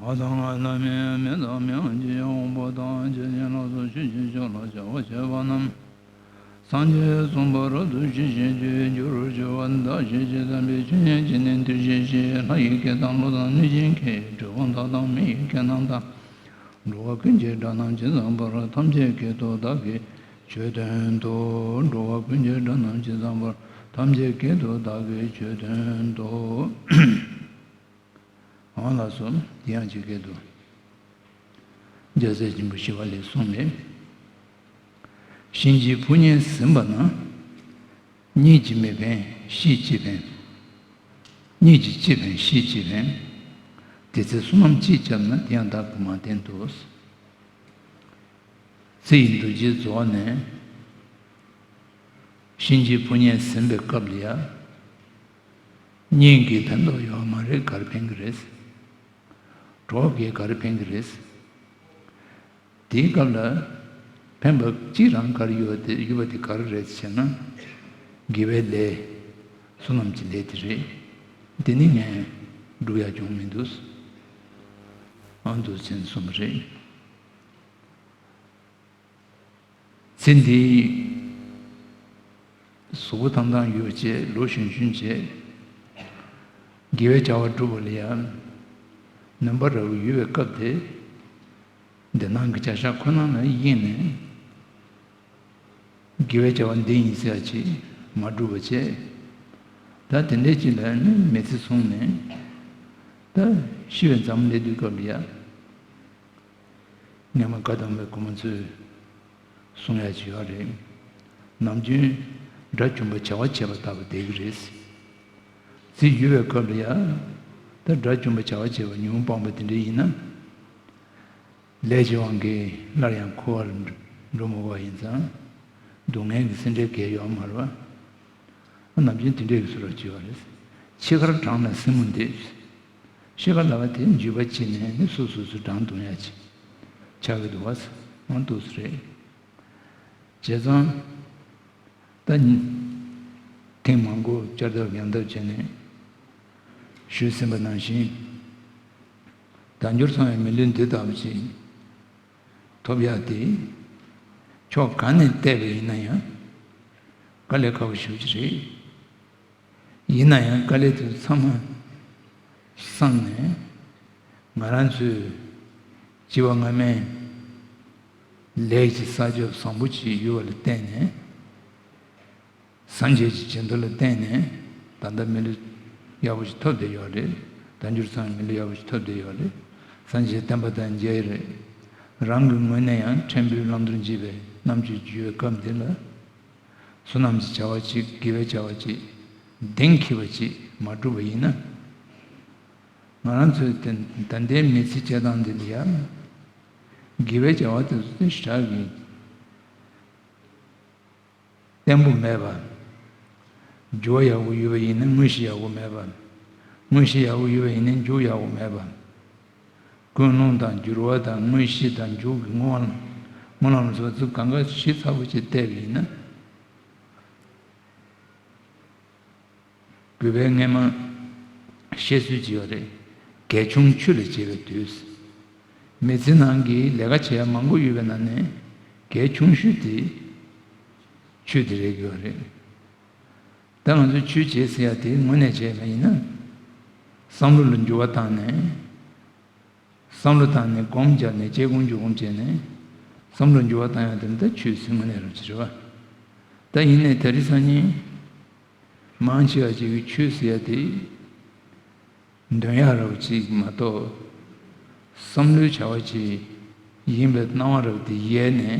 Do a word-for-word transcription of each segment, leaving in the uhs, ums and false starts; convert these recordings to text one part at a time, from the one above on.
ང་དང་ང་ལ་མི་མི་དང་མི་ཡང་ཇི་ཡང་འོང་པོ་དང་ཇི་ཡང་ལ་སོགས་ཆོས་ཅན་ཕྱོགས་ལ་བྱ་བ་བྱེད་པ་རྣམས། སངས་རྒྱས་གསུངས་པ་རབ་ཏུ་ཞི་ཞིང་དུས་རྒྱུར་གྱུར་པ་བདག་གིས་ཇི་ཙམ་པའི་ཆོས་ཉན་བྱས་ནས་འདུ་ཤེས་བཞི་ལྷ་ཡི་སྐད་དང་ཀླུ་དང་གནོད་སྦྱིན་སྐད་གྲུལ་བུམ་དག་དང་མི་ཡི་སྐད་རྣམས་དང་། འགྲོ་བ་ཀུན་གྱི་སྒྲ་རྣམས་ཇི་ཙམ་པར་ཐམས་ཅད་སྐད་དུ་བདག་གིས་ཆོས་བསྟན་ཏོ། འགྲོ་བ་ཀུན་གྱི་སྒྲ་རྣམས་ཇི་ཙམ་པར་ཐམས་ཅད་སྐད་དུ་བདག་གིས་ཆོས་བསྟན་ཏོ། འོ་ལགས་སོ། དེ་ཡང་ཇི་སྐད་དུ། རྒྱལ་སྲས་ཆེན་པོ་ཞི་བ་ལྷས་གསུངས་པས། གཤིན་རྗེའི་ཕོ་ཉས་ཟིན་པ་ན། གཉིད་ཀྱིས་མི་ཕན་གཤིས་ཀྱིས་ཕན། གཉིད་ཀྱིས་ཅི་ཕན་གཤིས་ཀྱིས་ཕན། དེ་ཚེ་བསོད་ནམས་ཅི་བརྒྱབ་ན་དེ་ཡང་བདག་གིས་མ་བསྟན་ཏོ། ཚེ་ཡི་འདུ་བྱེད་རྫོགས་ནས། གཤིན་རྗེའི་ཕོ་ཉས་ཟིན་པའི་སྐབས་ལ་ཡ། གཉིད་ཀྱིས་ཕན་ཐོགས་ཡོད་མ་རེད། ག་རེ་ཕན་གྱི་རེད། གྲོགས་ཀྱིས་ག་རེ་ཕན་གྱི་རེད། དེའི་སྐབས་ལ་ཕན་པ་གཅིག་རང་ག་རེ་ཡོད་དེ་ཡོད་པ་དེ་ག་རེ་རེད་ཟེར་ན། དགེ་བའི་ལས། བསོད་ནམས་ཀྱི་ལས་དེ་རེད། དེ་ནི་ངས་སྒྲུབ་ཡ་བྱུང་མི་འདུག་ཨ་འདུག་ཟེར་ནས་གསུངས་པ་རེད། ཚེ་འདིའི་གཟུགས་པོ་ཐང་ཐང་ཡོད་བྱས་ལོ་གཞོན་གཞོན་བྱས། དགེ་བའི་བྱ་བ་སྒྲུབ་པ་ལ་ཡང་ནུས་པ་རག་ཡོད་པའི་སྐབས་དེ། འདི་སྣང་གི་བྱ་བཞག་ཁོ་ན་ལ་གཡེང་ནས། དགེ་བའི་བྱ་བ་འདི་ཡིན་ཟེར་ཡ་ཅིག་མ་སྒྲུབ་པ་བྱས། ད་དེ་འདྲའི་ཅིག་ལ་ནི་མི་ཚེ་བཟུང་ནས། ད་ཤི་བའི་མཚམས་སླེབས་དུས་སྐབས་ལ་ཡ། སྔོན་མ་བཀའ་གདམས་པའི་གོང་མ་ཚོས་གསུང་ཡ་ཅིག་ཡོད་རེད། ནམ་རྒྱུན་དགྲ་བཅོམ་པའི་བྱ་བ་བྱེད་པ་ལྟ་བུ་བསྡད་ཀྱི་རེད། ཚེ་ཡོད་པའི་སྐབས་ལ་ཡ། ད་དགྲ་བཅོམ་པའི་བྱ་བ་བྱེད་པ་ཉོན་མོངས་སྤངས་པ་དེ་འདྲ་ཡིན་ན། ལས་ཀྱི་དབང་གིས་སླར་ཡང་འཁོར་བར་འགྲོ་མི་དགོས་པ་ཡིན་ཙང་། སྡུག་བསྔལ་གྱི་སེམས་ཁྲལ་གང་ཡང་ཡོད་མ་རེད་པ། ནམ་རྒྱུན་དེ་འདྲའི་བཟོ་འདྲ་ཅིག་ཡོད་རེད། འཆི་ཁར་བགྲངས་ན་སྲིན་མོ་འདེབས། ཤི་ཁ་ལ་བ་དེ་འཇུས་པ་བྱས་ནས་ནི་སོ་སོ་སོ་བགྲང་གཏོང་ཡ་ཅིག་ཆགས་ཀྱི་འདུག་བ། འོ་འདུག་སེ་རེད། བྱས་ཙང་། ད་ནི། ཐེངས་མང་པོ་བསྐྱར་ལྡབ་ཡང་ལྡབ་བྱས་ནས་ཞུས་ཟིན་པ་ནང་བཞིན། དལ་འབྱོར་ཚང་བའི་མི་ལུས་འདི་ལྟ་བུ་ཅིག་ཐོབ་ཡག་དེ། ཕྱོགས་གང་ནས་བལྟས་པ་ཡིན་ན་ཡང་དཀའ་ལས་ཁག་པོ་ཞེ་པོ་ཅིག་རེད། ཡིན་ན་ཡང་དཀའ་ལས་དེ་ཚང་མ་བསམས་ནས། ང་རང་ཚོས་སྐྱེ་བ་སྔ་མའི་ལས་ཀྱི་བསགས་རྒྱབ་བཟང་པོ་ཅིག་ཡོད་པ་ལ་བརྟེན་ནས། སངས་རྒྱས་ཀྱི་བྱིན་རླབས་ལ་བརྟེན་ནས་ད་ལྟ་མི་ལུས་ཡག་པོ་ཞིག་ཐོབ་བསྡད་ཡོད་རེད། དལ་འབྱོར་ཚང་བའི་མི་ལུས་ཡག་པོ་ཞིག་ཐོབ་བསྡད་ཡོད་རེད། སངས་རྒྱས་བསྟན་པ་དང་མཇལ་ཡི་རེད། རང་གི་ངོས་ནས་ཡང་ཕྲན་བུའི་བླང་དོར་འབྱེད་པའི་རྣམ་དཔྱོད་རྒྱུ་བའི་སྐབས་འདི་ལ། བསོད་ནམས་ཀྱི་བྱ་བ་ཅིག་དགེ་བའི་བྱ་བ་ཅིག་གདེང་འཁེལ་བ་ཅིག་མ་བསྒྲུབས་པ་ཡིན་ན། ང་རང་ཚོའི་ད་ལྟའི་མི་ཚེ་སྐྱེལ་སྟངས་འདི་ལ་ཡང་། དགེ་བའི་བྱ་བ་དེ་ཚོ་དེ་ཞེ་དྲག་གི་བརྟན་པོ་མེད་པ། འགྱུར་བ་ཡག་པོ་ཡོད་པ་ཡིན་ན་དངོས་གཞི་ཡག་པོ་མེད་པ། དངོས་གཞི་ཡག་པོ་ཡོད་པ་ཡིན་ན་འགྱུར་ཡག་པོ་མེད་པ། ཀུན་སློང་དང་འགྱུར་བ་དང་དངོས་གཞི་དང་འགྱུར་གྱི་སྔོན་ལ་སྨོན་ལམ་སོགས་ཚུར་གང་ག་ཞིབ་ཚགས་པོ་ཅིག་བལྟས་པ་ཡིན་ན། གུས་པས་སྔས་མ་བཤད་སྲོལ་ཅིག་ཡོད་རེད། གལ་ཆུང་ཆུ་ལས་བྱེད་པའི་དུས། མི་ཚེ་ནང་གི་ལས་ཀ་བྱེད་ཡ་མང་པོ་ཡོད་པའི་ནང་ནས་གལ་ཆུང་ཤོས་དེ་ཆོས་དེ་རེད་ཡོད་རེད། ད་ང་ཚོས་ཆོས་བྱེད་ཟེར་ཡ་དེ་དངོས་གནས་བྱས་པ་ཡིན་ན། བསམ་བློ་ལ་འགྱུར་བ་བཏང་ནས། བསམ་བློ་བཏང་ནས་སྒོམ་རྒྱབ་ནས་དཔྱད་སྒོམ་འཇུག་སྒོམ་བྱས་ནས་བསམ་བློ་འགྱུར་བ་བཏང་ཡ་དེ་འདི་ཆོས་ཟེར་དངོས་གནས་རང་ཅི་རེད་བ། ད་ཡིན་ནའི་ད་རེས་སང་ཉིན་མང་ཆེ་བ་ཅིག་གིས་ཆོས་ཟེར་ཡ་དེ་འདོན་ཡ་རབ་ཅིག་མ་གཏོགས་བསམ་བློའི་བྱ་བ་ཅིག་ཡིན་པའི་སྣང་བ་རབ་དེ་ཡལ་ནས།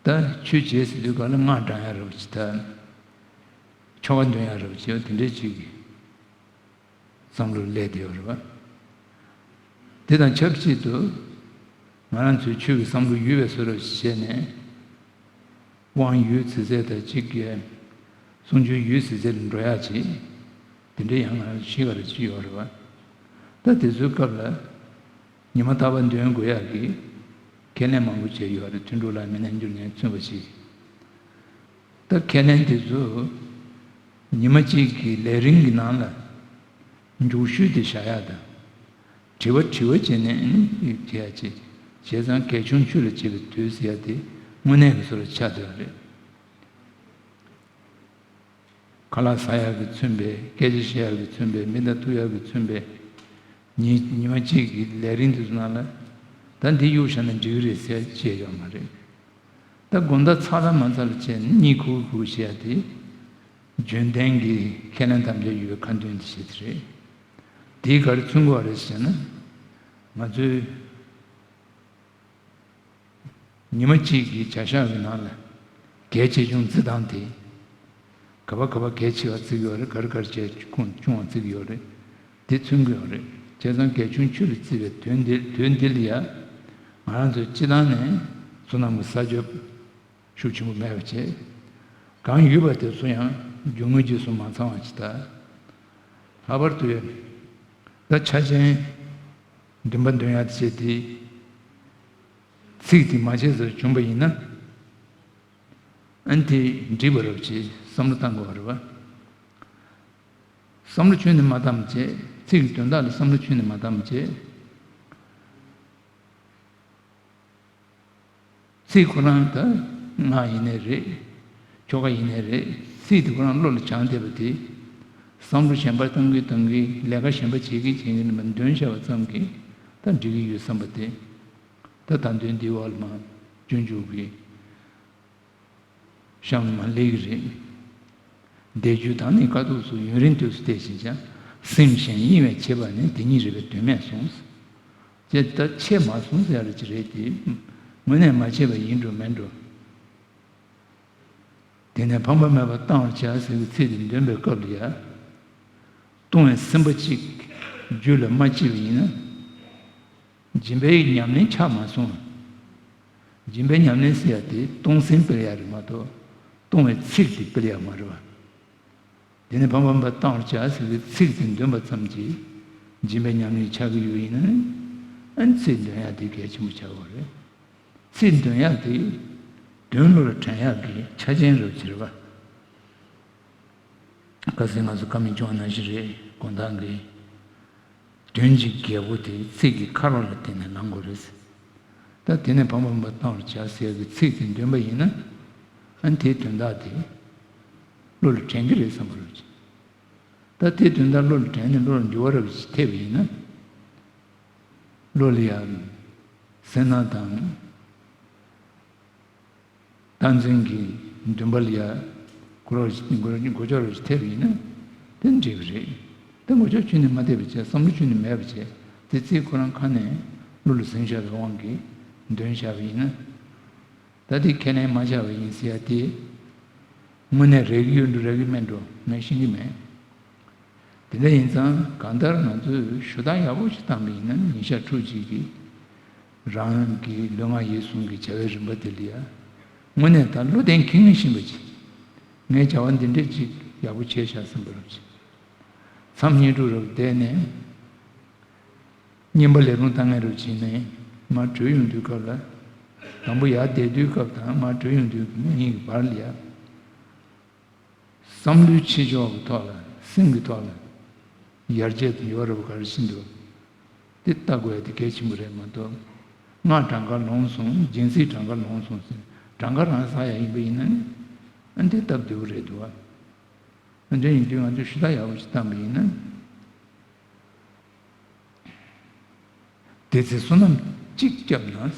ད་ཆོས་བྱེད་ཟེར་དུས་ག་ལ་སྔགས་བགྲང་ཡ་རབ་ཅིག་ད་ཆོ་ག་འདོན་ཡ་རབ་ཅིག་དེ་འདྲས་ཅིག་གིས། བསམ་བློ་སླེབས་བསྡད་ཡོད་རེད་བ། དེ་དང་ཆབས་ཅིག་ཏུ། ང་རང་ཚོའི་ཆོས་ཀྱི་བསམ་བློ་ཡོད་པའི་བཟོ་འདྲ་ཞིག་བྱས་ནས། དབང་ཡོད་ཚད་ཚད་དང་གཅིག་གི། གསུང་ཆོས་ཡོད་ཚད་ཚད་ལ་འགྲོ་ཡག་ཅིག་དེ་འདྲའི་ཡང་ང་རང་ཤེས་ག་རེ་ཅིག་ཡོད་རེད་བ། ད་དེ་ཚོའི་སྐབས་ལ། ཉི་མ་རྟག་པར་འདོན་དགོས་ཡག་གི། ཁས་ལེན་མང་པོ་བྱས་ཡོད་རེད། ཐུན་དྲུག་ལ་མི་གནས་འགྱུར་ནས་མཚོན་པ་ཞིག་ད་ཁས་ལེན་དེ་ཚོ་ཉི་མ་གཅིག་གི་ལས་རིམ་གྱི་ནང་ལ་མཇུག་ཤོས་དེ་བཞག་ཡག་དང་། དྲི་བ་དྲི་བ་བྱས་ནས་ནི་བྱེད་ཡ་བྱེད། བྱས་ཙང་གལ་ཆུང་ཆུ་ལ་བྱེད་པའི་དུས་ཟེར་ཡ་དེ་དངོས་གནས་ཀྱི་བཟོ་ལ་ཆགས་བསྡད་པ་རེད། ཁ་ལག་ཟ་ཡག་གིས་མཚོན་པའི། སྐད་ཆ་བཤད་ཡག་གིས་མཚོན་པའི། མི་དང་ཐུག་ཡག་གིས་མཚོན་པའི། ཉི་ཉི་མ་གཅིག་གི་ལས་རིམ་དེ་ཚོ་ནང་ལ་ད་འདི་གཡུག་བཞག་ན་འགྲིག་གི་རེད་ཟེར་བཤད་ཡོད་མ་རེད། ད་དགོང་དག་ཚར་དང་མ་ཚར་ལ་བྱས་ནས་གཉིད་ཁུག་ཁུག་བྱེད་ཡ་དེ་རྒྱུན་ལྡན་གྱི་ཁས་ལེན་དམ་བཅའ་ཡོད་པའི་ཁ་འདོན་དེ་བྱེད་དེ་རེད། དེས་ག་རེ་མཚོན་གྱི་ཡོད་རེད་ཟེར་ན། ང་ཚོའི་ཉི་མ་གཅིག་གི་བྱ་གཞག་གི་ནང་ལ་གལ་ཆེ་ཆུང་བརྩི་སྟངས་དེ། ག་པར་ག་པར་གལ་ཆེ་བ་བརྩི་གི་ཡོད་རེད། ག་རེ་ག་རེ་བྱས་ཁུངས་ཆུང་བ་བརྩི་གི་ཡོད་རེད། དེ་མཚོན་གྱི་ཡོད་རེད། བྱས་ཙང་གལ་ཆུང་ཆུ་ལ་བརྩི་བའི་དོན་འདི་དོན་འདི་ལ་ཡ། ང་རང་ཚོས་སྤྱི་བཏང་ནས་བསོད་ནམས་ཀྱི་ས་ཆ་ཤུགས་ཆེན་པོ་མེད་པ་བྱས། གང་ཡོད་པ་དེ་ཚོ་ཡང་རྒྱུ་དངོས་རྗེས་སུ་མ་ཚང་བ་ཅིག་ལྟ། ལྷག་པར་དུ་ད་ཆ་ཅན་འདུན་པ་འདོན་ཡག་བྱས་ཏེ། ཚིག་དེ་མ་བྱས་ཟེར་བྱུང་བ་ཡིན་ན། ཨ་ནི་དེ་འགྲིག་པ་རེད་ཅེས་བསམ་བློ་བཏང་དགོས་པ་རེད་པ། བསམ་བློ་ཁྱོན་ནས་མ་བཏང་བྱས། ཚིག་གི་དོན་དག་ལ་བསམ་བློ་ཁྱོན་ནས་མ་བཏང་བྱས། ཚིག་ཁོ་རང་ད་ངག་ཡིན་ནའི་རེད། ཁྱོ་ག་ཡིན་ནའི་རེད། ཚིག་དེ་ཁོ་རང་བློ་ལ་སྦྱངས་བསྡད་པ་དེ། བསམ་བློ་གཞན་པ་གཏོང་གིན་གཏོང་གིན། ལས་ཀ་གཞན་པ་བྱེད་ཀྱིན་བྱེད་ཀྱིན་ནས་འདོན་བཞག་པ་ཙམ་གྱིས་ད་འགྲིག་གི་ཡོད་བསམ་པ་དེ། ད་ད་དོན་འདི་འོག་ལ་མ་སྤྱོད་འཇུག་གི་གཤམ་མ་སླེབས་ཀྱི་རེད། འདས་རྒྱུ་དང་ནི་དཀའ་ཐུབ་སོགས། ཡུན་རིང་དུས་སུ་བལྟས་ཤིང་ཀྱང་། སེམས་གཞན་གཡེང་བས་ཆད་པ་ནི། དེ་ཉིད་རིག་པའི་དོན་མེད་གསུངས། ཅེས་ད་ཆད་མ་སོང་ཟེར་ཡ་རེ་ཅིག་རེད་དེ། དངོས་གནས་མ་ཆད་པ་ཡིན་འགྲོ་མིན་འགྲོ། དེ་ནས་ཕངས་པ་མེད་པར་བཏང་བར་བྱ་ཟེར་བའི་ཚིག་དེ་འདོན་པའི་སྐབས་ལ་ཡ། ལྟུང་བའི་སེམས་པ་གཅིག་རྒྱུད་ལ་མ་སྐྱེས་པ་ཡིན་ན། སྦྱིན་པའི་ཉམས་ལེན་ཆགས་མ་སོང་། སྦྱིན་པའི་ཉམས་ལེན་ཟེར་ཡ་དེ་གཏོང་སེམས་སྤེལ་ཡ་རེད་མ་གཏོགས། གཏོང་བའི་ཚིག་དེ་སྤེལ་ཡ་མ་རེད་པ། དེ་ནས་ཕངས་པ་མེད་པར་བཏང་བར་བྱ་ཟེར་བའི་ཚིག་དེ་འདོན་པ་ཙམ་གྱིས་སྦྱིན་པའི་ཉམས་ལེན་ཆགས་ཀྱི་ཡོད་ཡིན་ན། ཨ་ནི་ཚིག་འདོན་ཡ་དེ་གལ་ཆེན་པོ་ཆགས་ཡོད་རེད། ཚིག་འདོན་ཡ་དེ་དོན་བློ་ལ་དྲན་ཡག་གི་ཆ་རྐྱེན་རེད་ཟེར་བ། ཁ་སང་ང་ཚོ་བཀའ་མོལ་བྱུང་བ་ནང་བཞིན་རེད། དགོང་དག་གི་དོན་གྱི་རྒྱལ་པོ་དེ་ཚིག་གི་ཁ་རོག་ལ་བརྟེན་ནས་ལངས་དགོས་རེད། ད་དེ་ནས་ཕངས་པ་མེད་པར་བཏང་བར་བྱ་ཟེར་གྱི་ཚིག་དེ་འདོན་པ་ཡིན་ན། ཨ་ནི་དེའི་དོན་དག་དེ་བློ་ལ་དྲན་གྱི་རེད་བསམ་པ་རེད། ད་དེའི་དོན་དག་བློ་ལ་དྲན་ནས་བློ་ལ་འགྱུར་བ་རབ་ཅིག་ཐེབས་པ་ཡིན་ན། བློ་ལ་ཡང་སེར་སྣ་དང་། བསྟན་འཛིན་གྱི་འདུན་པ་ལ་ཡ་གོ་རོགས་གོ་གོ་ཆོད་རོགས་ཐེབས་ཡིན་ན་དེ་འགྲིག་གི་རེད། དེ་གོ་ཆོད་ཁྱོན་ནས་མ་ཐེབས་པ་བྱས། བསམ་བློ་ཁྱོན་ནས་མེད་པ་བྱས། དེ་ཚིག་ཁོ་རང་ཁ་ནས་བློ་ལ་ཟིན་བཞག་པའི་དབང་གིས་འདོན་བཞག་པ་ཡིན་ན། ད་དེ་ཁས་ལེན་མ་བྱས་པ་ཡིན་ཟེར་ཡ་དེ། དངོས་གནས་རེག་གི་ཡོད་འགྲོ་རེག་གི་མེད་འགྲོ་ངས་ཤེས་ཀྱི་མེད། དེ་འདྲ་ཡིན་ཙང་གང་ལྟར་ང་ཚོས་ཞུ་དག་ཡག་པོ་ཞིག་བཏང་པ་ཡིན་ན། ཉིན་ཞག་ཕྲུགས་གཅིག་གི་རང་གི་ལུས་ངག་ཡིད་གསུམ་གྱི་བྱ་བའི་རིམ་པ་དེ་ལ་ཡ། དངོས་གནས་ད་བློ་གཏད་འཁེལ་ངེས་ཤིང་པ་ཅིག་ངས་བྱ་བ་འདི་འདྲས་ཅིག་ཡག་པོ་བྱས་བཞག་ཟིན་པ་རབ་ཅིག་མཚམས་བསྙེན་སྒྲུབ་རབ་བསྡད་ནས། བསྙེན་པ་ལས་རུང་བཏང་ངེས་རབ་བྱས་ནས་མར་གྲོལ་ཡོང་དུས་སྐབས་ལ། དང་པོ་ཡར་བསྡད་དུས་སྐབས་དང་མར་གྲོལ་ཡོང་དུས་གཉིས་ཀྱི་བར་ལ་ཡ། བསམ་བློའི་ཕྱི་ཕྱོགས་ཀྱི་ཐོག་ལ་སེམས་ཀྱི་ཐོག་ལ་ཡར་རྒྱས་དང་ཡོ་རབ་ག་རེ་ཕྱིན་འདུག་དེ་ལྟ་དགོས་ཡ་དེ་གལ་ཆེན་པོ་རེད་མ་གཏོགས། སྔགས་གྲངས་ཀ་ལོངས་སོང་། སྦྱིན་སྲེག་གྲངས་ཀ་ལོངས་སོང་ཟེར་གྲངས་ཀ་རང་བསགས་ཡ་ཡིན་པ་ཡིན་ན་ནི། ཨ་འདི་སྟབས་བདེ་པོ་རེད་འདུག་བ། ཨ་འདྲ་ཡིན་དུས་ང་ཚོས་ཞུ་དག་ཡག་པོ་ཞིག་བཏང་པ་ཡིན་ན། དེ་ཚེ་བསོད་ནམས་གཅིག་བསྐྱབས་ན།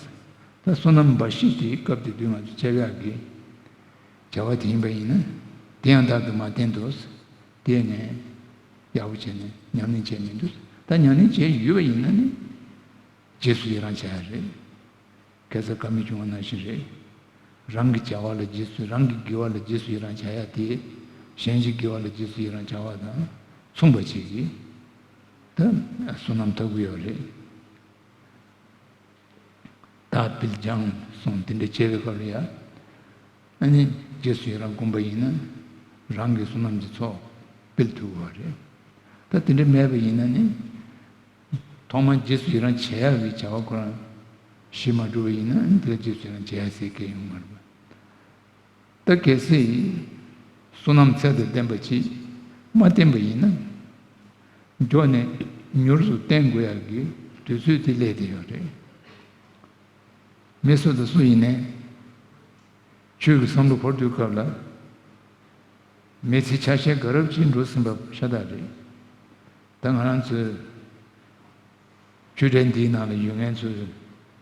ད་བསོད་ནམས་འབའ་ཞིག་དེ་སྐབས་དེ་དུས་ང་ཚོ་བྱ་བ་གི་བྱ་བ་དེ་ཡིན་པ་ཡིན་ན། དེ་ཡང་རྟག་ཏུ་མ་བསྟེན་ཏོ། དེ་ནས་ཡག་པོ་བྱས་ནས་ཉམས་ལེན་བྱས་མི་འདུག་ད་ཉམས་ལེན་བྱས་ཡོད་པ་ཡིན་ན་ནི། རྗེས་སུ་ཡི་རང་བྱ་ཡ་རེད། ཁ་སང་བཀའ་མོལ་བྱུང་བ་ནང་བཞིན་རེད། རང་གི་བྱ་བ་ལ་རྗེས་སུ། རང་གི་དགེ་བ་ལ་རྗེས་སུ་ཡི་རང་བྱ་ཡ་དེ། གཞན་གྱི་དགེ་བ་ལ་རྗེས་སུ་ཡི་རང་བྱ་བ་དང་མཚུངས་པ་བྱེད་ཀྱི། ད་བསོད་ནམས་ཐོབ་ཀྱི་ཡོད་རེད། བདག་སྤེལ་སྦྱངས་སོང་དེ་འདྲ་བྱས་པའི་སྐབས་ལ་ཡ། ཨ་ནི་རྗེས་སུ་ཡི་རང་བསྒོམ་པ་ཡིན་ན། རང་གི་བསོད་ནམས་ཀྱི་ཚོགས་སྤེལ་ཐུབ་ཀྱི་ཡོད་རེད། ད་དེ་འདྲ་མེད་པ་ཡིན་ན་ནི། ཐོག་མར་རྗེས་སུ་ཡི་རང་བྱེད་ཡག་གི་བྱ་བ་ཁོ་རང་ཞི་མ་གྲུབ་པ་ཡིན་ན། ཨ་ནི་དེ་ལ་རྗེས་སུ་ཡི་རང་བྱེད་ཡག་ཟེར་མཁན་ཡོང་མ་རེད་པ། ད་གལ་སྲིད་བསོད་ནམས་ཚད་དང་ལྡན་པ་ཅིག་མ་བསྟེན་པ་ཡིན་ན། མགྱོགས་ནས་མྱུར་དུ་བསྟེན་དགོས་ཡག་གི་ དུས་ཚོད་དེ་སླེབས་བསྡད་ཡོད་རེད། མི་སུ་དང་སུ་ཡིན་ནའི་ཆོས་ཀྱི་བསམ་བློ་འཁོར་དུས་སྐབས་ལ། མི་ཚེའི་ཆ་ཤས་དགའ་རབ་ཅིག་འགྲོ་ཟིན་པ་ཤ་སྟག་རེད། ད་ང་རང་ཚོའི་ཆོས་གྲྭ་འདིའི་ནང་ལ་ཡོད་མཁན་ཚོའི་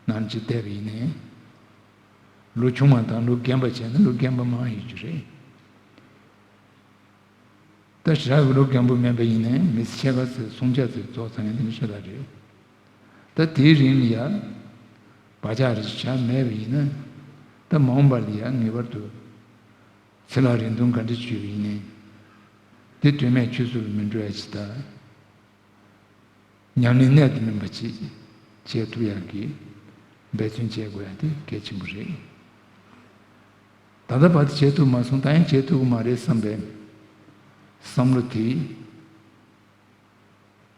ནང་ཅིག་བལྟས་པ་ཡིན་ནའི། ལོ་ཆུང་བ་དང་ལོ་རྒན་པ་བྱས་ན་ལོ་རྒན་པ་མང་ཡོད་ཀྱི་རེད། ད་ཞེ་དྲག་གི་ལོ་རྒན་པོ་མིན་པ་ཡིན་ནའི་མི་ཚེ་ཕྱེད་ཀ་ཙམ་སུམ་ཆ་ཙམ་རྫོགས་ཚར་མཁན་དེ་འདྲ་ཤ་སྟག་རེད། ད་དེའི་རིང་ལ་ཡ་བག་ཆགས་རེ་ཞིག་བཞག་མེད་པ་ཡིན་ན། ད་མ་འོངས་པ་ལ་ཡ་ངེས་པར་དུ་ཚེ་ལ་རིང་ཐུང་ག་འདྲ་བྱུང་བ་ཡིན་ནའི་དེ་དོན་མེད་ཆུད་ཟོས་ལ་མི་འགྲོ་ཡ་ཅིག་དང་། ཉམས་ལེན་གནད་དུ་སྨིན་པ་ཅིག་བྱེད་ཐུབ་ཡག་གི་འབད་བརྩོན་བྱེད་དགོས་ཡག་དེ་གལ་ཆེན་པོ་རེད། ད་ལྟ་བར་དུ་བྱེད་ཐུབ་མ་སོང་། ད་ཡང་བྱེད་ཐུབ་ཀྱི་མ་རེད་བསམ་པའི་བསམ་བློ་དེ་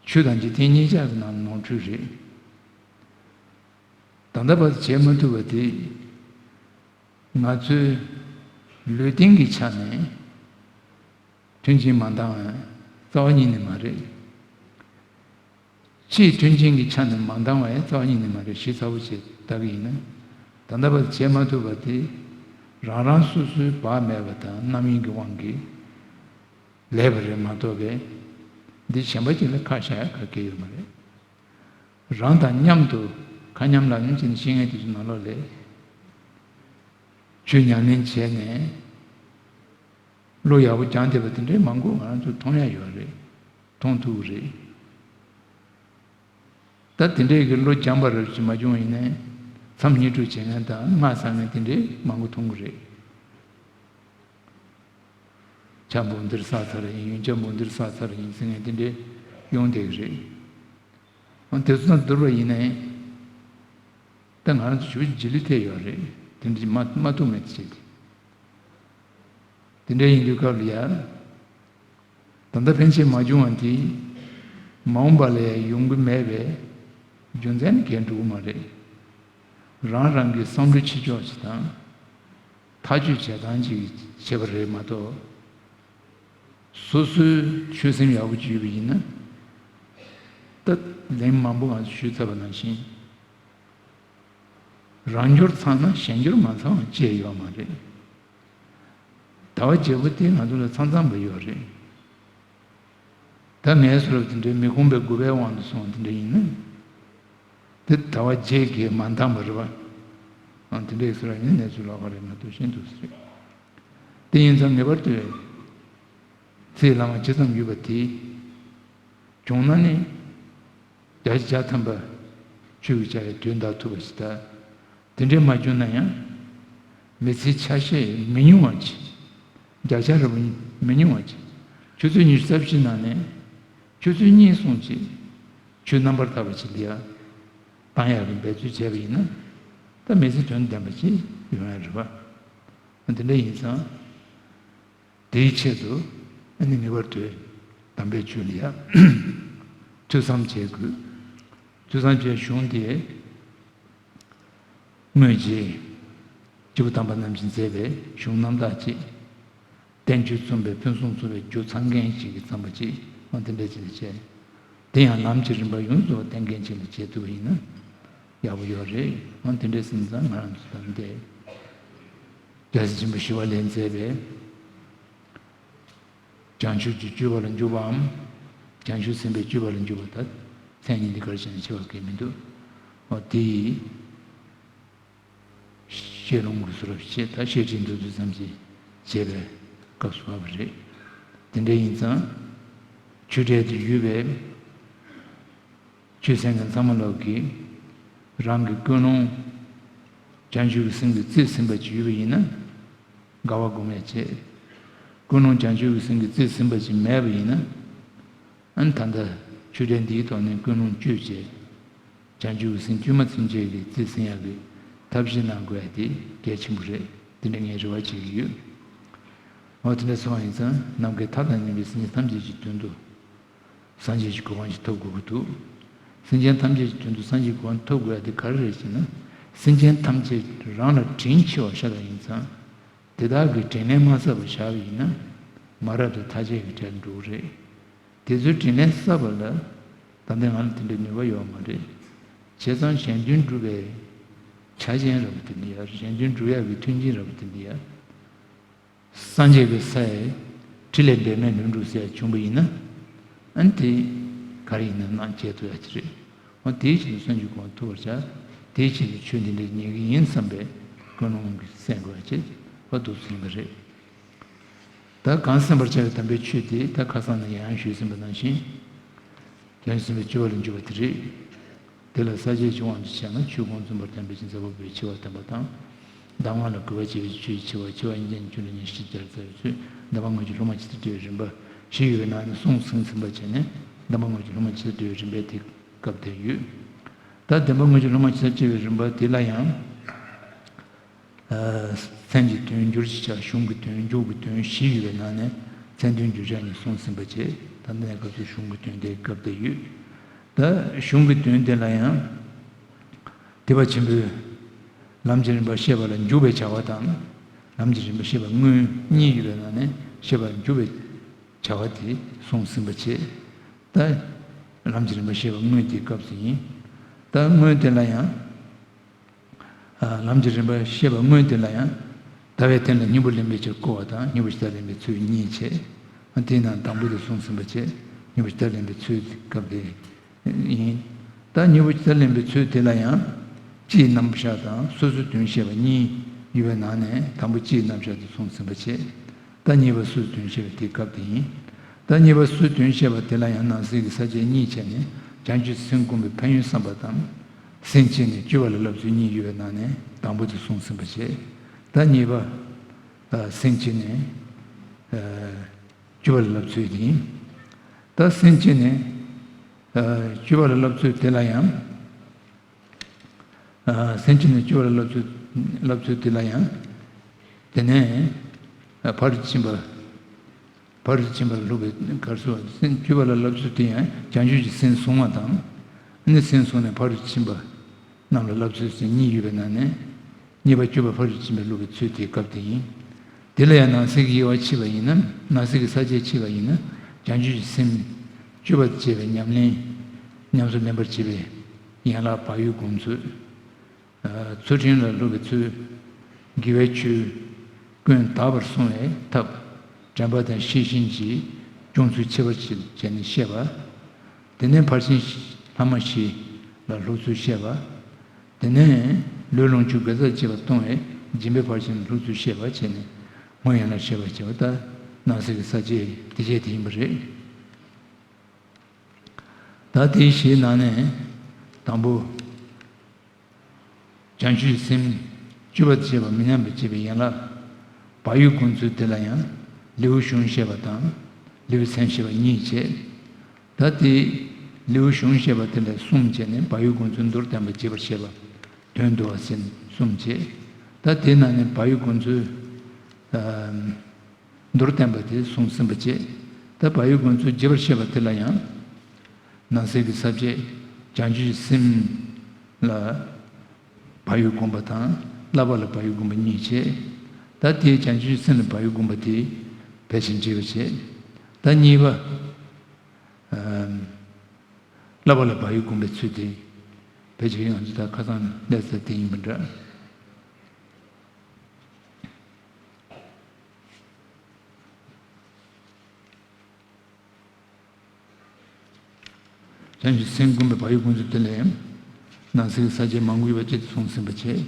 ཆོས་དང་འཇིག་རྟེན་གཉིས་ཆར་གྱི་ནང་ནོར་འཁྲུལ་རེད། ད་ལྟ་བར་དུ་བྱེད་མ་ཐུབ་པ་དེ་ང་ཚོའི་ལུས་རྟེན་གྱི་ཆ་ནས་མཐུན་རྐྱེན་མ་འདང་བའི་རྩ་བ་ཉིད་ནས་མ་རེད། ཕྱིའི་མཐུན་རྐྱེན་གྱི་ཆ་ནས་མ་འདང་བའི་རྩ་བ་ཉིད་ནས་མ་རེད། ཞིབ་ཚགས་པོ་བྱས་ལྟ་གི་ཡིན་ན། ད་ལྟ་བར་བྱེད་མ་ཐུབ་པ་དེ་རང་རང་སོ་སོའི་བག་མེད་པ་དང་རྣམ་གཡེང་གི་དབང་གིས་ལས་པ་རེད་མ་གཏོགས་པའི་འདི་གཞན་པ་ཅིག་ལ་ཁག་བཞག་ཡ་ག་གེ་ཡོད་མ་རེད། རང་དང་མཉམ་དུ་ཁ་མཉམ་ལག་མཉམ་བྱས་ནས་ཤེས་མཁན་དེ་ཚོ་ནང་ལོགས་ལས་ཆོས་ཉམས་ལེན་བྱས་ནས་བློ་ཡག་པོ་སྦྱངས་བསྡད་པ་དེ་འདྲའི་མང་པོ་ང་རང་ཚོ་མཐོང་ཡ་ཡོད་རེད། མཐོང་ཐུབ་ཀྱི་རེད། ད་དེ་འདྲའི་གི་བློ་སྦྱངས་པ་རབ་ཅིག་མ་བྱུང་བ་ཡིན་ནའི་མཚམས་བསྙེན་སྒྲུབ་བྱེད་མཁན་དང་སྔགས་བཟླ་མཁན་དེ་འདྲའི་མང་པོ་མཐོང་གི་རེད། ཇ་འབུམ་སྡེར་བསགས་ཚར་ཡིན། ཡོན་ཇ་འབུམ་སྡེར་བསགས་ཚར་ཡིན་ཟེར་མཁན་དེ་འདྲའི་ཡོང་བསྡད་ཀྱི་རེད། འོ་དེ་ཚོ་དང་བསྡུར་བ་ཡིན་ནའི་ད་ང་རང་ཚོ་ཞེ་པོ་ཅིག་རྗེས་ལུས་ཐེབས་ཡོད་རེད། དེ་འདྲ་ཅིག་མ་མ་ཐུབ་མེད་ཅིག་བྱས་ཏེ། དེ་འདྲ་ཡིན་དུས་སྐབས་ལ་ཡ། ད་ལྟ་ཕན་ཆད་མ་བྱུང་བ་དེ་མ་འོངས་པ་ལ་ཡ་ཡོང་གི་མེད་པའི་རྒྱུ་མཚན་ནི་གང་འགྲོ་གི་མ་རེད། རང་རང་གི་བསམ་བློ་ཕྱི་ཕྱོགས་ཤིག་དང་། ཐག་གཅོད་བྱེད་སྟངས་ཅིག་བྱེད་པ་རེད་མ་གཏོགས། སོ་སོའི་ཆོད་སེམས་ཡག་པོ་ཅིག་ཡོད་པ་ཡིན་ན། ད་ལན་མང་པོ་ང་ཚོས་ཞུས་ཚར་བ་ནང་བཞིན། རང་འགྱུར་ཚང་ན་གཞན་འགྱུར་མ་ཚང་བ་ཅི་ཡང་ཡོད་མ་རེད། ཟླ་བ་བརྒྱད་པོ་དེ་ང་ཚོ་ལ་མཚམས་མཚམས་པ་ཡོད་རེད། ད་ངའི་བཟོ་འདྲ་དེ་འདྲའི་མི་ཁོམ་པའི་དགུ་པའི་དབང་དུ་སོང་བ་དེ་འདྲ་ཡིན་ན། དེ་ཟླ་བ་བརྒྱད་ཀྱིས་མ་འདང་བ་རེད་པ། ཨང་། དེ་འདྲའི་བཟོ་འདྲ་ཡིན་ན་གནས་ཚུལ་ལོགས་ཀ་རེད་མ་གཏོགས་གཞན་འདུག་ས་རེད། དེ་ཡིན་ཙང་ངེས་པར་དུ་ཚེ་ཡི་བླ་མ་ཇི་ཙམ་ཡོད་པ་དེ་བྱུང་ན་ནི། བརྒྱ་ཆ་བརྒྱ་ཐམ་པ་ཆོས་ཀྱི་བྱ་བའི་དོན་དག་ཐུབ་པ་ཞིག་དང་། དེ་འདྲའི་མ་བྱུང་ན་ཡང་། མི་ཚེའི་ཆ་ཤས་མི་ཉུང་བ་ཅིག་བརྒྱ་ཆ་རེ་བ་མི་ཉུང་བ་ཅིག་ཆུ་ཚོད་ཉི་ཤུ་རྩ་བཞིའི་ནང་ནས་ཆུ་ཚོད་གཉིས་གསུམ་ཅིག་ཆོས་རྣམ་པར་དག་པ་ཅིག་ལ་ཡ་བཏང་ཡག་གི་འབད་རྩོལ་བྱས་པ་ཡིན་ན། ད་མི་ཚེ་དོན་ལྡན་པ་ཅིག་ཡོང་ཡ་རེད་པ། དེ་འདྲ་ཡིན་ཙང་། དེའི་ཆེད་དུ་ཨ་ནི་ངེས་པར་དུ་དམ་པའི་ཆོས་ལ་ཡ་ཐོས་བསམ་བྱེད་དགོས། ཐོས་བསམ་བྱས་གཞུང་དེ་དངོས་གཞི་སྐྱེས་བུ་དམ་པ་རྣམས་ཀྱིས་མཛད་པའི་གཞུང་རྣམ་དག་ཅིག་བསྟན་བཅོས་རྩོམ་པའི་ཕུན་སུམ་ཚོགས་པའི་རྒྱུ་ཚང་མཁན་ཞིག་གིས་བརྩམས་པ་ཅིག་འོ་དེ་འདྲ་ཅིག་ལ་བྱས། དེ་ཡང་ལམ་གྱི་རིམ་པ་ཡོངས་སུ་བསྟན་མཁན་ཅིག་ལ་བྱེད་ཐུབ་པ་ཡིན་ན་ཡག་པོ་ཡོད་རེད། འོ་དེ་འདྲ་ཟིན་ཙང་ང་རང་ཚོ་ད་ལྟ་རྒྱལ་སྲས་ཆེན་པོ་ཞི་བ་ལྷས་མཛད་པའི། བྱང་ཆུབ་ཀྱི་སྤྱོད་པ་ལ་འཇུག་པའམ། བྱང་ཆུབ་སེམས་དཔའི་སྤྱོད་པ་ལ་འཇུག་པ་དང་། མཚན་ཉིད་འདི་གར་བྱས་ནས་ཕྱེ་བ་གང་ཡང་མི་འདུག་འོ་དེ་ཡིས། བཤད་ལུང་གི་བཟོ་འདྲ་བྱས། ད་བཤད་ཁྲིད་འདི་ཚོ་ཙམ་ཞིག་བྱས་པའི་སྐབས་སུ་བབས་པ་རེད། དེ་འདྲ་ཡིན་ཙང་། ཆོས་གྲལ་དུ་ཡོད་པའི་ཆོས་གསན་མཁན་ཚང་མ་ལོག་གིས་རང་གི་ཀུན་སློང་བྱང་ཆུབ་ཀྱི་སེམས་ཀྱིས་རྩིས་ཟིན་པ་ཅིག་ཡོད་པ་ཡིན་ན། དགའ་བ་སྒོམ་ཡ་བྱེད། ཀུན་སློང་བྱང་ཆུབ་ཀྱི་སེམས་ཀྱིས་རྩིས་ཟིན་པ་ཅིག་མེད་པ་ཡིན་ན། ཨ་ནི་ད་ལྟ་ཆོས་གྲལ་འདིའི་ཐོག་ནས་ཀུན་སློང་བཅོས་བྱས། བྱང་ཆུབ་ཀྱི་སེམས་དཀྱུས་མ་ཚུན་ཆད་ཀྱི་རྩིས་ཟིན་ཡག་གི་ཐབས་ཤེས་གནང་དགོས་ཡ་དེ་གལ་ཆེན་པོ་རེད། དེ་འདྲ་ངས་རེ་བ་བྱེད་ཀྱི་ཡོད། འོ་དེ་འདྲ་སོང་བ་ཡིན་ཙང་ནམ་མཁའི་མཐའ་དང་མཉམ་པའི་སེམས་ཅན་ཐམས་ཅད་ཀྱི་དོན་དུ། སངས་རྒྱས་ཀྱི་གོ་འཕང་ཞིག་ཐོབ་དགོས་ཀྱི་འདུག་སེམས་ཅན་ཐམས་ཅད་ཀྱི་དོན་དུ་སངས་རྒྱས་ཀྱི་གོ་འཕང་ཐོབ་དགོས་ཡ་དེ་ག་རེ་རེད་ཟེར་ན། སེམས་ཅན་ཐམས་ཅད་རང་ལ་དྲིན་ཆེ་བ་ཤ་སྟག་ཡིན་ཙང་། དེ་དག་གིས་དྲིན་ལན་མ་བསབ་པ་བཞག་པ་ཡིན་ན། མ་རབས་དང་ཐ་ཆད་ཀྱི་གྲལ་འགྲོ་གི་རེད། དེ་ཚོའི་དྲིན་ལན་བསབ་པ་ལ་ད་ལྟ་ང་ལ་དེ་འདྲའི་ནུས་པ་ཡོད་མ་རེད། བྱས་ཙང་གཞན་དོན་སྒྲུབ་པའི་ཆ་རྐྱེན་ར་བ་དེ་འདི་ཡ། གཞན་དོན་སྒྲུབ་ཡག་གི་མཐུན་རྐྱེན་ར་བ་དེ་འདི་ཡ། སངས་རྒྱས་ཀྱི་ས་ཡི་ཕྲིན་ལས་འབད་མེད་ལྷུན་གྲུབ་ཟེར་ཡ་བྱུང་བ་ཡིན་ན། ཨ་ནི་དེ་ག་རེ་ཡིན་ན་གནང་བྱེད་ཐུབ་ཡ་ཅིག་རེད། འོ་དེའི་ཆེད་དུ་སངས་རྒྱས་གོ་འཕང་ཐོབ་པར་བྱ། དེའི་ཆེད་དུ་ཆོས་འདི་འདྲ་ཉན་གྱི་ཡིན་བསམ་པའི་ཀུན་སློང་གི་སེམས་དགོས་ཡ་ཅིག་འོ་འདུག་ཟིན་པ་རེད། ད་གང་གསན་པར་བྱ་བའི་དམ་པའི་ཆོས་དེ་ད་ཁ་སང་ནས་ཡང་ཡང་ཞུས་ཟིན་པ་ནང་བཞིན། དོན་ཟིན་པའི་སྤྱོད་པ་ལ་འཇུག་པ་དེ་རེད། དེ་ལ་ས་བཅད་ཀྱི་དབང་དུ་བྱས་ན་ཆོས་ཀུན་མཚུངས་པར་ལྡན་པའི་ཕྱིར་མཛད་པ་པོའི་ཆེ་བ་བསྟན་པ་དང་། གདམས་ངག་ལ་དགོས་པ་བྱས་པའི་ཆོས་ཀྱི་ཆེ་བ། ཆེ་བ་དབྱིན་ཇི་ནས་ཆོས་ལ་ཉེར་བཞི་སྦྱར་ཚར་བའི་ཚུལ། བདེན་པ་དངོས་ཀྱི་སློབ་མ་ཇི་ལྟར་འབྲེལ་བའི་རིམ་པ་བཞི་ཡོད་པའི་ནང་ནས་གསུངས་ཟིན་ཟིན་པ་བྱས་ནས་བདེན་པ་དངོས་ཀྱི་སློབ་མ་ཇི་ལྟར་འབྲེལ་བའི་རིམ་པའི་དེ་སྐབས་དེར་ཡོད། ད་བདེན་པ་དངོས་ཀྱི་སློབ་མ་ཇི་ལྟར་འབྲེལ་བའི་རིམ་པ་དེ་ལ་ཡང་། མཚན་གྱི་དོན་བསྒྱུར་གྱི་ཆ། གཞུང་གི་དོན། འཇུག་གི་དོན་བཞི་ཡོད་པའི་ནང་ནས་མཚན་དོན་བསྒྱུར་བྱ་གཉིས་གསུངས་ཟིན་པ་བྱས། ད་ལྟའི་སྐབས་སུ་གཞུང་གི་དོན་དེ་སྐབས་དེ་ཡོད། ད་གཞུང་གི་དོན་དེ་ལ་ཡང་། ཐེག་པ་ཆེན་པོའི་ལམ་གྱི་རིམ་པ་བཤད་པ་ལ་འཇུག་པའི་བྱ་བ་དང་། ལམ་གྱི་རིམ་པ་བཤད་པ་དངོས་གཉིས་ཡོད་པའི་ནང་ནས་བཤད་པ་ལ་འཇུག་པའི་བྱ་བ་དེ་གསུངས་ཟིན་པ་བྱས། ད་ལམ་གྱི་རིམ་པ་བཤད་པ་དངོས་དེའི་སྐབས་སུ་ཡིན། ད་དངོས་དེ་ལ་ཡང་། ལམ་གྱི་རིམ་པ་བཤད་པ་དངོས་དེ་ལ་ཡང་། ལྟ་བའི་རྟེན་ལ་སྙིང་པོ་ལེན་པའི་ཕྱིར་བསྐུལ་བ་དང་། སྙིང་པོ་ཇི་ལྟར་ལེན་པའི་ཚུལ་གཉིས་བྱས། དེའི་ནང་དང་པོ་དེ་གསུངས་ཟིན་པ་བྱས། སྙིང་པོ་ཇི་ལྟར་ལེན་པའི་ཚུལ་སྐབས་དེ་ཡིན། ད་སྙིང་པོ་ཇི་ལྟར་ལེན་པའི་ཚུལ་དེ་ལ་ཡང་། སྤྱིའི་རྣམ་གཞག་དང་སོ་སོའི་དོན་བཤད་པ་གཉིས་ཡོད་པའི་ནང་ནས་དང་པོ་སྤྱིའི་རྣམ་གཞག་དེ་གསུངས་ཟིན་པ་བྱས། ད་གཉིས་པ་སོ་སོའི་དོན་བཤད་པའི་དེའི་སྐབས་དེ་ཡིན། ད་གཉིས་པ་སོ་སོའི་དོན་བཤད་པ་དེ་ལ་ཡང་ནང་གསེས་ཀྱི་ས་བཅད་གཉིས་བྱས་ནས་བྱང་ཆུབ་སེམས་བསྒོམ་པའི་ཕན་ཡོན་བསམ་པ་དང་། སེམས་བསྐྱེད་ནས་སྤྱོད་པ་ལ་བསླབ་ཚུལ་གཉིས་ཡོད་པའི་ནང་ནས་དང་པོ་དེ་གསུངས་ཟིན་པ་བྱས། ད་གཉིས་པ། ཨ། སེམས་བསྐྱེད་ནས། ཨ། སྤྱོད་པ་ལ་བསླབ་ཚུལ་དེ་ཡིན། ད་སེམས་བསྐྱེད་ནས། ཨ། སྤྱོད་པ་ལ་བསླབ་ཚུལ་དེ་ལ་ཡང་། ཨ། སེམས་བསྐྱེད་ནས་སྤྱོད་པ་ལ་བསླབ་ཚུལ། བསླབ་ཚུལ་དེ་ལ་ཡང་། དེ་ནས། ཨ། ཕ་རོལ་ཏུ་ཕྱིན་པ། ཕ་རོལ་ཏུ་ཕྱིན་པ་ལ་སློབ་པའི་གར་སོགས་སེམས་སྤྱོད་པ་ལ་བསླབ་ཚུལ་དེ་ཡང་བྱང་ཆུབ་ཀྱི་སེམས་བཟུང་བ་དང་། ཨ་ནི་སེམས་བཟུང་ནས་ཕ་རོལ་ཏུ་ཕྱིན་པ་རྣམས་ལ་བསླབ་ཚུལ་ཟེར་གཉིས་ཡོད་པའི་ནང་ནས། གཉིས་པ་སྤྱོད་པ་ཕ་རོལ་ཏུ་ཕྱིན་པའི་སློབ་པའི་ཚུལ་དེའི་སྐབས་དེ་ཡིན། དེ་ལ་ཡང་ནང་གསེས་ཀྱི་དབྱེ་བ་ཕྱེ་བ་ཡིན་ན། ནང་གསེས་ཀྱི་ས་བཅད་ཕྱེ་བ་ཡིན་ན། བྱང་ཆུབ་ཀྱི་སེམས་སྤྱོད་པ་བྱེད་པའི་ཉམས་ལེན། ཉམས་སུ་ལེན་པར་བྱེད་པའི་ཡན་ལག་བག་ཡོད་སྒོམ་ཚུལ། ཚུལ་ཁྲིམས་ལ་སློབ་པའི་ཚུལ། དགེ་བའི་ཆོས་ཀུན་དག་པར་བསྲུང་བའི་ཐབས། དྲན་པ་དང་ཤེས་བཞིན་གྱིས་སྦྱོང་ཚུལ་ཁྱད་པར་ཅན་བྱས་ནས་བཤད་པ། དེ་ནས་ཕར་ཕྱིན་ལྷག་མ་བཞི་ལ་སློབ་ཚུལ་བཤད་པ། དེ་ནས་ལུས་ལོངས་སྤྱོད་དགེ་རྩ་བཅས་པ་གཏོང་བའི་སྦྱིན་པའི་ཕར་ཕྱིན་སློབ་ཚུལ་བཤད་པ་བྱས་ནས་སྔོན་ཡན་ལག་བཤད་པ་བྱས་པ། ད་ནང་གསེས་ཀྱི་ས་བཅད་དེ་བཅད་དེ་ཡིན་པ་རེད། ད་དེའི་གཞིའི་ནང་ནས་དང་པོ། བྱང་ཆུབ་སེམས་སྤྱོད་པ་བྱེད་པ་མི་ཉམས་པར་བྱེད་པའི་ཡན་ལག་བག་ཡོད་སྒོམ་ཚུལ་དེ་ལ་ཡང་ལེའུ་གཞུང་བཤད་པ་དང་ལེའུ་མཚན་བཤད་པ་གཉིས་བྱས། ད་དེ་ལེའུ་གཞུང་བཤད་པ་དེ་ལས་གསུམ་བྱས་ནས་བག་ཡོད་སྒོམ་ཚུལ་མདོར་བསྟན་པ་རྒྱས་པར་བཤད་པ། དོན་བསྡུ་བ་ཟེར་གསུམ་བྱས། ད་དེའི་ནང་ནས་བག་ཡོད་སྒོམ་ཚུལ། ཨ། མདོར་བསྟན་པ་དེ་གསུངས་ཟིན་པ་བྱས། ད་བག་ཡོད་སྒོམ་ཚུལ་རྒྱས་པར་བཤད་པ་དེ་ལ་ཡང་། ནང་གསེས་ཀྱི་ས་བཅད། བྱང་ཆུབ་ཀྱི་སེམས་ལ་བག་ཡོད་བསྒོམ་པ་དང་བསླབ་པ་ལ་བག་ཡོད་བསྒོམ་པ་གཉིས་བྱས། ད་དེའི་བྱང་ཆུབ་ཀྱི་སེམས་ལ་བག་ཡོད་བསྒོམ་པ་དེ་ཕལ་ཆེར་འགྲིག་པ་བྱས། ད་གཉིས་པ། ཨམ། བསླབ་པ་ལ་བག་ཡོད་བསྒོམ་པའི་ཚུལ་དེ་ཕལ་ཆེར་ཡང་ད་ཁ་སང་གནས་ཚུལ་དེ་ཡིན་པ་འདྲ། བྱང་ཆུབ་སེམས་བསྒོམ་པའི་བག་ཡོད་སྒོམ་ཚུལ་དེ་ལས་ནང་གསེས་ཀྱི་ས་བཅད་མང་པོ་ཡོད་པ་ཅིག་གསུངས་ཟིན་པ་བྱས།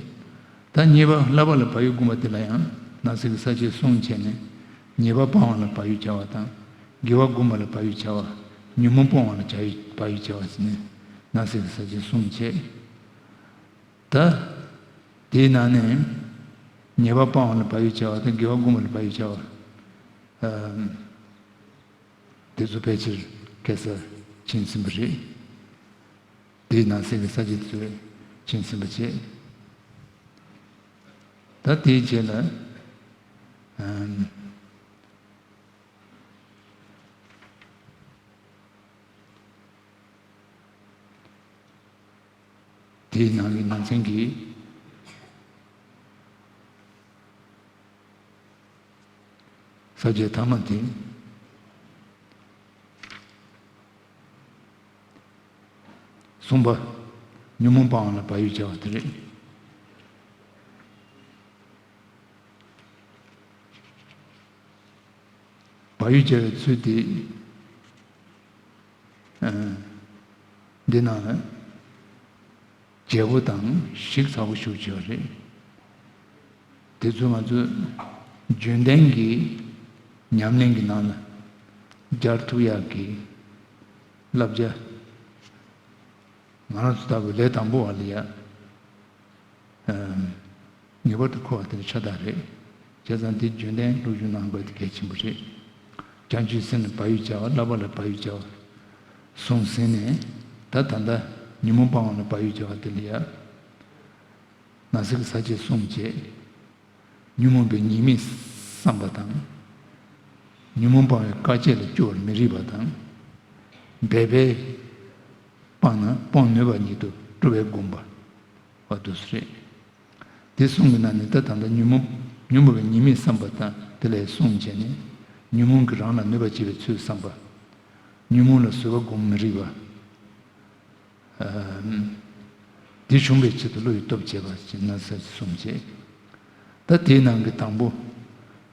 ད་གཉིས་པ་བསླབ་པ་ལ་བག་ཡོད་བསྒོམ་པ་དེ་ལ་ཡང་ནང་གསེས་ཀྱི་ས་བཅད་གསུམ་བྱས་ནས་ཉེས་པ་སྤང་བ་ལ་བག་ཡོད་བྱ་བ་དང་དགེ་བ་བསྒོམ་པ་ལ་བག་ཡོད་བྱ་བ། ཉོན་མོངས་སྤོང་བ་ལ་བྱ་ཡོད་བག་ཡོད་བྱ་བ་ཟེར་ནས་ནང་གསེས་ཀྱི་ས་བཅད་གསུམ་བྱས། ད་དེའི་ནང་ནས་ཉེས་པ་སྤང་བ་ལ་བག་ཡོད་བྱ་བ་དང་དགེ་བ་བསྒོམ་པ་ལ་བག་ཡོད་བྱ་བ། ཨམ། དེ་ཚོ་ཕལ་ཆེར་ཁ་སང་ཕྱིན་ཟིན་པ་རེད། དེའི་ནང་གསེས་ཀྱི་ས་བཅད་ཚོ་ཕྱིན་ཟིན་པ་བྱས། ད་དེའི་རྗེས་ལ། ཨམ། དེའི་ནང་གི་ནང་ཚན་གྱི་ས་བཅད་ཐ་མ་དེ། གསུམ་པ། ཉོན་མོངས་སྤང་བ་ལ་བག་ཡོད་བྱ་བ་དེ་རེད། བག་ཡོད་བྱ་བའི་ཚུལ་དེ། ཨ། འདི་ནང་ལ་བརྗེ་པོ་དང་ཞིབ་ཚགས་པོ་ཞེ་པོ་ཅིག་ཡོད་རེད། དེ་ཚོ་ང་ཚོས་རྒྱུན་ལྡན་གྱི་ཉམས་ལེན་གྱི་ནང་ལ་སྦྱར་ཐུབ་ཡག་གི་བསླབ་བྱ། ང་རང་ཚོ་ལྟ་བུ་ལས་དང་པོ་བ་ལ་ཡ། ཨ། ངེས་པར་དུ་མཁོ་བ་དེ་ནི་ཤ་སྟག་རེད། བྱས་ཙང་དེ་རྒྱུན་ལྡན་སློབ་སྦྱོང་གནང་དགོས་དེ་གལ་ཆེན་པོ་རེད། བྱང་ཆུབ་སེམས་ལ་བག་ཡོད་བྱ་བ། བསླབ་པ་ལ་བག་ཡོད་བྱ་བ། གསུངས་ཟིན་ནས། ད་ད་ལྟ་ཉོན་མོངས་སྤང་བ་ལ་བག་ཡོད་བྱ་བ་དེ་ལ་ཡ། ན་སིག་གི་ས་བཅད་གསུམ་བྱས། ཉོན་མོངས་པའི་ཉེས་དམིགས་བསམ་པ་དང་། ཉོན་མོངས་སྤང་བའི་དཀའ་སྤྱད་ལ་སྐྱོ་བར་མི་རིགས་པ་དང་། འབད་པས་སྤངས་ན་སྤོང་ནུས་པ་ཉིད་དུ་སྤྲོ་བས་བསྒོམ་པ། འོ་འདུག་སེ་རེད། དེ་གསུམ་གྱི་ནང་ནས་ད་ད་ལྟ་ཉོན་མོངས་ཉོན་མོངས་པའི་ཉེས་དམིགས་བསམ་པ་དང་དེ་ལས་གསུམ་བྱས་ནས། ཉོན་མོངས་ཀྱིས་རང་ལ་གནོད་པ་བྱེད་པའི་ཚུལ་བསམ་པ། ཉོན་མོངས་ལ་བཟོད་པ་བསྒོམ་མི་རིགས་པ། ཨ། དེ་བྱུང་བའི་ཆེད་དུ་བློ་ཡི་སྟོབས་བྱེད་པ་ཞེས་ན་ས་གསུམ་བྱས། ད་དེའི་ནང་གི་དང་པོ།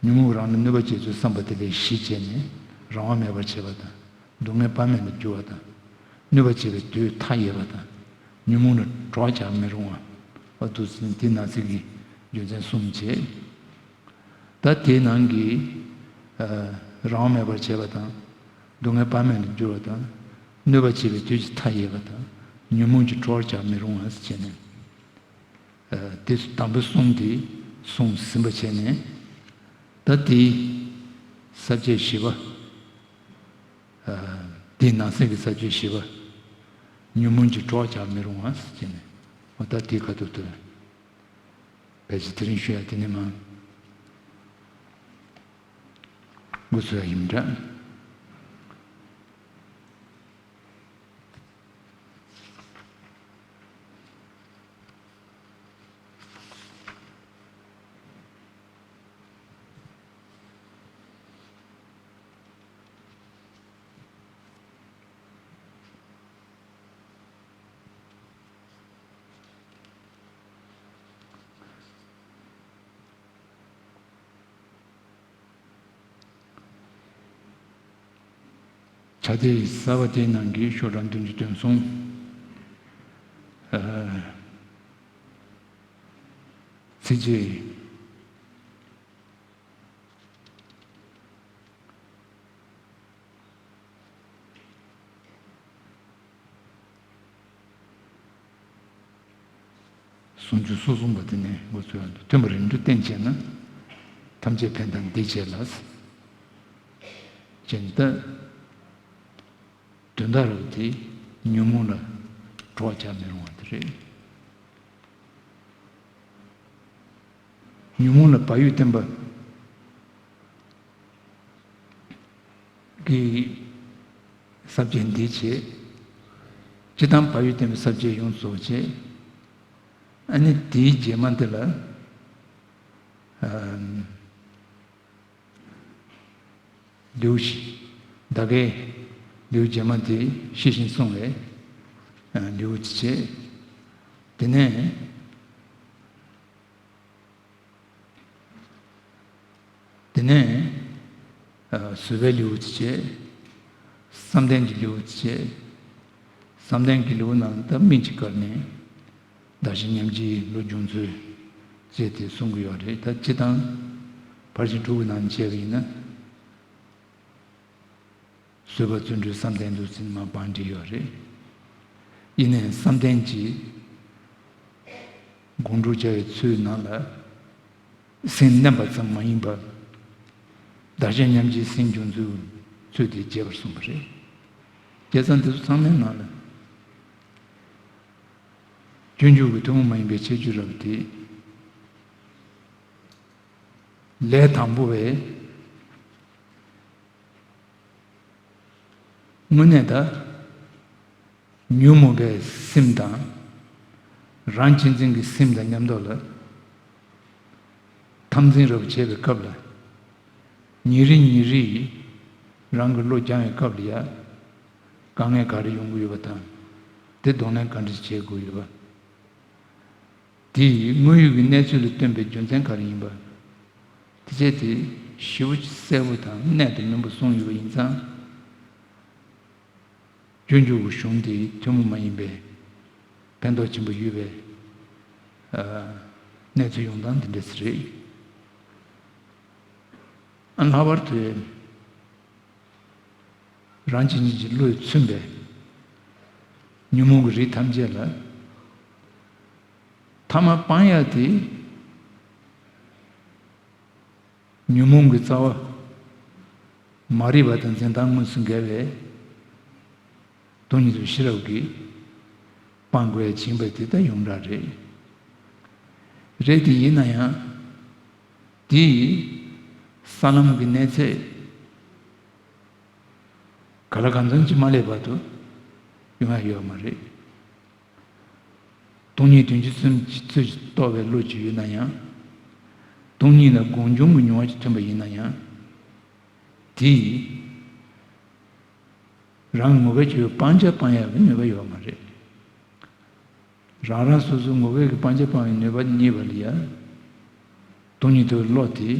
ཉོན་མོངས་རང་ལ་གནོད་པ་བྱེད་ཚུལ་བསམ་པ་དེ་ལས་གཞི་བྱས་ནས་རང་དབང་མེད་པར་བྱེད་པ་དང་། སྡུག་བསྔལ་བག་མེད་ལ་སྒྱུར་བ་དང་། གནོད་པ་བྱེད་པའི་དུས་མཐའ་ཡས་པ་དང་། ཉོན་མོངས་ལ་གྲོགས་བྱ་མི་རུང་བ། འོ་འདུག་སེ་དེ་ན་སིག་གི་རྒྱུ་མཚན་གསུམ་བྱས། ད་དེའི་ནང་གི། ཨ། རང་དབང་མེད་པར་བྱེད་པ་དང་། སྡུག་བསྔལ་བག་མེད་ལ་སྒྱུར་བ་དང་། གནོད་པ་བྱེད་པའི་དུས་ཀྱི་མཐའ་ཡས་པ་དང་། ཉོན་མོངས་ཀྱི་གྲོགས་བྱ་མི་རུང་བ་ཞེས་བྱས་ནས། ཨ། དེ་དང་པོ་གསུམ་དེ་གསུངས་ཟིན་པ་བྱས་ནས། ད་དེའི་ས་བཅད་བཞི་པ། ཨ། དེའི་ནང་གསེས་ཀྱི་ས་བཅད་བཞི་པ། ཉོན་མོངས་ཀྱི་གྲོགས་བྱ་མི་རུང་བ་ཞེས་བྱས་ནས། འོ་ད་དེའི་ཁ་ཐུག་ཏུ། ཕལ་ཆེར་དེ་རིང་ཞུ་ཡ་དེ་ནས་མ་འགོ་ཚུགས་ཡ་ཡིན་འདྲ། ཕྱག་དེབ་གསར་པ་དེའི་ནང་གི་ཤོག་གྲངས་བདུན་ཅུ་དོན་གསུམ། ཨ། ཚིགས་བཅད། སུམ་ཅུ་སོ་གསུམ་པ་དེ་ནས་འགོ་ཚུགས་ཡོང་དུས། མཐུན་པར་རིམ་གྲོ་བསྟེན་བྱས་ན། ཐམས་ཅད་ཕན་དང་བདེ་བྱེད་ལ། ཅེས་ད། དོན་དག་རེད་དེ། ཉོན་མོངས་ལ་གྲོགས་བྱ་མི་རུང་བ་དེ་རེད། ཉོན་མོངས་ལ་བག་ཡོད་བསྟེན་པ་གི་ས་བཅད་འདི་བྱས། སྤྱིར་བཏང་བག་ཡོད་བསྟེན་པའི་ས་བཅད་ཡོངས་སུ་རྫོགས་བྱས། ཨ་ནི་དེའི་རྗེས་མ་འདི་ལ། ཨ། ལེའུ་བཞི། ད་གའི་ལེའུ་རྗེས་མ་དེ་ཤེས་བཞིན་སྲུང་བའི། ཨ། ལེའུ་བྱས། དེ་ནས། དེ་ནས། ཨ། བཟོད་པའི་ལེའུ་བྱས། བསམ་གཏན་གྱི་ལེའུ་བྱས། བསམ་གཏན་གྱི་ལེའུ་ནང་ད་སྨིན་གྱི་སྐབས་ནས་བདག་གཞན་མཉམ་བརྗེའི་བློ་སྦྱོང་ཚུལ་བཅས་དེ་གསུང་གི་ཡོད་རེད། ད་སྤྱིར་བཏང་ཕར་ཕྱིན་དྲུག་གི་ནང་བྱས་པ་ཡིན་ན། བཟོད་པ་བརྩོན་འགྲུས་བསམ་གཏན་འདུ་འཛིན་མར་བང་བསྒྲིགས་ཡོད་རེད། ཡིན་ནའི་བསམ་གཏན་གྱི་སྒོམ་སྒྲུབ་བྱ་བའི་ཚུལ་ནང་ལ། སེམས་མནན་པ་ཙམ་མ་ཡིན་པར། བདག་གཞན་མཉམ་བརྗེའི་སེམས་སྦྱོང་ཚུལ་ཚུལ་དེ་རྒྱས་པར་གསུངས་པ་རེད། བྱས་ཙང་དེ་ཚོ་ཚང་མའི་ནང་ལ། སྤྱོད་འཇུག་གི་ཐུན་མོང་མ་ཡིན་པའི་ཁྱད་ཆོས་རབ་དེ། ལས་དང་པོ་བས། དངོས་གནས་ད། ཉོན་མོངས་པའི་སེམས་དང་། རང་གཅེས་འཛིན་གྱི་སེམས་དང་མཉམ་དུ་ལ། འཐབ་འཛིང་རབ་བྱེད་པའི་སྐབས་ལ། ཉིན་རེ་ཉིན་རེ་ཡིས་རང་གི་བློ་སྦྱང་བའི་སྐབས་ལ་ཡ། དཀའ་ངལ་ག་རེ་ཡོང་གི་ཡོད་པ་དང་། དེ་གདོང་ལེན་ག་འདྲ་བྱེད་དགོས་ཡོད་པ། དེ་ཡིས་དངོས་ཡོད་ཀྱི་གནས་ཚུལ་ལ་བསྟུན་པའི་རྒྱུ་མཚན་ག་རེ་ཡིན་པ། དེ་བྱས་ཏེ་ཞིབ་པོ་གསལ་པོ་དང་གནད་དུ་སྨིན་པོ་གསུངས་ཡོད་པ་ཡིན་ཙང་། སྤྱོད་འཇུག་གི་གཞུང་དེ་ཐུན་མོང་མ་ཡིན་པའི་ཕན་ཐོགས་ཆེན་པོ་ཡོད་པའི་ཨ་གནས་ཚུལ་ཡོང་སྟངས་འདི་འདྲ་ཞིག་རེད། ཨ་ལྷག་པར་དུ་རང་གི་ཉིད་ཀྱི་བློས་མཚོན་པའི་ཉོན་མོངས་ཀྱི་རིགས་ཐམས་ཅད་ལ་ཐ་མ་སྤང་ཡག་དེ། ཉོན་མོངས་ཀྱི་རྩ་བ་མ་རིག་པ་དང་འཛིན་སྟངས་དངོས་སུ་འགལ་བའི་སྟོང་ཉིད་དུ་ཤེས་རབ་ཀྱིས་སྤང་དགོས་ཡ་ཡིན་པ་དེ་ལྟ་ཡོངས་གྲགས་རེད། རེད་དེ་ཡིན་ན་ཡང་དེའི་ས་ལམ་གྱི་གནས་ཚད་ག་ལ་གང་འཚམ་ཅིག་མ་སླེབས་བར་དུ་ཡོང་ཡ་ཡོད་མ་རེད། སྟོང་ཉིད་དོན་སྤྱི་ཚུལ་གྱིས་རྟོགས་པའི་བློ་ཅིག་ཡོད་ན་ཡང་། སྟོང་ཉིད་ལ་དགོངས་འབྱུང་གི་མྱོང་བ་ཅིག་ཐོན་པ་ཡིན་ན་ཡང་། དེས་རང་གི་ངོ་སྐལ་གྱི་སྤང་བྱ་སྤང་ཡག་གི་ནུས་པ་ཡོད་མ་རེད། རང་རང་སོ་སོའི་ངོ་སྐལ་གྱི་སྤང་བྱ་སྤང་བའི་ནུས་པ་རྙེད་པ་ལ་ཡ། སྟོང་ཉིད་རྟོགས་པའི་བློ་དེ་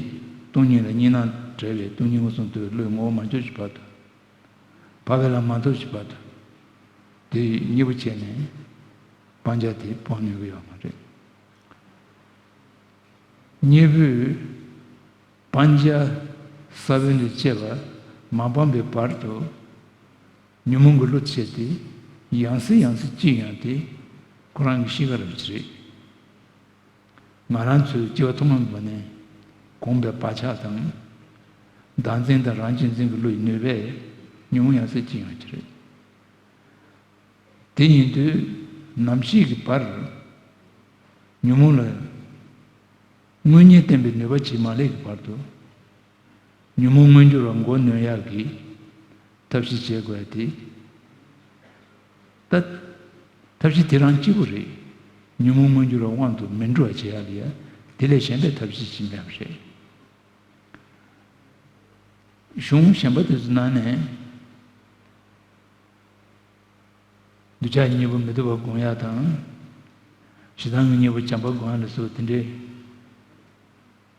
སྟོང་ཉིད་ལ་གཉིས་སྣང་བྲལ་བའི་སྟོང་ཉིད་མངོན་སུམ་རྟོགས་པའི་བློའི་ངོ་བོ་མ་འཆོལ་གྱི་བར་དུ། བབ་པའི་ལམ་མ་ཐོབ་ཀྱི་བར་དུ། དེ་གཉིས་པོ་བྱས་ནས་སྤང་བྱ་དེ་སྤོང་ནུས་ཀྱི་ཡོད་མ་རེད། གཉིས་པོས་སྤང་བྱ་ས་བོན་ལས་སྐྱེས་པ་མ་སྤངས་པའི་བར་དུ་ཉོན་མོངས་ཀྱི་བློ་ཆེ་སྟེ་ཡང་སེ་ཡང་སེ་སྐྱེ་ཡོང་དེ་ཁོ་རང་གི་གཤིས་ཀ་རབ་ཅིག་རེད། ང་རང་ཚོའི་སྐྱེ་བ་ཐོག་མའི་སྒོ་ནས་གོམས་པའི་བག་ཆགས་དང་། བདག་འཛིན་དང་རང་གཅེས་འཛིན་གྱི་བློ་ཡི་ནུས་པས་ཉོན་མོངས་ཡང་སེ་སྐྱེ་ཡོང་གི་རེད། དེ་ཡིན་དུས་ནམ་ཞིག་གི་བར་ཉོན་མོངས་ལ་དངོས་གཉེན་བསྟེན་པའི་ནུས་པ་ཇི་མ་སླེབས་ཀྱི་བར་དུ། ཉོན་མོངས་མངོན་གྱུར་བ་མགོ་གནོན་ཡག་གི་ཐབས་ཤེས་བྱེད་དགོས་ཡ་དེ། ད་ཐབས་ཤེས་དེ་རང་གཅིག་པུ་རེད། ཉོན་མོངས་མངོན་གྱུར་བ་དབང་དུ་མི་འགྲོ་བ་བྱེད་ཡག་ལ་ཡ་དེ་ལས་གཞན་པའི་ཐབས་ཤེས་ཅིག་མེད་པ་རེད། གཞུང་གཞན་པ་དེ་ཚོའི་ནང་ནས། འདོད་ཆགས་གཉིས་པོ་མི་སྡུག་པ་སྒོམ་ཡག་དང་། ཞེ་སྡང་གི་གཉིས་པོ་བྱམས་པ་སྒོམ་ཡག་ལ་སོགས་དེ་འདྲའི་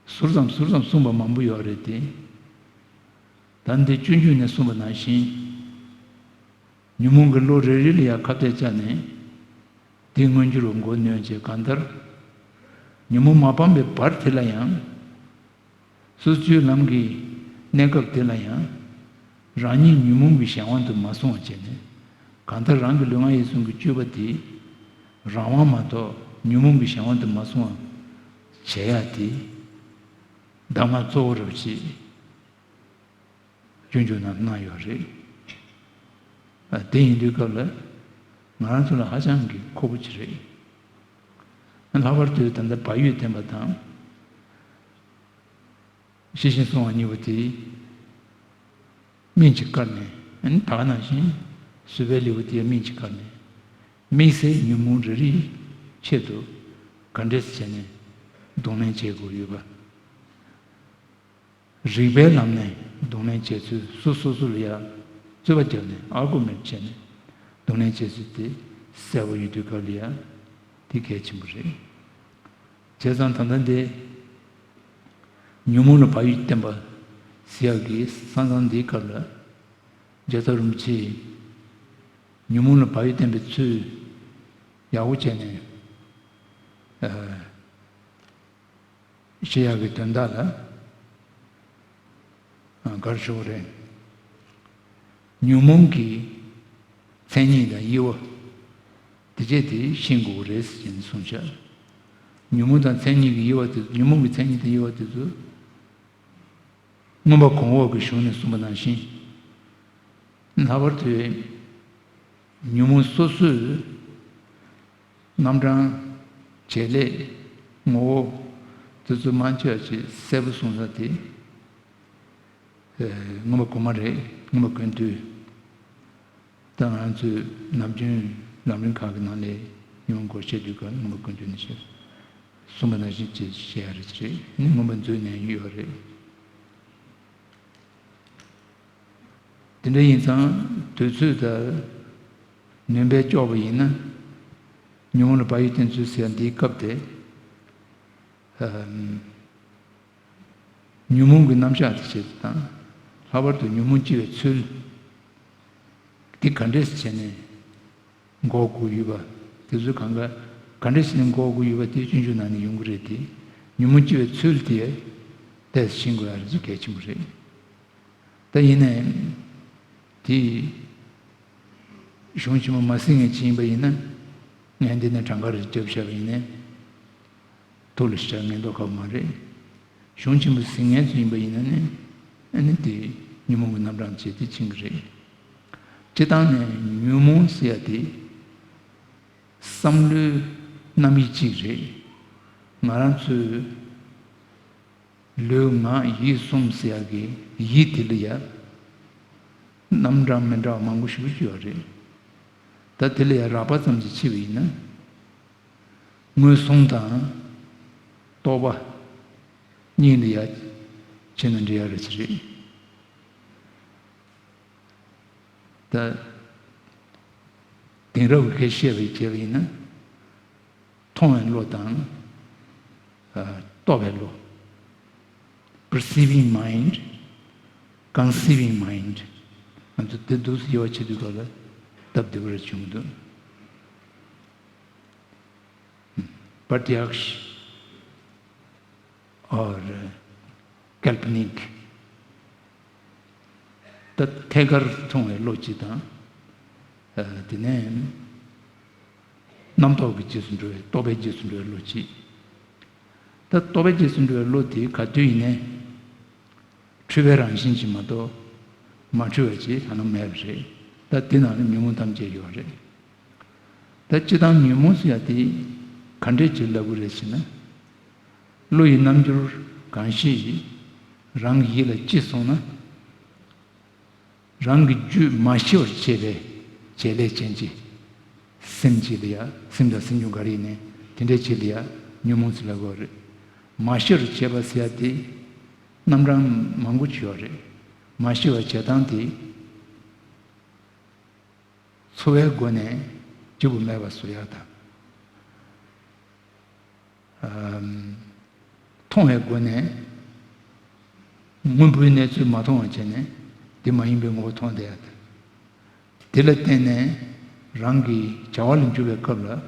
ཟུར་ཙམ་ཟུར་ཙམ་གསུངས་པ་མང་པོ་ཡོད་རེད་དེ། ད་འདི་སྤྱོད་འཇུག་ནས་གསུངས་པ་ནང་བཞིན། ཉོན་མོངས་ཀྱི་བློ་རེ་རེ་ལ་ཡང་ཁ་གཏད་བཅག་ནས། དེ་མངོན་གྱུར་བ་མགོ་གནོན་བྱས་གང་ལྟར། ཉོན་མོངས་མ་སྤངས་པའི་བར་དེ་ལ་ཡང་། སོ་སོའི་ལམ་གྱི་གནས་སྐབས་དེ་ལ་ཡང་། རང་ཉིད་ཉོན་མོངས་ཀྱི་གཞན་དབང་དུ་མ་སོང་བ་བྱས་ནས། གང་ལྟར་རང་གི་ལུས་ངག་ཡིད་གསུམ་གྱི་སྤྱོད་པ་དེ། རང་དབང་མ་གཏོགས་ཉོན་མོངས་ཀྱི་གཞན་དབང་དུ་མ་སོང་བ་བྱེད་ཡ་དེ། གདམས་ངག་གཙོ་བོ་རུ་བྱེད། སྤྱོད་འཇུག་ནང་གནང་ཡོད་རེད། ཨ། དེ་ཡིན་དུས་སྐབས་ལ་ང་རང་ཚོ་ལ་ཧ་ཅང་གི་ཁག་པོ་ཅིག་རེད། ལྷག་པར་དུ་ད་ལྟ་བག་ཡོད་བསྟེན་པ་དང་། ཤེས་བཞིན་བསྲུང་བ་གཉིས་པོ་དེ་སྨིན་གྱིས་བཀར་ནས། ཨ་ནི་ད་ག་ནང་བཞིན་བཟོད་པའི་ལེའུ་དེ་སྨིན་གྱིས་བཀར་ནས། དམིགས་བསལ་ཉོན་མོངས་རེ་རེའི་ཆེད་དུ་ག་འདྲས་བྱས་ནས་གདོང་ལེན་བྱེད་དགོས་ཡོད་པ། རིགས་པའི་ལམ་ནས་གདོང་ལེན་བྱེད་ཚུལ། སོ་སོ་སོ་ལ་ཡང་རྩོད་པ་བརྒྱབ་ནས་ཨར་གུ་མེན་ཊི་བྱས་ནས་གདོང་ལེན་བྱེད་ཚུལ་དེ་གསལ་པོ་ཡོད་དུས་སྐབས་ལ་ཡང་དེ་གལ་ཆེན་པོ་རེད། བྱས་ཙང་ད་ལྟ་འདི་ཉོན་མོངས་ལ་བག་ཡོད་བསྟེན་པ་ཟེར་ཡག་གི་ས་མཚམས་འདིའི་སྐབས་ལ་རྒྱལ་ཚབ་རིན་པོ་ཆེས་ཉོན་མོངས་ལ་བག་ཡོད་བསྟེན་པའི་ཚུལ་ཡག་པོ་བྱས་ནས། ཨ། བཤད་ཡག་གི་དོན་དག་ལ། ཨ། ག་རེ་ཞུ་དགོས་རེད། ཉོན་མོངས་ཀྱི་མཚན་ཉིད་དང་དབྱེ་བ་དེ་བྱས་ཏེ་ཤེས་དགོས་རེད་ཟེར་ནས་གསུངས་ཤག་ཉོན་མོངས་དང་མཚན་ཉིད་ཀྱི་དབྱེ་བ་དེ། ཉོན་མོངས་ཀྱི་མཚན་ཉིད་དང་དབྱེ་བ་དེ་ཚོ། མངོན་པ་གོང་འོག་གི་གཞུང་ནས་གསུངས་པ་ནང་བཞིན། ལྷག་པར་དུ་ཉོན་མོངས་སོ་སོའི་རྣམ་གྲངས། བྱེད་ལས། ངོ་བོ། དེ་ཚོ་མང་ཆེ་བ་ཅིག་གསལ་པོ་གསུངས་ས་དེ། ཨ། མངོན་པ་གོང་མ་རེད། མངོན་པ་ཀུན་བཏུས། ད་ང་ཚོས་ནམ་རྒྱུན་ལམ་རིམ་ཁག་གི་ནང་ལས་ཉོན་མོངས་སྐོར་བཤད་དུས་སྐབས་མངོན་པ་ཀུན་བཏུས་ནས་བཤད། གསུངས་པ་ནང་བཞིན་ཅིག་བཤད་ཡ་རེད། དེ་རེད། ནི་མངོན་པ་མཛོད་ནས་ཡོད་རེད། དེ་འདྲ་ཡིན་ཙང་དུས་ཚོད་དང་ ནོན་པས་ལྕོགས་པ་ཡིན་ན། ཉོན་མོངས་ལ་བག་ཡོད་བསྟེན་ཚུལ་ཟེར་ཡ་འདིའི་སྐབས་དེ། ཉོན་མོངས་ཀྱི་རྣམ་གཞག་དེ་བྱེད་དུ་དང་། ལྷག་པར་དུ་ཉོན་མོངས་སྐྱེ་བའི་ཚུལ་དེ་ག་འདྲས་བྱས་ནས་འགོག་དགོས་ཡོད་པ། དེ་ཚོའི་གང་ག་ག་འདྲས་བྱས་ནས་འགོག་དགོས་ཡོད་པ་དེ་སྤྱོད་འཇུག་ནང་ནས་ཡོང་གི་རེད་དེ། ཉོན་མོངས་སྐྱེ་བའི་ཚུལ་དེ་ཏོག་ཙམ་ཤེས་དགོས་ཡ་རེད། གལ་ཆེན་པོ་རེད། ད་ཡིན་ནའི་དེ་གཞུང་ཆེན་མོ་མ་གཟིགས་མཁན་ཅིག་ཡིན་པ་ཡིན་ན། ངས་འདི་ནས་གྲངས་ཀ་རེ་བརྒྱབ་བཞག་པ་ཡིན་ནའི་ཐུགས་ལ་ཞེ་དྲག་ངེས་མདོག་ཁ་པོ་མ་རེད། གཞུང་ཆེན་པོ་གཟིགས་མཁན་ཚོ་ཡིན་པ་ཡིན་ན་ནི། ཨ་ནི་དེ་ཉོན་མོངས་ཀྱི་རྣམ་གྲངས་བྱས་ཏེ་ཕྱིན་གྱི་རེད། སྤྱིར་བཏང་ནས་ཉོན་མོངས་ཟེར་ཡ་དེ་བསམ་བློའི་རྣམ་དབྱེ་གཅིག་རེད། ང་རང་ཚོའི་ལུས་ངག་ཡིད་གསུམ་ཟེར་ཡ་གི་ཡིད་དེ་ལ་ཡ་རྣམ་གྲངས་མི་འདྲ་བ་མང་པོ་ཞིག་ཡོད་རེད། ད་དེ་ལ་ཡ་རགས་པ་ཙམ་ཞིག་ཕྱེ་བ་ཡིན་ན། ངོས་བཟུང་དང་རྟོག་པ་གཉིས་ལ་ཡ་ཕྱེ་ན་འགྲིག་ཡ་རེད་ཅེས་རེད། ད་དེང་རབས་ཀྱི་སྐད་བཤད་པའི་བྱས་པ་ཡིན་ན། མཐོང་བའི་བློ་དང་། ཨ། རྟོག་པའི་བློ། perceiving mind, conceiving mind. ང་ཚོ་དེ་འདུག་སེ་དབྱེ་བ་ཕྱེ་དུས་སྐབས་ལ་སྟབས་བདེ་པོ་རེ་བྱུང་འདུག Pratyaksh or Kalpanik. ད་ཐད་ཀར་མཐོང་བའི་བློ་གཅིག་དང་། ཨ། དེ་ནས་རྣམ་རྟོག་གི་རྗེས་སུ་འགྲོ་བའི། རྟོག་པའི་རྗེས་སུ་འགྲོ་བའི་བློ་གཅིག་ད་རྟོག་པའི་རྗེས་སུ་འགྲོ་བའི་བློ་དེ་ག་དུས་ཡིན་ནའི་འཁྲུལ་པའི་རང་བཞིན་ཅིག་མ་གཏོགས་མ་འཁྲུལ་བ་ཅིག་ཐ་ན་མེད་པ་རེད། ད་དེ་ནང་ནས་ཉོན་མོངས་ཐམས་ཅད་ཡོད་རེད། ད་སྤྱིར་བཏང་ཉོན་མོངས་ཟེར་ཡ་དེ་ག་འདྲས་ཅིག་ལབ་དགོས་རེད་ཟེར་ན། བློ་ཡི་རྣམ་འགྱུར་གང་ཞིག་རང་གི་ཡིད་ལ་སྐྱེས་སོང་ན། རང་གི་རྒྱུད་མ་ཞི་བར་བྱེད་པའི་བྱེད་ལས་ཅན་གྱི་སེམས་ཅིག་ལ་ཡ། སེམས་དང་སེམས་བྱུང་ག་རེ་ཡིན་ནའི་དེ་འདྲའི་ཅིག་ལ་ཡ་ཉོན་མོངས་ཟེར་ལབ་དགོས་རེད། མ་ཞི་བར་བྱེད་པ་ཟེར་ཡ་དེ་རྣམ་གྲངས་མང་པོ་ཅིག་ཡོད་རེད། མ་ཞི་བར་བྱེད་སྟངས་དེ། འཚོ་བའི་སྒོ་ནས་སྐྱིད་པོ་མེད་པ་བཟོ་ཡག་དང་། ཨམ། མཐོང་བའི་སྒོ་ནས་སྔོན་པོའི་གནས་ཚུལ་མ་མཐོང་བ་བྱས་ནས་དེ་མ་ཡིན་པའི་ངོ་བོ་མཐོང་བསྡད་ཡག་དང་། དེ་ལ་བརྟེན་ནས་རང་གི་བྱ་བ་ལ་འཇུག་པའི་སྐབས་ལ་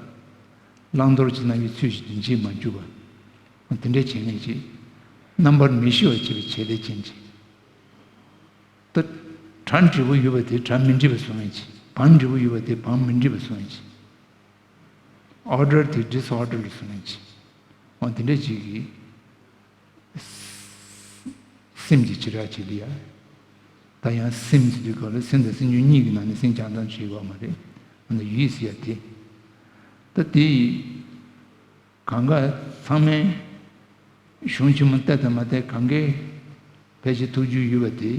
བླང་དོར་གྱི་རྣམ་དབྱེ་ཚུལ་བཞིན་དུ་འབྱེད་མ་འཇུག་པ། དེ་འདྲའི་བྱེད་ངེས་ཀྱི་རྣམ་པར་མི་ཤེས་པར་བྱེད་པའི་བྱེད་ལས་ཅན་གྱི། ད་གྲ་འགྲིག་པོ་ཡོད་པ་དེ་གྲ་མི་འགྲིག་པ་བཟོ་ངེས་ཀྱི། བང་འགྲིག་པོ་ཡོད་པ་དེ་བང་མི་འགྲིག་པ་བཟོ་ངེས་ཀྱི། ཨོར་ཌར་དེ་ཌིས་ཨོར་ཌར་ལ་བཟོ་ངེས་ཀྱི། འོ་དེ་འདྲ་ཅིག་གིས་སེམས་ཀྱི་བྱེ་བྲག་ཅིག་ལ་ཡ། ད་ཡང་སེམས་ཟེར་དུས་སྐབས་ལ་སེམས་དང་སེམས་བྱུང་གཉིས་ཀྱི་ནང་ནས་སེམས་ཀྱང་དང་བྱེད་དགོས་མ་རེད། འོ་ན་ཡིད་ཟེར་ཡ་དེ། ད་དེ་གང་ག་ཚང་མས་གཞུང་ཆེན་མོ་བལྟས་དང་མ་བལྟས་གང་གས་ཕལ་ཆེར་ཐུགས་རྒྱུས་ཡོད་པ་དེ་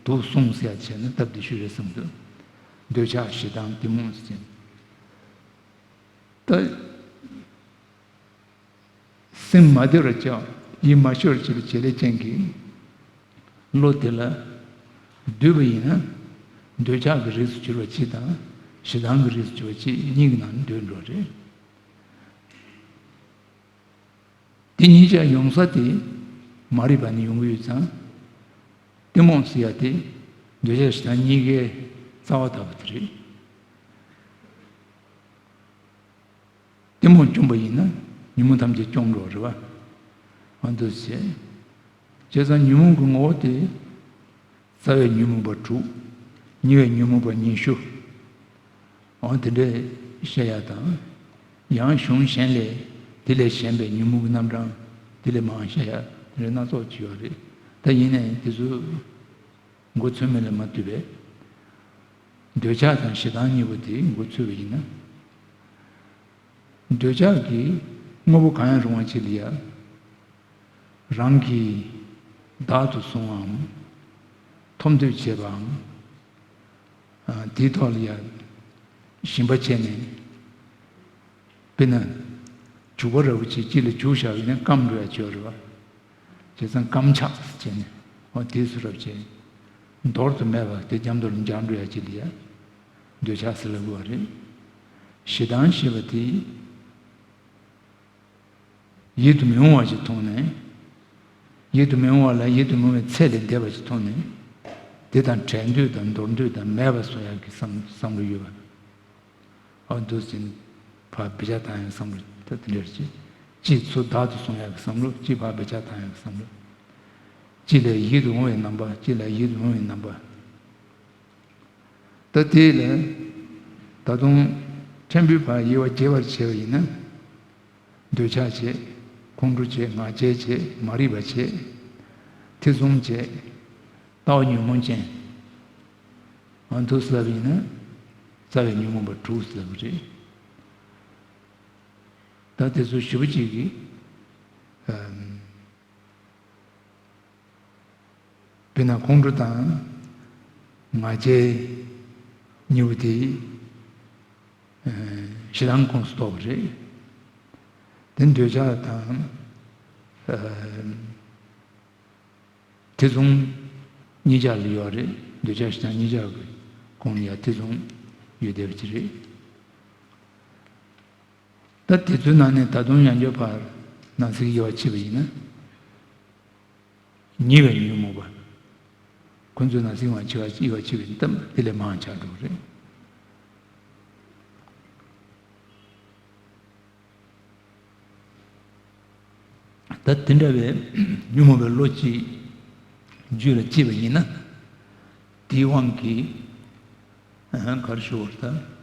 འདུག་གསུངས་ཟེར་ཡ་བྱས་ན་སྟབས་བདེ་ཤོས་རེད་བསམ་འདུག་འདོད་ཆགས་ཞེ་སྡང་གཏི་མུག་ཟེར། ད་སེམས་མ་བདེ་བར་བྱ། ཡིད་མ་ཤི་བར་བྱེད་པའི་བྱེད་ལས་ཅན་གྱི་བློ་དེ་ལ་འདུས་པ་ཡིན་ན། འདོད་ཆགས་ཀྱི་རིགས་སུ་གྱུར་པ་གཅིག་དང་ཞེ་སྡང་གི་རིགས་སུ་གྱུར་པ་གཅིག་གཉིས་ཀྱི་ནང་ནས་འདུས་འགྲོ་རེད། དེ་གཉིས་ཆ་ཡོང་ས་དེ་མ་རིག་པ་ནས་ཡོང་གི་ཡོད་ཙང་། གཏི་མུག་ཟེར་ཡ་དེ་འདོད་ཆགས་ཞེ་སྡང་གཉིས་ཀའི་རྩ་བ་དག་པ་དེ་རེད། གཏི་མུག་བཅོམ་པ་ཡིན་ན་ཉོན་མོངས་ཐམས་ཅད་བཅོམ་འགྲོ་རེད་བ། འོ་འདུག་སེ་བྱས། བྱས་ཙང་ཉོན་མོངས་ཀྱི་ངོ་བོ་དེ་རྩ་བའི་ཉོན་མོངས་པ་དྲུག་ཉེ་བའི་ཉོན་མོངས་པ་ཉི་ཤུ། འོ་དེ་འདྲས་བཤད་ཡ་དང་། ཡང་གཞུང་གཞན་ལས་དེ་ལས་གཞན་པའི་ཉོན་མོངས་ཀྱི་རྣམ་གྲངས་དེ་ལས་མང་བཤད་ཡ་དེ་འདྲས་སྣ་ཚོགས་ཅིག་ཡོད་རེད། ད་ཡིན་ནའི་དེ་ཚོ་མགོ་ཚོད་མེད་ལ་མ་ལྟོས་པས། འདོད་ཆགས་དང་ཞེ་སྡང་གཉིས་པོ་དེ་མགོ་ཚོད་པ་ཡིན་ན། འདོད་ཆགས་ཀྱི་དངོས་པོ་གང་ཡང་རུང་བ་ཅིག་ལ་ཡ། རང་གིས་བདག་ཏུ་བཟུང་བའམ། མཐོམ་གཏུག་བྱེད་པའམ། ཨ། དེའི་ཐོག་ལ་ཡ་ཞེན་པ་བྱས་ནས། དཔེར་ན། བྱུག་པ་ར་བོ་ཆེ་གཅིག་ལ་བྱུག་བཞག་ཡིན་ན་སྐམ་འགྲོ་ཡ་ཅིག་ཡོད་རེད་བ། བྱས་ཙང་སྐམ་ཆགས་བྱས་ནས། འོ་དེ་ཚོ་རབ་བྱས། འདོར་དུ་མེད་པ་དེ་རྒྱབ་མདོར་འབྱར་འགྲོ་ཡ་ཅིག་ལ་ཡ། འདོད་ཆགས་ཟེར་ལབ་དགོས་པ་རེད། ཞེ་སྡང་ཞེས་པ་དེ། ཡིད་དུ་མི་འོང་བ་ཞིག་མཐོང་ནས། ཡིད་དུ་མི་འོང་བ་ལ་ཡིད་དུ་མི་འོང་བའི་ཚད་ལས་འདས་པ་ཞིག་མཐོང་ནས། དེ་དང་བྲལ་འདོད་དང་འདོར་འདོད་དང་མེད་པར་བཟོ་ཡག་གི་བསམ་བསམ་བློ་ཡོད་པ། ཨ་འདུག་ཟིན། ཕར་བེད་སྤྱོད་བཏང་ཡག་བསམ་བློ་ད་དེ་འདྲ་ཅིག་ཅིག་ཚུར་བདག་ཏུ་བཟུང་ཡག་གི་བསམ་བློ། ཅིག་ཕར་བེད་སྤྱོད་བཏང་ཡག་གི་བསམ་བློ། ཅིག་ལས་ཡིད་དུ་འོང་བའི་རྣམ་པ། ཅིག་ལས་ཡིད་དུ་འོང་བའི་རྣམ་པ། ད་དེ་ལ་ད་དུང་ཕྲན་བུའི་བར་དབྱེ་བ་རྒྱས་པར་བྱས་པ་ཡིན་ན། འདོད་ཆགས་བྱེད། ཁོང་ཁྲོ་བྱེད། ང་རྒྱལ་བྱེད། མ་རིག་པ་བྱེད། ཐེ་ཚོམ་བྱེད། ལྟ་བ་ཉོན་མོངས་ཅན། ང་ཚོ་ལབ་ཡིན་ན་རྩ་བའི་ཉོན་མོངས་པ་དྲུག་ལབ་རེད། ད་དེ་ཚོ་ཞེ་པོ་ཅིག་གིས། ཨམ། དཔེར་ན་ཁོང་ཁྲོ་དང་ང་རྒྱལ་གཉིས་པོ་དེ་ཞེ་སྡང་ཁོངས་སུ་གཏོགས་པ་རེད། དེ་འདོད་ཆགས་དང་ཐེ་ཚོམ་གཉིས་ཆར་ལ་ཡོད་རེད། འདོད་ཆགས་ཞེ་སྡང་གཉིས་ཆར་གྱི་ཁོངས་ལ་ཡང་ཐེ་ཚོམ་ཡོད་བསྡད་པ་ཅིག་རེད། ད་དེ་ཚོའི་ནང་ནས་ད་དུང་ཡང་བསྐྱར་ཕར་ནང་གསེས་དབྱེ་བ་ཕྱེ་བ་ཡིན་ན། ཉེ་བའི་ཉོན་མོངས་པ། ཁོ་ཚོའི་ནང་གསེས་མར་ཕྱེ་བ་དབྱེ་བ་ཕྱེ་བ་ཡིན་སྟབས་དེ་ལས་མང་ཆགས་འགྲོ་གི་རེད། ད་དེ་འདྲ་བའི་ཉོན་མོངས་པའི་བློ་གཅིག་རྒྱུད་ལ་སྐྱེས་པ་ཡིན་ན། དེའི་དབང་གིས་ག་རེ་ཞུ་དགོས་རེད་ད།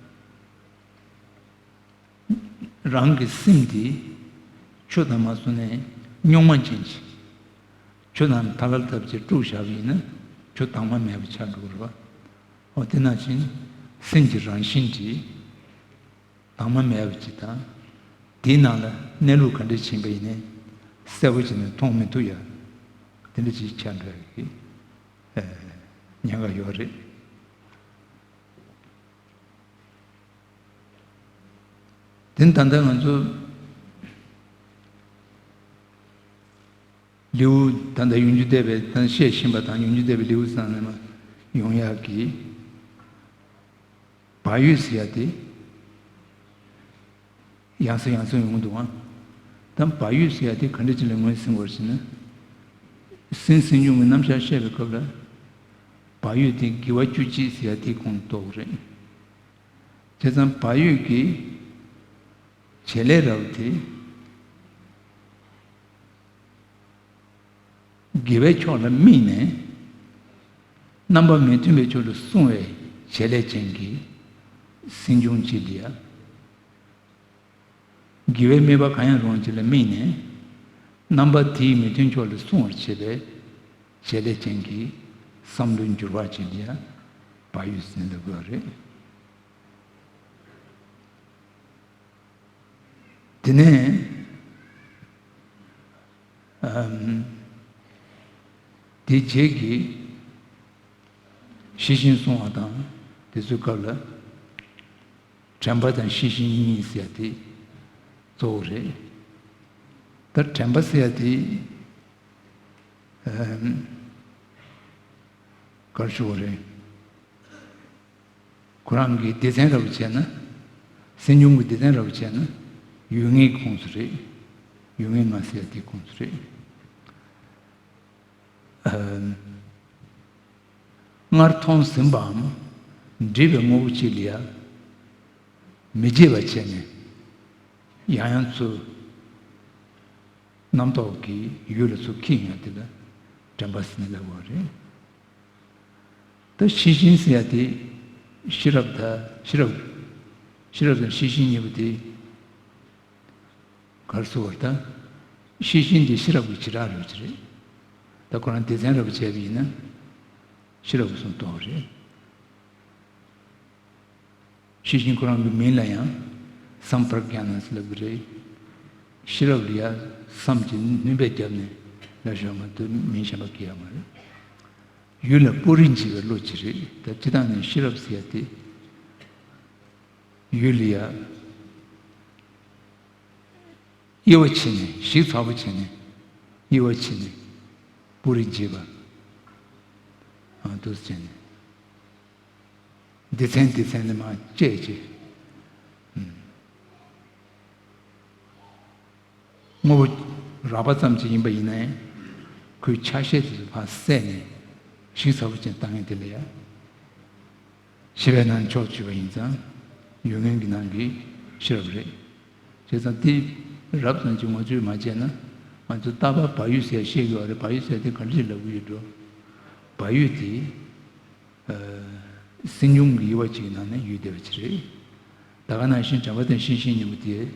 རང་གི་སེམས་དེ་ཆོས་དང་མ་བསྲུངས་ནས་རྙོག་མ་ཅན་ཅིག་ཆོས་དང་ཐ་ལ་ཐབས་ཀྱིས་དཀྲུགས་བཞག་པ་ཡིན་ན་ཆོས་དྭངས་མ་མེད་པ་ཆགས་འགྲོ་གི་རེད་པ། འོ་དེ་ནང་བཞིན་སེམས་ཀྱི་རང་བཞིན་དེ་དྭངས་མ་མེད་པ་ཅིག་དང་། དེའི་ནང་ལ་གནས་ལུགས་ག་འདྲ་ཕྱིན་པ་ཡིན་ནའི་གསལ་པོ་བྱས་ནས་མཐོང་མི་ཐུབ་ཡ། དེ་འདྲ་ཅིག་ཆགས་འགྲོ་ཡ་གི་ཉེན་ཁ་ཡོད་རེད། དེ་ད་ལྟ་ང་ཚོ་ལེའུ་ད་ལྟ་ཡོངས་གྲགས་བསྡད་པའི་ད་བཤད་བཞིན་པ་དང་ཡོངས་གྲགས་བསྡད་པའི་ལེའུ་ཚང་མ་ཡོང་ཡག་གི་བག་ཡོད་ཟེར་ཡ་དེ་ཡང་སེ་ཡང་སེ་ཡོང་གི་འདུག་ཨང་། ད་བག་ཡོད་ཟེར་ཡ་དེ་ག་འདྲ་ཅིག་ལ་ངོས་ཟིན་དགོས་ཟེར་ན། སེམས་སེམས་བྱུང་གི་རྣམ་གཞག་བཤད་པའི་སྐབས་ལ་བག་ཡོད་དེ་དགེ་བ་བཅུ་གཅིག་ཟེར་ཡ་དེ་ཁོངས་གཏོགས་རེད། བྱས་ཙང་བག་ཡོད་ཀྱི་བྱེད་ལས་རབ་དེ་དགེ་བའི་ཕྱོགས་ལ་དམིགས་ནས་རྣམ་པ་མི་མཐུན་པའི་ཕྱོགས་ལ་སྲུང་བའི་བྱེད་ལས་ཅན་གྱི་སེམས་བྱུང་གཅིག་ལ་ཡ། དགེ་བའི་དམིགས་པ་གང་ཡང་རུང་བ་ཅིག་ལ་དམིགས་ནས་རྣམ་པ་དེའི་མི་མཐུན་ཕྱོགས་ལ་སྲུང་བར་བྱེད་པའི་བྱེད་ལས་ཅན་གྱི་བསམ་བློའི་འགྱུར་བ་ཅིག་ལ་ཡ་བག་ཡོད་ཟེར་ལབ་དགོས་རེད། དེ་ནས་ཨམ། དེ་རྗེས་ཀྱི་ཤེས་བཞིན་སྲུང་བ་དང་དེ་ཚོའི་སྐབས་ལ་དྲན་པ་དང་ཤེས་བཞིན་གཉིས་ཟེར་ཡ་དེ་གཙོ་བོ་རེད། ད་དྲན་པ་ཟེར་ཡ་དེ་ཨམ། ག་རེ་ཞུ་དགོས་རེད། ཁོ་རང་གི་སྡེ་ཚན་འདྲ་པོ་བྱས་ན། སེམས་བྱུང་གི་སྡེ་ཚན་འདྲ་པོ་བྱས་ན། ཡུལ་ངེས་ཀྱི་ཁོངས་སུ་རེད། ཡུལ་ངེས་ལྔ་ཟེར་ཡ་དེའི་ཁོངས་སུ་རེད། ཨ། སྔར་མཐོང་ཟིན་པའམ་འདྲིས་པའི་དངོས་པོ་གཅིག་ལ་ཡ་མི་བརྗེད་པ་བྱས་ནས་ཡང་ཡང་ཚུར་རྣམ་རྟོག་གི་ཡུལ་ལ་ཚུར་འཁྱེར་ཡོང་ཡ་དེ་ལ་དྲན་པ་ཟེར་ནས་ལབ་པ་རེད། ད་ཤེས་བཞིན་ཟེར་ཡ་དེ་ཤེས་རབ་དང་ཤེས་རབ། ཤེས་རབ་དང་ཤེས་བཞིན་གཉིས་པོ་དེ་ག་རེ་ཟེར་བ་ད། ཤེས་བཞིན་དེ་ཤེས་རབ་ཀྱི་བྱེ་བྲག་རེད་ཅེས་རེད། ད་ཁོ་རང་སྡེ་ཚན་རེ་བ་བྱས་པ་ཡིན་ན་ཤེས་རབ་ཀྱི་སུམ་རྟོགས་རེད། ཤེས་བཞིན་ཁོ་རང་གི་མིང་ལ་ཡང་སམ་པྲ་ཀྱཱ་ན་ཟེར་ལབ་ཀྱི་རེད། ཤེས་རབ་ལ་ཡང་སམ་གྱི་སྣོན་པ་བརྒྱབ་ནས་ལབ་བཞག་མ་གཏོགས་མིང་གཞན་པ་གི་ཡོད་མ་རེད། ཡུལ་ལ་སྤུ་རིས་འབྱེད་པའི་བློ་ཅིག་རེད། ད་སྤྱིར་བཏང་ནས་ཤེས་རབ་ཟེར་ཡ་དེ་ཡུལ་ལ་ཡང་དབྱེ་བ་ཕྱེ་ནས་ཞིབ་ཚགས་པོ་བྱས་ནས་དབྱེ་བ་ཕྱེ་ནས་སྤུ་རིས་འབྱེད་པ་ཨ་འདུག་སེ་བྱས་ནས། སྡེ་ཚན་སྡེ་ཚན་ལ་མར་དཔྱད་བྱས། ཨུམ། དངོས་པོ་རགས་པ་ཙམ་ཅིག་ཡིན་པ་ཡིན་ན་ཡང་། ཁོའི་ཆ་ཤས་དེ་ཚོ་ཕར་བསལ་ནས་ཞིབ་ཚགས་པོ་ཅིག་བཏང་ཡས་དེ་ལ་ཡ། ཤེས་པས་ན་ནི་ཕྱོགས་གཅིག་པ་ཡིན་ཙང་། ཡོད་ངེས་ཀྱི་ནང་གི་ཤེས་རབ་རེད། བྱས་ཙང་དེ་རབ་ཙམ་ཅིག་ངོ་སྤྲོད་མ་བྱས་ན། ང་ཚོས་རྟག་པར་བག་ཡོད་ཟེར་བཤད་ཀྱི་ཡོད་རེད། བག་ཡོད་ཟེར་དེ་ག་འདྲ་ཞིག་ལབ་ཀྱི་ཡོད་འགྲོ། བག་ཡོད་དེ། ཨ། སེམས་བྱུང་གི་དབྱེ་བ་གཅིག་གི་ནང་ནས་ཡོད་བསྡད་པ་ཅིག་རེད། ད་ག་ནང་བཞིན་དྲན་པ་དང་ཤེས་བཞིན་གཉིས་པོ་དེ།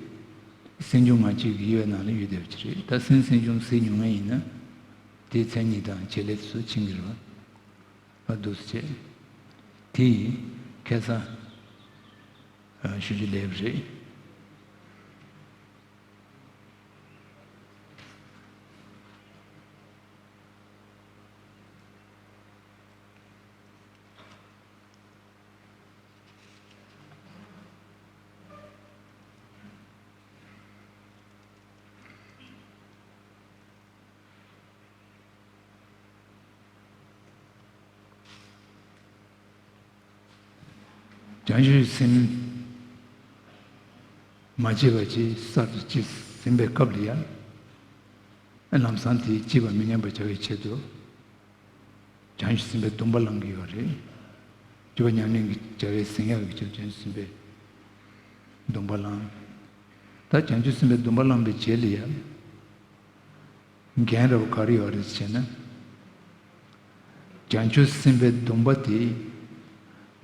སེམས་བྱུང་ང་བཅས་ཀྱི་དབྱེ་བའི་ནང་ལ་ཡོད་བསྡད་པ་ཅིག་རེད། ད་སེམས་སེམས་བྱུང་ཟེར་མྱོང་མཁན་ཡིན་ན། དེའི་མཚན་ཉིད་དང་བྱེད་ལས་དེ་ཚོ་མཁྱེན་གྱི་རེད་བ། ཨ། འདུག་སེ་བྱས། དེ་ཡིས་ཁ་སང་། ཨ། ཞུ་རྒྱུ་ལས་པ་རེད། བྱང་ཆུབ་སེམས་མ་སྐྱེས་པ་ཅིག་གསར་དུ་སྐྱེས་ཟིན་པའི་སྐབས་ལ་ཡང་། ལམ་སང་དེ་སྐྱེས་པ་མི་ཉམས་པར་བྱ་བའི་ཆེད་དུ། བྱང་ཆུབ་སེམས་དཔའི་སྡོམ་པ་བླང་གི་ཡོད་རེད། སྤྱོད་པ་ཉམས་ལེན་གྱི་བྱ་བའི་ཟིན་ཡག་གི་ཆེད་དུ་བྱང་ཆུབ་སེམས་དཔའི་སྡོམ་པ་བླང་། ད་བྱང་ཆུབ་སེམས་དཔའི་སྡོམ་པ་བླངས་པའི་རྗེས་ལ་ཡང་། འགན་རེ་བ་ག་རེ་ཡོད་རེད་ཟེར་ན། བྱང་ཆུབ་སེམས་དཔའི་སྡོམ་པ་དེ་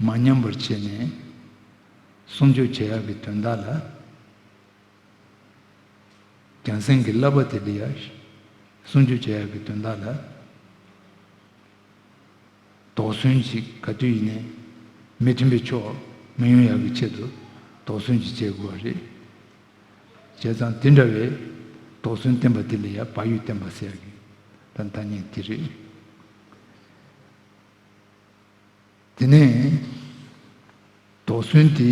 མ་ཉམས་པར་བྱས་ནས་སྲུང་སྐྱོབ་བྱེད་ཡག་གི་དོན་དག་ལ། བྱང་སེམས་ཀྱི་བསླབ་པ་དེ་ལ་ཡང་སྲུང་སྐྱོབ་བྱེད་ཡག་གི་དོན་དག་ལ། དོགས་ཟོན་ཞིག་ག་དུས་ཡིན་ནའི་མི་མཐུན་པའི་ཕྱོགས་མི་ཡོང་ཡག་གི་ཆེད་དུ་དོགས་ཟོན་ཞིག་བྱེད་དགོས་པ་རེད། བྱས་ཙང་དེ་འདྲ་བའི་དོགས་ཟོན་བསྟེན་པ་དེ་ལ་ཡང་བག་ཡོད་བསྟེན་པ་ཟེར་ཡག་གི་ད་ཐ་སྙད་དེ་རེད། དེ་ནས་དོགས་ཟོན་དེ།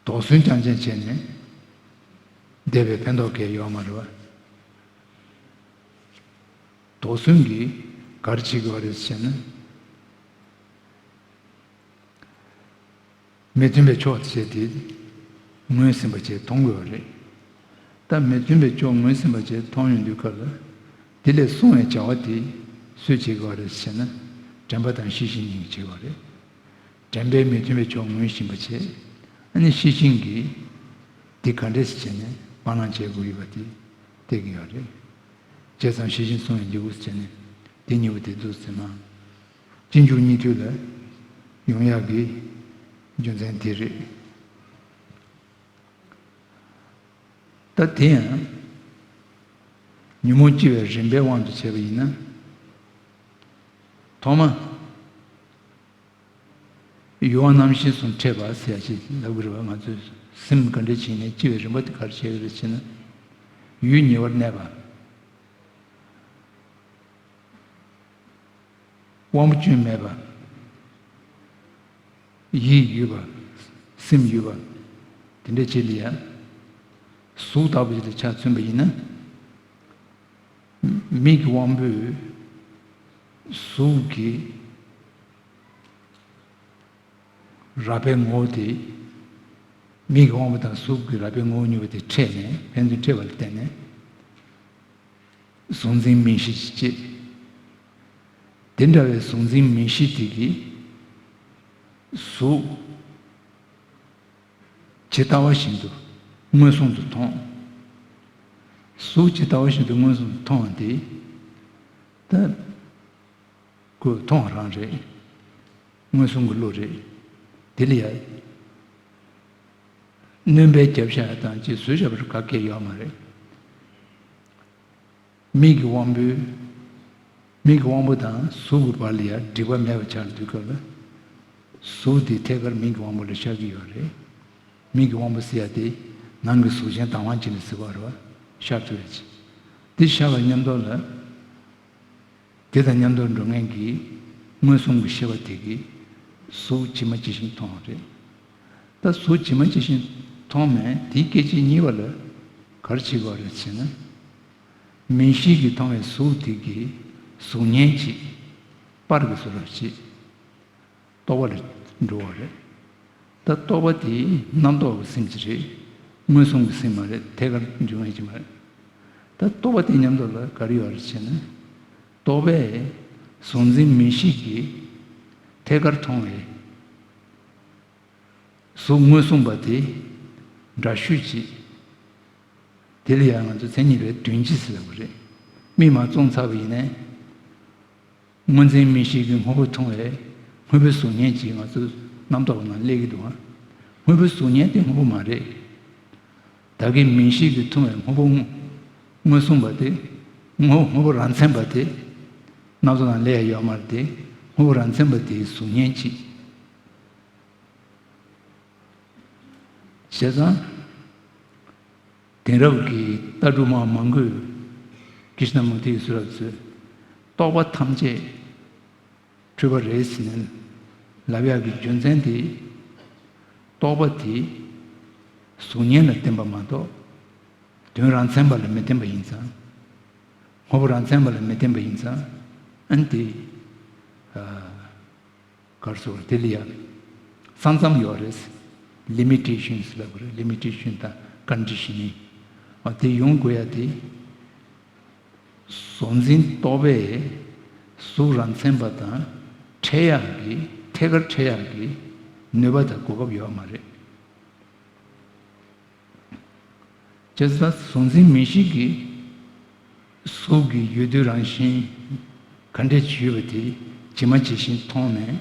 དོགས་ཟོན་རྐྱང་རྐྱང་བྱས་ནས་བསྡད་པའི་ཕན་ཐོགས་གང་ཡང་ཡོད་མ་རེད་བ། དོགས་ཟོན་གྱིས་ག་རེ་བྱེད་དགོས་པ་རེད་ཟེར་ན། མི་མཐུན་པའི་ཕྱོགས་བྱས་ཏེ་ངོས་ཟིན་པ་བྱས་མཐོང་དགོས་པ་རེད། ད་མི་མཐུན་པའི་ཕྱོགས་ངོས་ཟིན་པ་བྱས་མཐོང་ཡོང་དུས་སྐབས་ལ། དེ་ལས་སྲུང་བའི་བྱ་བ་དེ་སུས་བྱེད་དགོས་པ་རེད་ཟེར་ན། དྲན་པ་དང་ཤེས་བཞིན་གཉིས་ཀྱིས་བྱེད་དགོས་པ་རེད། དྲན་པས་མི་མཐུན་པའི་ཕྱོགས་ངོས་བཞིན་པ་བྱས། ཨ་ནི་ཤེས་བཞིན་གྱིས་དེ་ག་འདྲས་སེ་བྱས་ནས་སྤང་བླང་བྱེད་དགོས་ཡོད་པ་དེ་བལྟས་ཀྱི་ཡོད་རེད། བྱས་ཙང་ཤེས་བཞིན་སྲུང་བའི་འབྲས་བུ་བྱས་ནས་དེ་གཉིས་པོ་དེ་འདུག་ཟེར་ན། གཅིག་མཇུག་གཉིས་མཐུད་ལ་ཡོང་ཡག་གི་རྒྱུ་མཚན་དེ་རེད། ད་དེ་ཡང་ཉོན་མོངས་སྐྱེ་བའི་རིམ་པའི་དབང་དུ་བྱས་པ་ཡིན་ན། ཐོག་མ། ཡུལ་དབང་རྣམ་ཤེས་སུ་འཕྲད་པ་ཟེར་ཡ་ཞིག་ལབ་ཀྱི་རེད་བ། ང་ཚོས་སེམས་ག་འདྲ་བྱས་ནས་སྐྱེ་བའི་རིམ་པ་དེ་ག་རེ་བྱེད་ཀྱི་རེད་ཟེར་ན། ཡུལ་ཉེ་བར་གནས་པ། དབང་པོ་སྐྱོན་མེད་པ། ཡིད་ཡོད་པ། སེམས་ཡོད་པ། དེ་འདྲ་བྱེད་ལ་ཡ། གཟུགས་ལྟ་བུ་ཞིག་ལ་ཆ་མཚོན་པ་ཡིན་ན། མིག་གི་དབང་པོས་གཟུགས་ཀྱི་རགས་པའི་ངོ་བོ་དེ། མིག་གི་དབང་པོ་དང་གཟུགས་ཀྱི་རགས་པའི་ངོ་བོ་གཉིས་པོ་དེ་འཕྲད་ནས་ཕན་ཚུན་འཕྲད་པ་ལ་བརྟེན་ནས། གཟུགས་འཛིན་མིག་ཤེས་ཀྱིས་སྐྱེ། དེ་འདྲ་བའི་གཟུགས་འཛིན་མིག་ཤེས་དེ་གིས་གཟུགས་ཇི་ལྟ་བ་བཞིན་དུ་མངོན་སུམ་དུ་མཐོང་། གཟུགས་ཇི་ལྟ་བ་བཞིན་དུ་མངོན་སུམ་དུ་མཐོང་བ་དེ། ད། ཁོས་མཐོང་བ་རང་རེད། མངོན་སུམ་གྱི་བློ་རེད། དེ་ལ་ཡ། སྣོན་པའི་རྒྱབ་བཞག་དང་ཅིག་བཟོས་བཞག་པ་རུ་ག་གེ་ཡོད་མ་རེད། མིག་གི་དབང་པོས། མིག་གི་དབང་པོ་དང་གཟུགས་ཀྱི་བར་ལ་ཡ་སྒྲིབ་པ་མེད་པ་ཆགས་དུས་སྐབས་ལ། གཟུགས་དེ་ཐད་ཀར་མིག་གི་དབང་པོ་ལ་ཤར་གྱི་ཡོད་རེད། མིག་གི་དབང་པོ་ཟེར་ཡ་དེ་ནང་གི་གཟུགས་ཅན་དང་བ་ཅན་ལ་ཟེར་བ་རེད་བ། ཤར་ཐུབ་ཡ་ཅིག་དེ་ཤར་བ་མཉམ་དུ་ལ། དེ་དང་མཉམ་དུ་འགྲོ་མཁན་གྱི་མངོན་སུམ་གྱི་ཤེས་པ་དེ་གིས་གཟུགས་ཇི་མ་ཇི་བཞིན་མཐོང་བ་རེད། ད་གཟུགས་ཇི་མ་ཇི་བཞིན་མཐོང་ནས་དེའི་སྐད་ཅིག་གཉིས་པ་ལ་ག་རེ་བྱེད་དགོས་རེད་ཟེར་ན། མིག་ཤེས་ཀྱིས་མཐོང་བའི་གཟུགས་དེ་གིས་གཟུགས་བརྙན་གྱི་པར་གྱི་བཟོ་འདྲ་ཞིག་རྟོག་པ་ལ་འགྲོ་བ་རེད། ད་རྟོག་པ་དེ་རྣམ་རྟོག་གི་སེམས་ཀྱི་རེད། མངོན་སུམ་གྱི་སེམས་མ་རེད། ཐད་ཀར་འབྱུང་བའི་ཅིག་མ་རེད། ད་རྟོག་པ་དེ་མཉམ་དུ་ལ་ག་རེ་ཡོད་རེད་ཟེར་ན། རྟོག་པས་གཟུང་འཛིན་མིག་ཤེས་ཀྱིས་ཐད་ཀར་མཐོང་བའི་གཟུགས་མངོན་སུམ་པ་དེ་འདྲ་ཤུལ་གཅིག་དེ་ལ་ཡང་ང་ཚོ་མཚན་ཉིད་པའི་དོན་སྤྱི་ཟེར་བ་རེད། མིག་མ་བཙུམས་ཚར་བ་ཡིན་ནའི། སྔོ་འཛིན་མིག་ཤེས་ཀྱིས་སྔོན་པོ་མཐོང་བས་སྔོན་པོའི་གཟུགས་བརྙན་ཅིག་ང་ཚོའི་རྣམ་རྟོག་ནང་སླེབས་ཀྱི་འདུག་ཨ། སྔོན་པོའི་གཟུགས་བརྙན་དེ་སྔོན་པོ་མ་རེད། ད་གིན་མིག་ཤེས་ཀྱིས་མཐོང་བའི་སྔོན་པོ་མངོན་སུམ་པ་དེ། སྔོན་སྔོན་པོ་རང་མཚན་པ་དེ། རྣམ་རྟོག་ནང་སླེབས་ཡ་ཡོད་མ་རེད་དེ། སྔོན་པོ་རང་མཚན་པ་དེའི་གཟུགས་བརྙན་ཅིག་བྱས་ཙང་། དེང་རབས་ཀྱི་ལྟ་གྲུབ་མ་མང་པོས་ཀི་ཤི་ན་མུར་ཏིའི་གསུང་རབ་ཚོས་རྟོག་པ་ཐམས་ཅད་འཁྲུལ་པ་རེད་ཟེར་ནས་ལབ་ཡག་གི་རྒྱུ་མཚན་དེ། རྟོག་པ་དེ་གཟུགས་བརྙན་ལ་བརྟེན་པ་མ་གཏོགས། དོན་རང་མཚན་པ་ལ་མི་བརྟེན་པ་ཡིན་ཙང་། སྔོན་པོ་རང་མཚན་པ་ལ་མི་བརྟེན་པ་ཡིན་ཙང་། ཨ་ནི་དེ། ཨ། ག་རེ་ཟེར་དགོས་རེད། དེ་ལ་ཡང་ས་མཚམས་ཡོད་རེད། ལི་མི་ཊེ་ཤན་ཟེར་ལབ་དགོས་རེད། ལི་མི་ཊེ་ཤན་དང་ཀོན་ཌི་ཤ་ནིང་། ཨ། དེ་ཡོང་དགོས་ཡ་དེ། གཟུང་འཛིན་རྟོག་པས་གཟུགས་རང་མཚན་པ་དང་འཕྲད་ཡག་གི། ཐད་ཀར་འཕྲད་ཡག་གི་ནུས་པ་དང་གོ་སྐབས་ཡོད་མ་རེད། བྱས་ཙང་གཟུང་འཛིན་མིག་ཤེས་ཀྱིས་གཟུགས་ཀྱི་ཡུལ་དུས་རང་བཞིན་ག་འདྲས་ཡོད་པ་དེ་ཇི་མ་ཇི་བཞིན་མཐོང་ནས།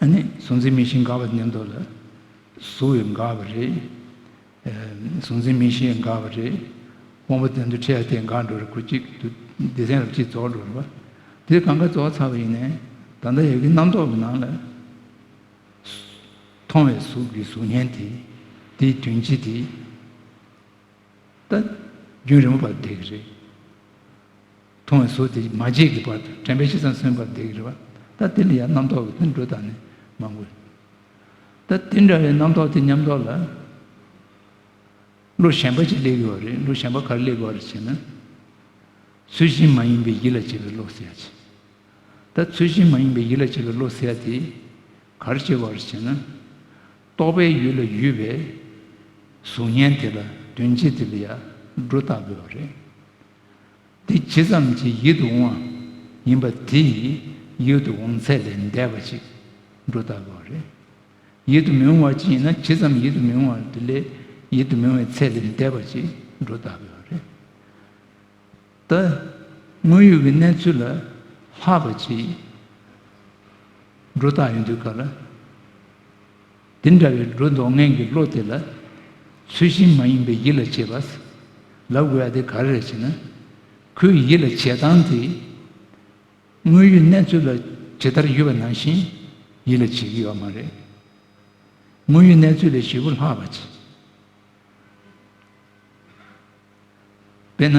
ཨ་ནི་གཟུང་འཛིན་མིག་ཤེས་འགག་པ་མཉམ་དུ་ལ་གཟུགས་ཡང་འགག་པ་རེད། ཨ། གཟུང་འཛིན་མིག་ཤེས་ཡང་འགག་པ་རེད། དབང་པོ་དོན་དུ་འཕྲད་ཡ་དེ་འགག་འགྲོ་རེད། ཁོ་གཅིག་ཏུ་སྡེ་ཚན་རབ་གཅིག་རྫོགས་འགྲོ་རེད་པ། དེ་གང་ག་རྫོགས་ཚར་བ་ཡིན་ནའི་ད་ལྟ་ཡོད་ཀྱི་རྣམ་རྟོག་གི་ནང་ལ། མཐོང་བའི་གཟུགས་ཀྱི་གཟུགས་བརྙན་དེ། དེའི་དོན་སྤྱི་དེ། ད་རྒྱུན་རིང་པོ་བར་བསྡད་ཀྱི་རེད། མཐོང་བའི་གཟུགས་དེ་མ་བརྗེད་ཀྱི་བར་དུ། དྲན་པས་ཇི་ཙམ་སོན་པར་བསྡད་ཀྱི་རེད་པ། ད་དེ་ལ་ཡང་རྣམ་རྟོག་གི་དོན་འགྲོ་བཏང་ནས་མང་པོ། ད་དེ་འདྲ་བའི་རྣམ་རྟོག་དེ་མཉམ་དུ་ལ། བློ་གཞན་པ་ཅིག་སླེབས་ཀྱི་ཡོད་རེད། བློ་གཞན་པ་ག་རེ་སླེབས་ཀྱི་ཡོད་རེད་ཟེར་ན། ཚུལ་བཞིན་མ་ཡིན་པའི་ཡིད་ལ་བྱེད་པའི་བློ་ཟེར་ཡ་ཅིག་ད་ཚུལ་བཞིན་མ་ཡིན་པའི་ཡིད་ལ་བྱེད་པའི་བློ་ཟེར་ཡ་དེ་ག་རེ་བྱེད་པ་རེད་ཟེར་ན། རྟོག་པའི་ཡུལ་ལ་ཡོད་པའི་གཟུགས་བརྙན་དེ་ལ། དོན་སྤྱི་དེ་ལ་ཡ་སྒྲོ་བཏགས་དགོས་པ་རེད། དེ་ཇི་ཙམ་གྱིས་ཡིད་དུ་འོང་བ་ཡིན་པ་དེ་ཡིས་ཡིད་དུ་འོང་ཚད་ལས་འདས་པ་ཅིག་སྒྲོ་བཏགས་དགོས་པ་རེད། ཡིད་དུ་མི་འོང་བ་ཅིག་ཡིན་ན། ཇི་ཙམ་ཡིད་དུ་མི་འོང་བ་དེ་ལས་ཡིད་དུ་མི་འོང་བའི་ཚད་ལས་འདས་པ་ཅིག་སྒྲོ་བཏགས་དགོས་པ་རེད། ད་དངོས་ཡོད་ཀྱི་གནས་ཚུལ་ལ་ལྷག་པ་ཅིག་སྒྲོ་བཏགས་ཡོང་དུས་ག་ལ། དེ་འདྲ་བའི་སྒྲོ་འདོགས་མཁན་གྱི་བློ་དེ་ལ་ཚུལ་བཞིན་མ་ཡིན་པའི་ཡིད་ལ་བྱེད་པ་ལབ་དགོས་ཡ་དེ་ག་རེ་རེད་ཟེར་ན། ཁོའི་ཡིད་ལ་བྱེད་སྟངས་དེ་དངོས་ཡོད་གནས་ཚུལ་ལ་ཇི་ལྟར་ཡོད་པ་ནང་བཞིན་ཡིད་ལ་བྱེད་ཀྱི་ཡོད་མ་རེད། དངོས་ཡོད་གནས་ཚུལ་ལས་ཞེ་པོ་ལྷག་པ་ཅིག་དཔེར་ན།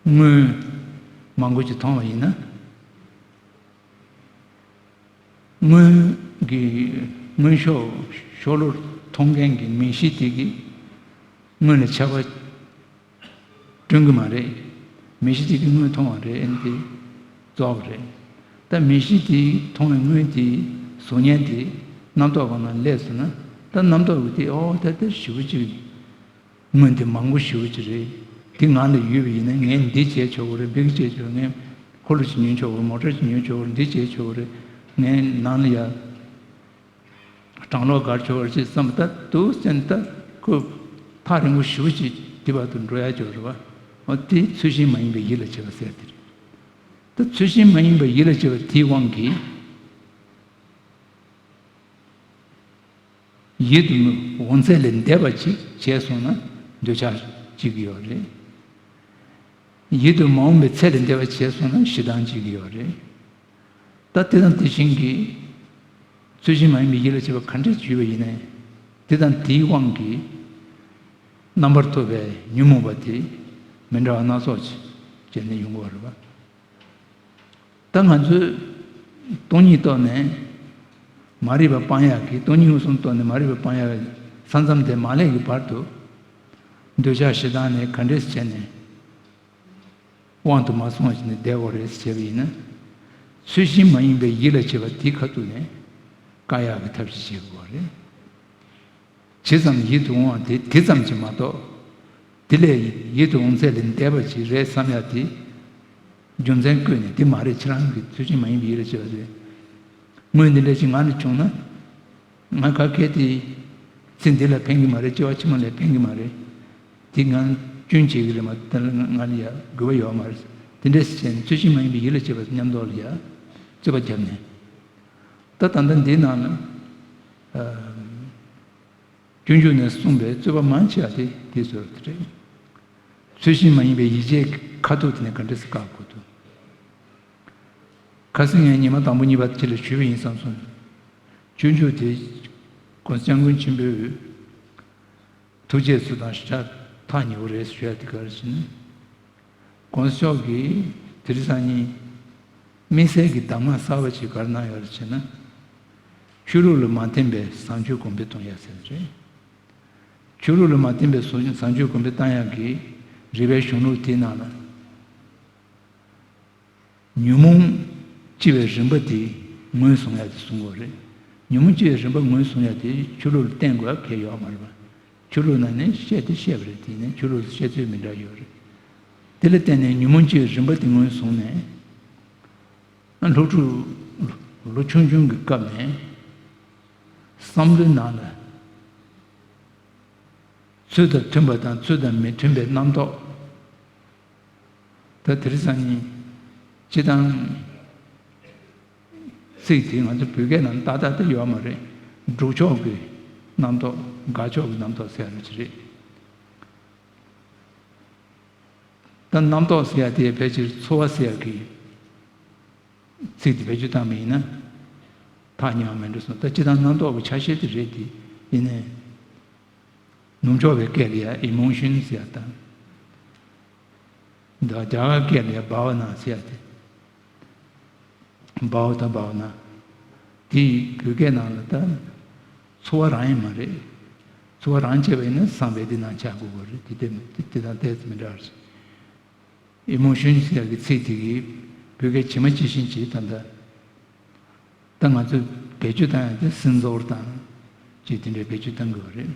སྔོན་མང་པོ་ཅིག་མཐོང་བ་ཡིན་ན། སྔོན་གྱི་སྔོན་ཕྱོགས་ཕྱོགས་ལྷུང་མཐོང་མཁན་གྱི་མིག་ཤེས་དེ་གིས་སྔོན་ལ་ཆགས་པ་སྐྲུན་གྱི་མ་རེད། མིག་ཤེས་དེ་གིས་སྔོན་མཐོང་བ་རེད། ཨ་ནི་དེ་རྫོགས་པ་རེད། ད་མིག་ཤེས་དེས་མཐོང་བའི་སྔོན་དེའི་གཟུགས་བརྙན་དེ་རྣམ་རྟོག་གི་ནང་སླེབས་སོང་ན། ད་རྣམ་རྟོག་གིས་དེ། ཨོ། ད་དེ་ཞེ་པོ་ཅིག་སྔོན་དེ་མང་པོ་ཞེ་པོ་ཅིག་རེད། དེ་ང་ལ་ཡོད་པ་ཡིན་ན་ངས་འདི་བྱས་ཆོག་གི་རེད། འདི་བྱས་ཆོག་ངས་འཁོར་ལོ་ཅིག་ཉོས་ཆོག་གི་རེད། མོ་ཊ་ཅིག་ཉོས་ཆོག་གི་རེད། འདི་བྱས་ཆོག་གི་རེད། ངས་ནང་ལ་ཡ་གྲང་གློག་སྒར་ཆོག་གི་རེད་ཅེས་བསམ་པ། ད་འདུག་སེ་ད་ཁོ་ཐག་རིང་པོ་ཞེ་པོ་ཅིག་དེ་བར་དུ་འགྲོ་ཡ་ཅིག་ཡོད་རེད་པ། འོ། དེ་ཚུལ་བཞིན་མ་ཡིན་པའི་ཡིད་ལ་བྱེད་པ་ཟེར་དེ་རེད། ད་ཚུལ་བཞིན་མ་ཡིན་པའི་ཡིད་ལ་བྱེད་པ་དེའི་དབང་གིས། ཡིད་དུ་འོང་ཚད་ལས་འདས་པ་ཅིག་བྱས་སོང་ན་འདོད་ཆགས་སྐྱེ་གི་ཡོད་རེད། ཡིད་དུ་མ་འོང་བའི་ཚད་ལས་འདས་པ་བྱས་སོང་ན་ཞེ་སྡང་སྐྱེ་གི་ཡོད་རེད། ད་དེ་དང་དེ་བཞིན་གྱི་ཚུལ་བཞིན་མ་ཡིན་པའི་ཡིད་ལ་བྱེད་པ་ག་འདྲས་བྱུང་བ་ཡིན་ནའི། དེ་དང་དེའི་དབང་གིས་རྣམ་པར་ཐོབ་པའི་ཉོན་མོངས་པ་དེ་མི་འདྲ་བ་སྣ་ཚོགས་ཤིག་བྱས་ནས་ཡོང་གི་ཡོད་རེད་པ། ད་ང་ཚོས་སྟོང་ཉིད་རྟོགས་ནས་མ་རིག་པ་སྤང་ཡག་གི། སྟོང་ཉིད་མངོན་སུམ་རྟོགས་ནས་མ་རིག་པ་སྤང་ཡག་གི་ས་མཚམས་དེ་མ་སླེབས་ཀྱི་བར་དུ། འདོད་ཆགས་ཞེ་སྡང་ནི་ག་འདྲས་བྱས་ནས་དབང་དུ་མ་སོང་བ་བྱས་ནས་བསྡད་དགོས་རེད་ཟེར་བྱས་པ་ཡིན་ན། ཚུལ་བཞིན་མ་ཡིན་པའི་ཡིད་ལ་བྱེད་པ་དེའི་ཁ་ཐུག་ནས་བཀག་ཡག་གི་ཐབས་ཤེས་བྱེད་དགོས་རེད། ཇི་ཙམ་ཡིད་དུ་འོང་བ་དེ་དེ་ཙམ་གྱིས་མ་གཏོགས། དེ་ལས་ཡིད་དུ་འོང་ཚད་ལས་འདས་པ་ཅིག་རེད་བསམ་ཡ་དེ། རྒྱུ་མཚན་བཀོད་ནས་དེ་མ་རེད། ཁྱེད་རང་གིས་ཚུལ་བཞིན་མ་ཡིན་པའི་ཡིད་ལ་བྱེད་པ་རེད། དངོས་འདི་འདྲ་ཞིག་ང་ལ་བྱུང་ན། ང་ག་གེ་དེ་ཚེ་འདི་ལ་ཕན་གྱི་མ་རེད། སྐྱེ་བ་ཕྱི་མ་ལ་ཕན་གྱི་མ་རེད། དེ་ང་སྐྱོན་བྱེད་ཀྱི་རེད་མ་གཏོགས་ང་ལ་ཡ་དགོས་པ་ཡོད་མ་རེད། དེ་འདྲ་ཞིག་བྱས་ནས་ཚུལ་བཞིན་མ་ཡིན་པའི་ཡིད་ལ་བྱེད་པ་མཉམ་དུ་ལ་ཡ་རྩོད་པ་བརྒྱབ་ནས། ད་ད་ལྟ་འདིའི་ནང་ལ། སྤྱོད་འཇུག་ནས་གསུངས་པའི་རྩོད་པ་མང་ཆེ་བ་དེ་དེ་ཚོ་རེད། ཚུལ་བཞིན་མ་ཡིན་པའི་ཡིད་བྱེད་ཀྱི་ཁ་ཐུག་དེ་ནས་ག་འདྲ་སེ་བཀག་དགོས་འདུག་ཁ་སང་ངས་ཉི་མ་དང་པོ་གཉིས་པ་ཁྱེད་ལ་ཞུས་པ་ཡིན་བསམ་སོང་། སྤྱོད་འཇུག་དེ་༸གོང་ས་༸སྐྱབས་མགོན་ཆེན་པོས་ཐུགས་རྗེ་ཚུལ་དང་ཤ་ཐག་ཉེ་བོ་རེད་ཞུ་ཡ་དེ་ག་རེ་ཟེར་ན།༸གོང་ས་མཆོག་གིས་དེ་རིང་སང་ཉིན་དམིགས་བསལ་གྱི་གདམས་ངག་གསར་པ་ཞིག་ག་རེ་གནང་ཡོད་རེད་ཟེར་ན། ཆོས་ལུགས་ལ་མ་བརྟེན་པའི་བཟང་སྤྱོད་གོང་འཕེལ་གཏོང་ཡ་ཟེར་རེད། ཆོས་ལུགས་ལ་མ་བརྟེན་པའི་བཟང་སྤྱོད་གོང་འཕེལ་བཏང་ཡག་གི་རིག་པའི་གཞུང་ལུགས་དེའི་ནང་ལ། ཉོན་མོངས་སྐྱེ་བའི་རིམ་པ་དེ་ངོས་བཟུང་ཡ་དེ་གསུང་གི་ཡོད་རེད། ཉོན་མོངས་སྐྱེ་བའི་རིམ་པ་ངོས་བཟུང་ཡ་དེ་ཆོས་ལུགས་ལ་བརྟེན་དགོས་ཡ་གལ་ཡོད་མ་རེད་པ། ཆོས་ལུགས་ནང་ནས་བཤད་དེ་བཤད་པ་རེད། དེ་ནས་ཆོས་ལུགས་སུ་བཤད་ཚུལ་མི་འདྲ་ཡོད་རེད། དེ་ལ་བརྟེན་ནས་ཉོན་མོངས་སྐྱེ་བའི་རིམ་པ་དེ་ངོས་བཟུང་ནས། སློབ་ཕྲུག་ལོ་ཆུང་ཆུང་གི་སྐབས་ནས་བསམ་བློའི་ནང་ལ་ཚུལ་དང་མཐུན་པ་དང་ཚུལ་དང་མི་མཐུན་པའི་རྣམ་རྟོག་ད་དེ་རིང་སང་ཉིན་སྤྱི་བཏང་ཚིག་དེ་ང་ཚོ་བོད་སྐད་ནང་ཏག་ཏག་ཏུ་ཡོད་མ་རེད། སྒྲུབ་ཕྱོགས་ཀྱི་རྣམ་རྟོག་དགག་ཕྱོགས་ཀྱི་རྣམ་རྟོག་ཟེར་ཡ་ཅིག་རེད། ད་རྣམ་རྟོག་ཟེར་ཡ་དེ་ཕལ་ཆེར་ཚོར་བ་ཟེར་ཡ་གི་ཚིག་དེ་བེད་སྤྱོད་བཏང་བ་ཡིན་ན་ཐག་ཉེ་བ་མེད་འགྲོ་སོང་། ད་སྤྱི་བཏང་རྣམ་རྟོག་གི་ཆ་ཤས་དེ་རེད་དེ། ཡིན་ནའི་ནུབ་ཕྱོགས་པའི་སྐད་ལ་ཡ་ཨི་མོ་ཤན་ཟེར་ཡ་དང་། ད་རྒྱ་གར་སྐད་ལ་ཡ་བྷ་བ་ན་ཟེར་ཡ་དེ། བྷ་བ་དང་བྷ་བ་ན། དེ་ཡི་བོད་སྐད་ནང་ལ་ད་ཚོར་བ་རང་ཡིན་མ་རེད། ཚོར་བ་རང་བྱས་པ་ཡིན་ན་བསམ་པའི་དེ་ནང་ཆགས་དགོས་པ་རེད། དེ་དེ་དེ་དང་ཏོག་ཙམ་མི་འདྲ་བ་རེད། ཨི་མོ་ཤན་ཟེར་ཡ་གི་ཚིག་དེ་གི་བོད་སྐད་ཇི་མ་ཇི་བཞིན་གྱིས་ད་ལྟ་ད་ང་ཚོས་བེད་སྤྱོད་བཏང་ཡ་དེ་སེམས་ཚོར་དང་ཅིག་དེ་འདྲའི་བེད་སྤྱོད་གཏང་དགོས་པ་རེད།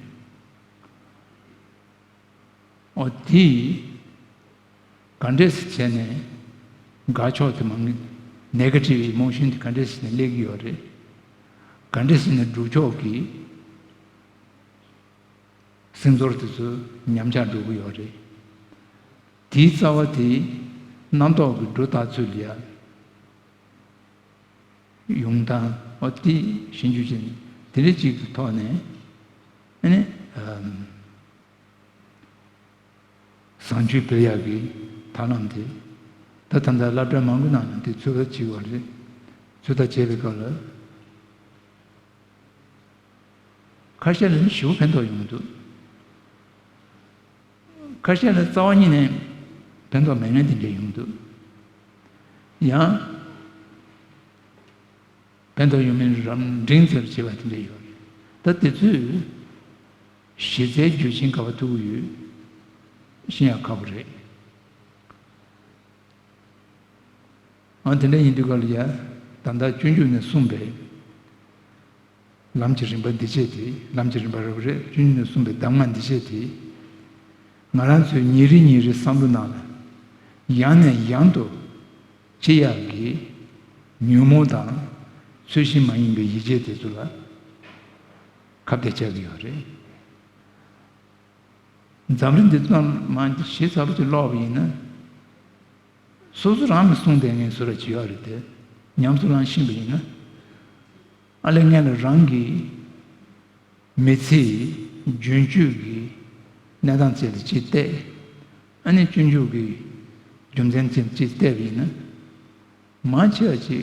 འོ་དེ་ག་འདྲས་སེ་བྱས་ནས་དགག་ཕྱོགས་དེ་མང་གི་ནེ་ག་ཊིབ་ཨི་མོ་ཤན་དེ་ག་འདྲས་སེ་ནས་སླེབས་ཀྱི་ཡོད་རེད། ག་འདྲས་སེ་ནས་སྒྲུབ་ཕྱོགས་ཀྱི་སེམས་ཚོར་དེ་ཚོ་ཉམས་ཆག་འགྲོ་གི་ཡོད་རེད། དེའི་རྩ་བ་དེ་རྣམ་རྟོག་གི་སྒྲོ་བཏགས་ཚུལ་ལ་ཡ་ཡོང་སྟངས་འོ་དེ་ཞིབ་འཇུག་བྱས་ནས་དེ་འདྲ་ཅིག་གི་ཐོག་ནས་ཨ་ནི་ཨམ། བཟང་སྤྱོད་སྤེལ་ཡག་གི་ཐབས་ལམ་དེ་ད་ད་ལྟ་སློབ་གྲྭ་མང་པོའི་ནང་ནས་དེ་ཚོད་ལྟ་བྱེད་དགོས་རེད། ཚོད་ལྟ་བྱེད་པའི་སྐབས་ལ་ཁ་ཤས་ལ་ནི་ཞེ་པོ་ཕན་ཐོགས་ཡོང་གི་འདུག་ཁ་ཤས་ལ་རྩ་བ་ཉིད་ནས་ཕན་ཐོགས་མེད་མཁན་དེ་འདྲ་ཡོང་གི་འདུག་ཡང་། ཕན་ཐོགས་ཡོད་མེད་རམ་འབྲིང་ཙམ་བྱེད་པ་དེ་འདྲ་ཡོད་རེད། ད་དེ་ཚོས་གཞི་རྩའི་རྒྱུ་རྐྱེན་ག་པར་ཐུག་གི་ཡོད་ཤེས་ཡག་ཁག་པོ་རེད། ཨ་དེ་འདྲ་ཡིན་དུས་ག་ལ་ཡ་ད་ལྟ་སྤྱོད་འཇུག་ནས་གསུངས་པའི་ལམ་གྱི་རིམ་པ་འདི་བྱས་ཏེ་ལམ་གྱི་རིམ་པ་རབ་རེད། སྤྱོད་འཇུག་ནས་གསུངས་པའི་གདམས་ངག་འདི་བྱས་ཏེ་ང་རང་ཚོའི་ཉིན་རེ་ཉིན་རེ་བསམ་བློ་ནང་ལ་ཡང་ནས་ཡང་དུ། ཅི་ཡག་གི་ཉོན་མོངས་དང་ཚུལ་བཞིན་མ་ཡིན་པའི་ཡིད་བྱེད་དེ་ཚོ་ལ་ཁ་གཏད་བཅག་གི་ཡོད་རེད། འཛམ་གླིང་འདི་ཚང་མ་ཞེ་ཚ་པོ་ཅིག་ཀློག་པ་ཡིན་ན། སོ་སོ་རང་ལ་གསུངས་བསྡད་མཁན་བཟོ་འདྲ་ཅིག་ཡོད་རེད་དེ། ཉམས་སུ་བླངས་ཤེས་པ་ཡིན་ན། ཨ་ལས་ངན་ལ་རང་གི་མི་ཚེའི་རྒྱུན་སྤྱོད་ཀྱི་གནས་སྟངས་བཅས་ལ་ཅིག་བལྟས། ཨ་ནི་སྤྱོད་འཇུག་གི་རྒྱུ་མཚན་བཅས་ཅིག་བལྟས་པ་ཡིན་ན། མང་ཆེ་བ་ཅིག་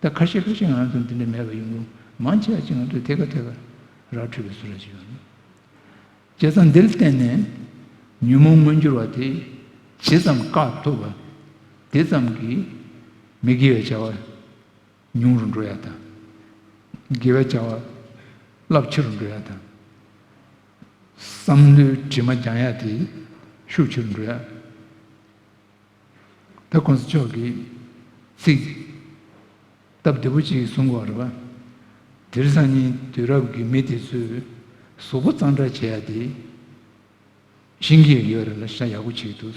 ད་ཁ་ཤས་ཁ་ཤས་ང་ཚོ་འདི་འདྲ་མེད་པ་ཡིན་རུང་མང་ཆེ་བ་ཅིག་ང་ཚོ་ཐད་ཀ་ཐད་ཀ་ར་འཕྲོད་པའི་བཟོ་འདྲ་ཅིག་ཡོད་རེད། བྱས་ཙང་འདིར་བརྟེན་ནས་ཉོན་མོངས་མངོན་གྱུར་བ་དེ་ཇི་ཙམ་བཀག་ཐུབ་པ་དེ་ཙམ་གྱིས་མི་དགེ་བའི་བྱ་བ་ཉུང་རུ་འགྲོ་ཡ་དང་། དགེ་བའི་བྱ་བ་རླབས་ཆེ་རུ་འགྲོ་ཡ་དང་། བསམ་བློའི་དྲི་མ་སྦྱང་ཡ་དེ་ཤུགས་ཆེ་རུ་འགྲོ་ཡ། ད་གོང་ས་མཆོག་གིས་ཚིག་སྟབས་བདེ་པོ་ཅིག་གསུང་གི་ཡོད་རེད་པ། དེང་སང་ཉིན་དུས་རབས་ཀྱི་མི་དེ་ཚོས་ གཟུགས་པོ་གཙང་སྦྲ་བྱེད་ཡ་དེ་ཤེས་ཀྱི་ཡོད་རེད་ལ། ཤ་ཡག་པོ་བྱེད་འདུག།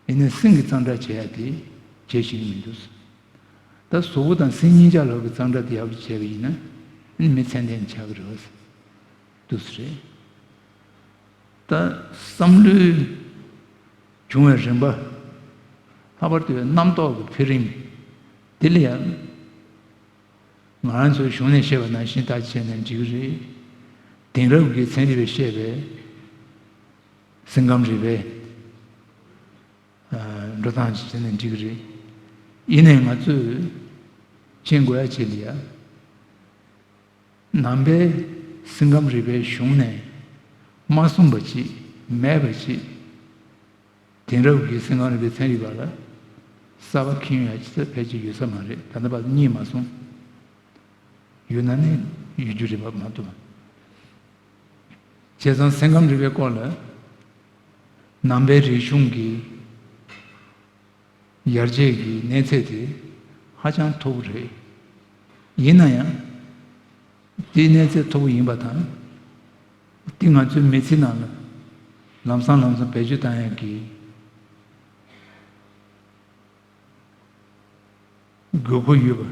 ཡིན་ནའི་སེམས་ཀྱི་གཙང་སྦྲ་བྱེད་ཡ་དེ་བྱེད་ཤེས་ཀྱི་མི་འདུག། ད་གཟུགས་པོ་དང་སེམས་གཉིས་ཆ་ལོག་གི་གཙང་སྦྲ་དེ་ཡག་པོ་བྱས་པ་ཡིན་ན་ནི་མི་ཚད་ལྡན་ཆགས་ཀྱི་རེད་པ། འདུག་སེ་རེད། ད་བསམ་བློའི་བྱུང་བའི་རིམ་པ། ལྷག་པར་དུ་རྣམ་རྟོག་གི་འཕེལ་རིམ་དེ་ལ་ཡང་། ང་རང་ཚོའི་གཞུང་ནས་བཤད་པ་ནང་བཞིན་ད་བྱས་ནས་འགྲིག་གི་རེད། དེང་རབས་ཀྱི་ཚན་རིག་པས་བཤད་པའི་སེམས་ཁམས་རིག་པའི་འགྲོ་སྟངས་ཅིག་བྱས་ནས་འགྲིག་གི་རེད། ཡིན་ནའི་ང་ཚོས་མཁྱེན་དགོས་ཡ་ཅིག་ལ་ཡ། ནང་པའི་སེམས་ཁམས་རིག་པའི་གཞུང་ནས་མ་གསུངས་པ་ཅིག་མེད་པ་ཅིག་དེང་རབས་ཀྱི་སེམས་ཁམས་རིག་པའི་ཚན་རིག་པ་ལ་གསར་པ་ཁྱོན་ཡོད་ཅི་ཙམ་ཕལ་ཆེར་ཡོད་ས་མ་རེད། ད་ལྟ་བར་རྙེད་མ་སོང་། ཡོད་ན་ནི་ཡོད་རྒྱུ་རེད་པ་མ་གཏོགས། བྱས་ཙང་སེམས་ཁམས་རིག་པའི་སྐོར་ལ་ནང་པའི་རིག་གཞུང་གི་ཡར་རྒྱས་ཀྱི་གནས་ཚད་དེ་ཧ་ཅང་མཐོ་པོ་རེད། ཡིན་ན་ཡང་། དེའི་གནས་ཚད་མཐོ་པོ་ཡིན་པ་དང་། དེ་ང་ཚོའི་མི་ཚེ་ནང་ལ་ལམ་སང་ལམ་སང་བེད་སྤྱོད་བཏང་ཡག་གི་དགོས་མཁོ་ཡོད་པ།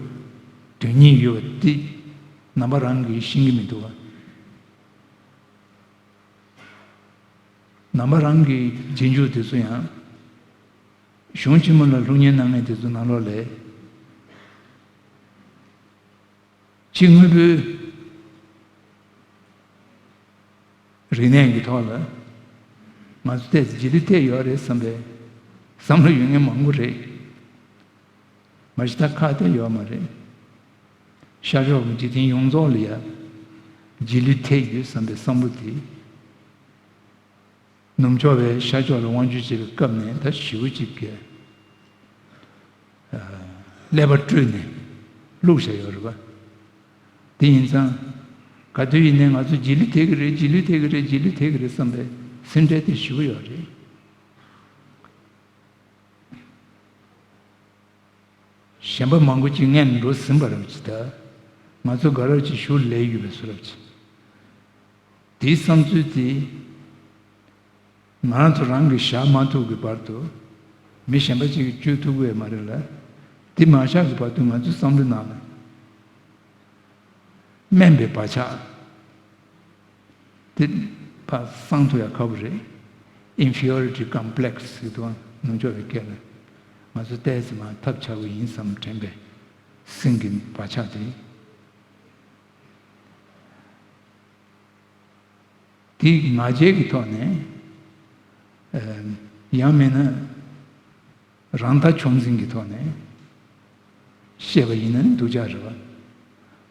དོན་སྙིང་ཡོད་པ་དེ་ནང་པ་རང་གིས་ཤེས་ཀྱི་མི་འདུག་བ། ནང་པ་རང་གི་རྗེས་འཇུག་དེ་ཚོ་ཡང་གཞུང་ཆེན་མོ་ལ་སློབ་གཉེར་གནང་མཁན་དེ་ཚོ་ནང་ལོགས་ལ་ཕྱི་དངོས་པོའི་རིག་གནས་ཀྱི་ཐོག་ལ་ང་ཚོ་ཏོག་ཙམ་རྗེས་ལུས་ཐེབས་ཡོད་རེད་བསམ་པའི་བསམ་བློ་ཡོད་མཁན་མང་པོ་རེད། མ་གཞི་ད་ཁག་ཐེག་ཡོད་མ་རེད། ཤར་ཕྱོགས་ཀྱི་འཇིག་རྟེན་ཡོངས་རྫོགས་ལ་ཡ་རྗེས་ལུས་ཐེབས་ཡོད་བསམ་པའི་བསམ་བློ་དེ། ནུབ་ཕྱོགས་པས་ཤར་ཕྱོགས་ལ་དབང་སྒྱུར་བྱེད་པའི་སྐབས་ནས་ད་ཞེ་པོ་ཅིག་གི་ཀླད་པ་བཀྲུས་ནས་བླུགས་བཞག་ཡོད་རེད་པ། དེ་ཡིན་ཙང་། ག་དུས་ཡིན་ནའི་ང་ཚོ་རྗེས་ལུས་ཐེབས་ཀྱི་རེད། རྗེས་ལུས་ཐེབས་ཀྱི་རེད། རྗེས་ལུས་ཐེབས་ཀྱི་རེད་བསམ་པའི་སེམས་ཁྲལ་དེ་ཞེ་པོ་ཡོད་རེད། གཞན་པ་མང་པོ་ཅིག་སྔོན་འགྲོ་ཟིན་པ་རབ་ཅིག་ད། ང་ཚོ་དགའ་རབ་ཅིག་ཞུ་ལས་ཡོད་པའི་བཟོ་རབ་ཅིག་དེའི་བསམ་ཚུལ་དེ། ང་རང་ཚོ་རང་གིས་བཞག་མ་ཐུབ་ཀྱི་བར་དུ། མི་གཞན་པ་ཅིག་གིས་བཅོས་ཐུབ་ཀྱི་ཡོད་མ་རེད་ལ། དེ་མ་བཞག་གི་བར་དུ་ང་ཚོའི་བསམ་བློའི་ནང་ལ། དམན་པའི་བག་ཆགས་དེ་ཕར་སངས་ཐུབ་ཡ་ཁག་པོ་རེད། Inferiority complex ཟེར་དུས་ནུབ་ཕྱོགས་པའི་སྐད་ལ། ང་ཚོ་ཏོག་ཙམ་མར་ཐབས་ཆག་གི་ཡིན་བསམ་དྲན་པའི་སེམས་ཀྱི་བག་ཆགས་དེ། དེ་ང་རྒྱལ་གྱི་ཐོག་ནས། ཨ། ཡང་མིན་ན་རང་ལྟ་མཆོག་འཛིན་གྱི་ཐོག་ནས་བཤད་པ་ཡིན་ན་ནི་སྡུག་ཅག་རེད་པ།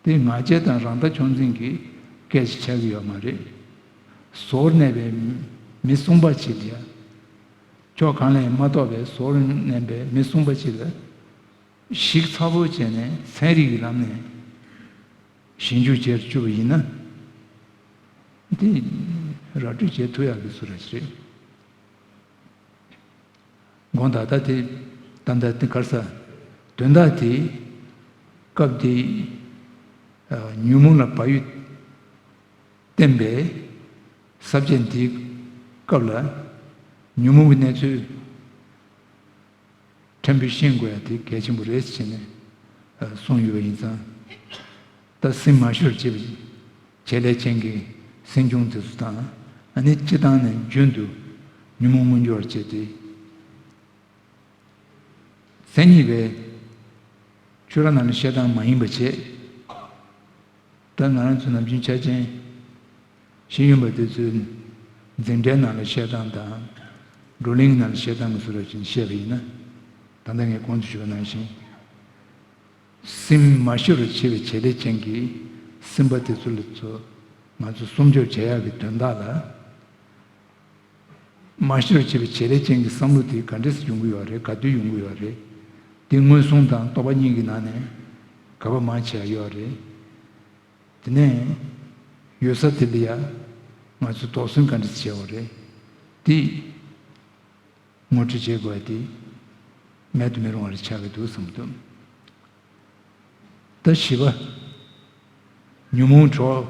དེ་ང་རྒྱལ་དང་རང་ལྟ་མཆོག་འཛིན་གྱི་སྐད་ཅིག་ཆགས་ཀྱི་ཡོད་མ་རེད། ཟོར་གནས་པའི་མི་གསུམ་པ་ཅིག་ལ་ཡ། ཕྱོགས་གང་ལ་ཡང་མ་གཏོགས་པའི་ཟོར་གནས་པའི་མི་གསུམ་པ་ཅིག་ལ་ཞིབ་ཚགས་པོ་བྱས་ནས་ཚན་རིག་གི་ལམ་ནས་ཞིབ་འཇུག་བྱས་བཅུག་པ་ཡིན་ན། འདི་ར་སྤྲོད་བྱེད་ཐུབ་ཡག་གི་བཟོ་འདྲ་ཞིག་རེད། དགོངས་དག་ད་དེ། ད་ལྟ་དེ་ག་རེ་ཟ། དོན་དག་དེ་སྐབས་དེའི་ཉོན་མོངས་ལ་བག་ཡོད་བསྟེན་པའི་ས་བཅད་འདིའི་སྐབས་ལ་ཉོན་མོངས་ཀྱི་གནས་ཚུལ་ཕྲན་བུ་ཤེས་དགོས་ཡ་དེ་གལ་ཆེན་པོ་རེད་ཟེར་ནས་གསུངས་ཡོད་པ་ཡིན་ཙང་། ད་སེམས་མ་ཤོར་བྱེད་པའི་བྱེད་ལས་ཅན་གྱི་སེམས་བྱུང་དེ་ཚོ་དང་། ཨ་ནི་སྤྱིར་བཏང་ནས་རྒྱུན་དུ་ཉོན་མོངས་མངོན་གྱུར་བྱས་ཏེ། མཚན་ཉིད་པའི་ཆོས་ར་ནང་ལ་བཤད་སྟངས་མ་ཡིན་པ་བྱས། ད་ང་རང་ཚོ་ནམ་རྒྱུན་ཆ་ཅན་ཤེས་ཡོན་པ་དེ་ཚོའི་འཛིན་གྲྭའི་ནང་ལ་བཤད་སྟངས་དང་། བགྲོ་གླེང་ནང་ལ་བཤད་སྟངས་ཀྱི་བཟོ་འདྲ་ཞིག་བཤད་པ་ཡིན་ན། ད་ལྟ་ངས་གོང་དུ་ཞུས་པ་ནང་བཞིན། སེམས་མ་ཤོར་བར་བྱེད་པའི་བྱེད་ལས་ཅན་གྱི་སེམས་པ་དེ་ཚོ་ལ་ཚོ་ང་ཚོ་སྲུང་སྐྱོབ་བྱེད་ཡག་གི་དོན་དག་ལ། མ་ཤོར་བར་བྱེད་པའི་བྱེད་ལས་ཅན་གྱི་བསམ་བློ་དེ་ག་འདྲས་སེ་ཡོང་གི་ཡོད་རེད། ག་དུས་ཡོང་གི་ཡོད་རེད། དེ་མངོན་སུམ་དང་རྟོག་པ་གཉིས་ཀྱི་ནང་ནས་ག་པར་མང་ཆེ་བ་ཡོད་རེད། དེ་ནས་ཡོད་ས་དེ་ལ་ཡ་ང་ཚོས་དོགས་ཟོན་ག་འདྲས་བྱས་པ་རེད། དེ་ངོ་སྤྲོད་བྱེད་དགོས་པ་དེ་མེད་དུ་མི་རུང་བ་རེ་ཆགས་ཀྱི་འདུག་བསམ་གྱི་འདུག། ད་བཞི་པ། ཉོན་མོངས་གྲོགས།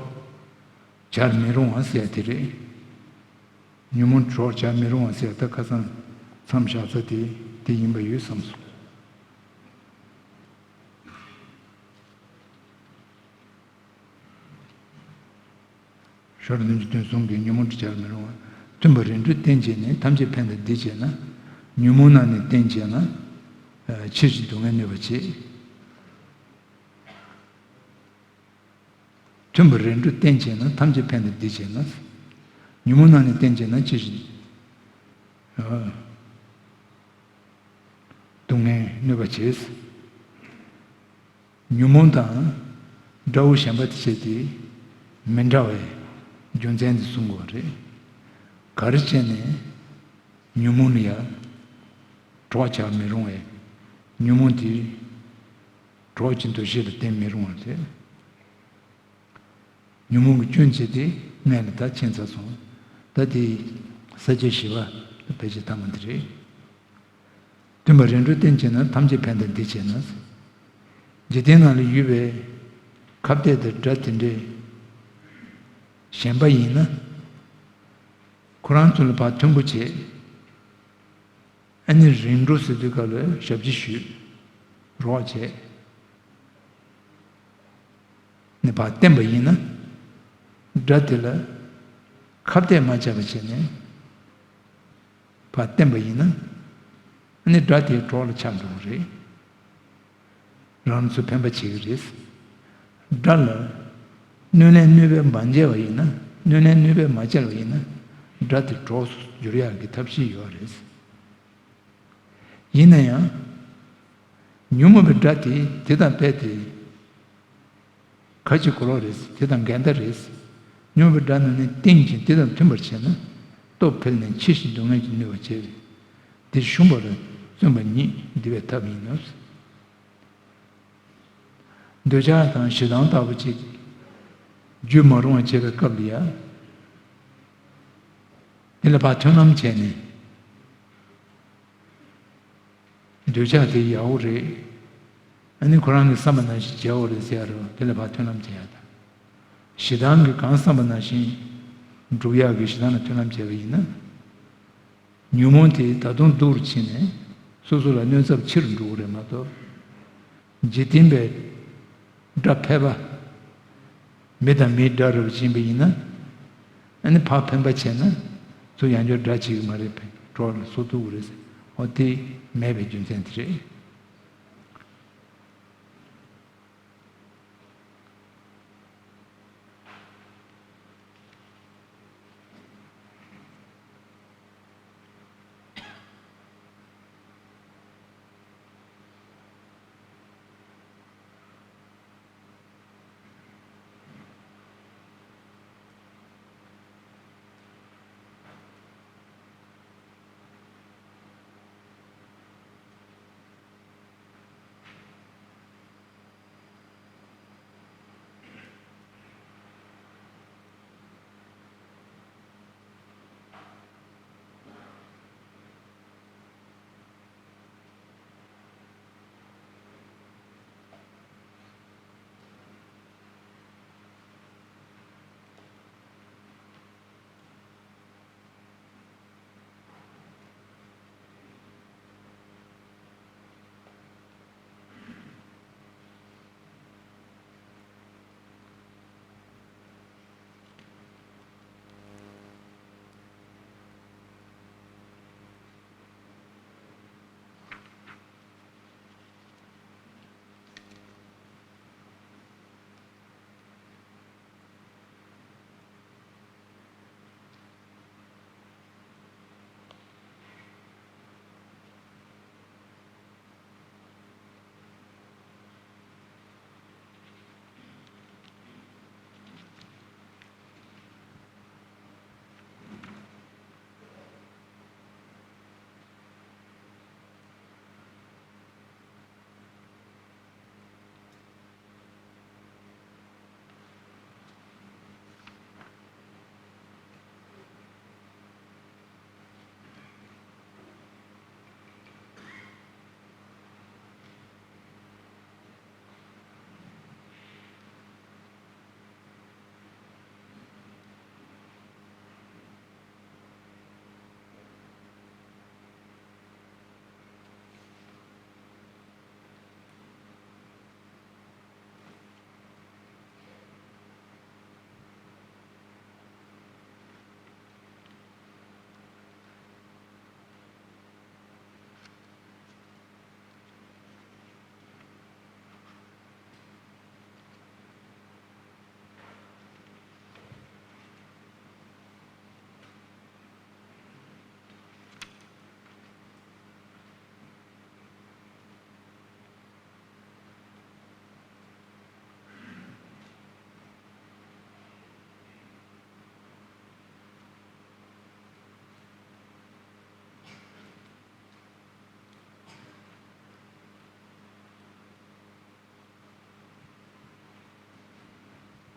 སྦྱར་མི་རུང་བ་ཟེར་དེ་རེད། ཉོན་མོངས་གྲོགས་སྦྱར་མི་རུང་བ་ཟེར་ད་ཁ་སང་མཚམས་བཞག་ས་དེ་དེ་ཡིན་པ་ཡོད་བསམ་སོང་། ཤོ་ལོ་བདུན་ཅུ་དོན་གསུམ་གྱི་ཉོན་མོངས་སྦྱར་མི་རུང་བ། མཐུན་པ་རིམ་གྲོ་བསྟེན་བྱས་ནས་ཐམས་ཅད་ཕན་དང་བདེ་བྱེད་ན། ཉོན་མོངས་རྣམས་ནི་བསྟེན་བྱས་ན། ཕྱིར་ཕྱིན་སྡུག་བསྔལ་གནོད་པ་བྱེད། མཐུན་པ་རིམ་གྲོ་བསྟེན་བྱས་ན་ཐམས་ཅད་ཕན་དང་བདེ་བྱེད་ན། ཉོན་མོངས་རྣམས་ནི་བསྟེན་བྱས་ན་ཕྱིར་ཕྱིན་སྡུག་བསྔལ་གནོད་པ་བྱེད། ཉོན་མོངས་དང་དགྲ་བོ་གཞན་པ་དེ་བྱས་ཏེ་མི་འདྲ་བའི་རྒྱུ་མཚན་དེ་གསུང་དགོས་པ་རེད། ག་རེ་བྱས་ནས་ཉོན་མོངས་ལ་ཡང་གྲོགས་བྱ་མི་རུང་བས། ཉོན་མོངས་དེ་གྲོགས་ཀྱི་འདུ་ཤེས་ལ་བརྟེན་མི་རུང་བ་རེད། ཉོན་མོངས་ཀྱི་སྐྱོན་བྱས་ཏེ་སྔོན་ལ་ད་ཕྱིན་ཚར་སོང་། ད་དེ་ས་བཅད་བཞི་པ་ཕལ་ཆེར་ཐ་མ་འདི་རེད། མཐུན་པ་རིམ་གྲོ་བསྟེན་བྱས་ན་ཐམས་ཅད་ཕན་དང་བདེ་བྱེད་ན། འཇིག་རྟེན་ནང་ལ་ཡོད་པའི་ཁ་གཏད་དང་དགྲ་དེ་འདྲའི་གཞན་པ་ཡིན་ན། ཁོ་རང་ཚོ་ལ་ཕར་མཐུན་པོ་བྱེད། ཨ་ནི་རིམ་གྲོ་ཟེར་དུས་སྐབས་ལ་ཞབས་ཕྱི་ཞུས། རོགས་བྱས། ནས་ཕར་བསྟེན་པ་ཡིན་ན། དགྲ་དེ་ལ་ཁ་གཏད་མ་བྱས་པ་བྱས་ནས་ཕར་བསྟེན་པ་ཡིན་ན། ཨ་ནི་དགྲ་དེའི་གྲོགས་ལ་ཆགས་འགྲོ་གི་རེད། རང་ཚོ་ཕན་པ་བྱེད་ཀྱི་རེད། དགྲ་ལ་གནོད་ལན་གནོད་པས་མ་འཇལ་བ་ཡིན་ན། གནོད་ལན་གནོད་པས་མ་བཅལ་བ་ཡིན་ན། དགྲ་དེ་གྲོགས་སུ་འགྱུར་ཡག་གི་ཐབས་ཤེས་ཡོད་རེད། ཡིན་ན་ཡང་། ཉོན་མོངས་པའི་དགྲ་དེ་དེ་དང་རྦད་དེ་ཁ་ཕྱིར་གོ་ལོག་རེད། དེ་དང་འགལ་ཟླ་རེད། ཉོན་མོངས་པའི་དགྲ་རྣམས་ནི་བསྟེན་ཅིང་དེ་དང་མཐུན་པར་བྱས་ན། སྟོབས་འཕེལ་ནས་ཕྱིར་ཕྱིན་སྡུག་བསྔལ་གྱིས་གནོད་པར་བྱེད་པས། དེ་ཞུམ་པར་བརྩོན་པ་ཉིད་འདི་བའི་ཐབས་ཡིན་ནོ། འདོད་ཆགས་དང་ཞེ་སྡང་ལྟ་བུ་ཅིག་བརྗོད་མ་རུང་བ་བྱེད་པའི་སྐབས་ལ་ཡང་། དེ་ལ་ཕར་མཐུན་ལམ་བྱས་ནས། འདོད་ཆགས་དེ་ཡག་པོ་རེད། ཨ་ནི་ཁོ་རང་གི་བསམ་པ་ནང་བཞིན་བྱེད་འོ་རེད་ཟེར་ཡ་རེད། དེ་ལ་ཕར་མཐུན་ལམ་བྱེད་ཡ་དང་། ཞེ་སྡང་གིས་གང་བསམ་པ་ནང་བཞིན་སྒྲུབ་ཡག་གི་ཞེ་སྡང་ལ་མཐུན་ལམ་བྱས་པ་ཡིན་ན། ཉོན་མོངས་དེ་ད་དུང་སྡུག་རུ་ཕྱིན་ནས་སོ་སོ་ལ་གནོད་ཚབས་ཆེ་རུ་འགྲོ་གི་རེད་མ་གཏོགས། འཇིག་རྟེན་པའི་དགྲ་ཕལ་པ། མི་དང་མིའི་དགྲ་རུ་ཕྱིན་པ་ཡིན་ན། ཨ་ནི་ཕར་ཕན་པ་བྱས་ན། ཚུར་ཡང་བསྐྱར་དགྲ་བྱེད་ཀྱི་མ་རེད་པས། གྲོགས་ལ་སོ་ཐུག་གི་རེད་ཟེར། འོ་དེ་མེད་པའི་རྒྱུ་མཚན་དེ་རེད།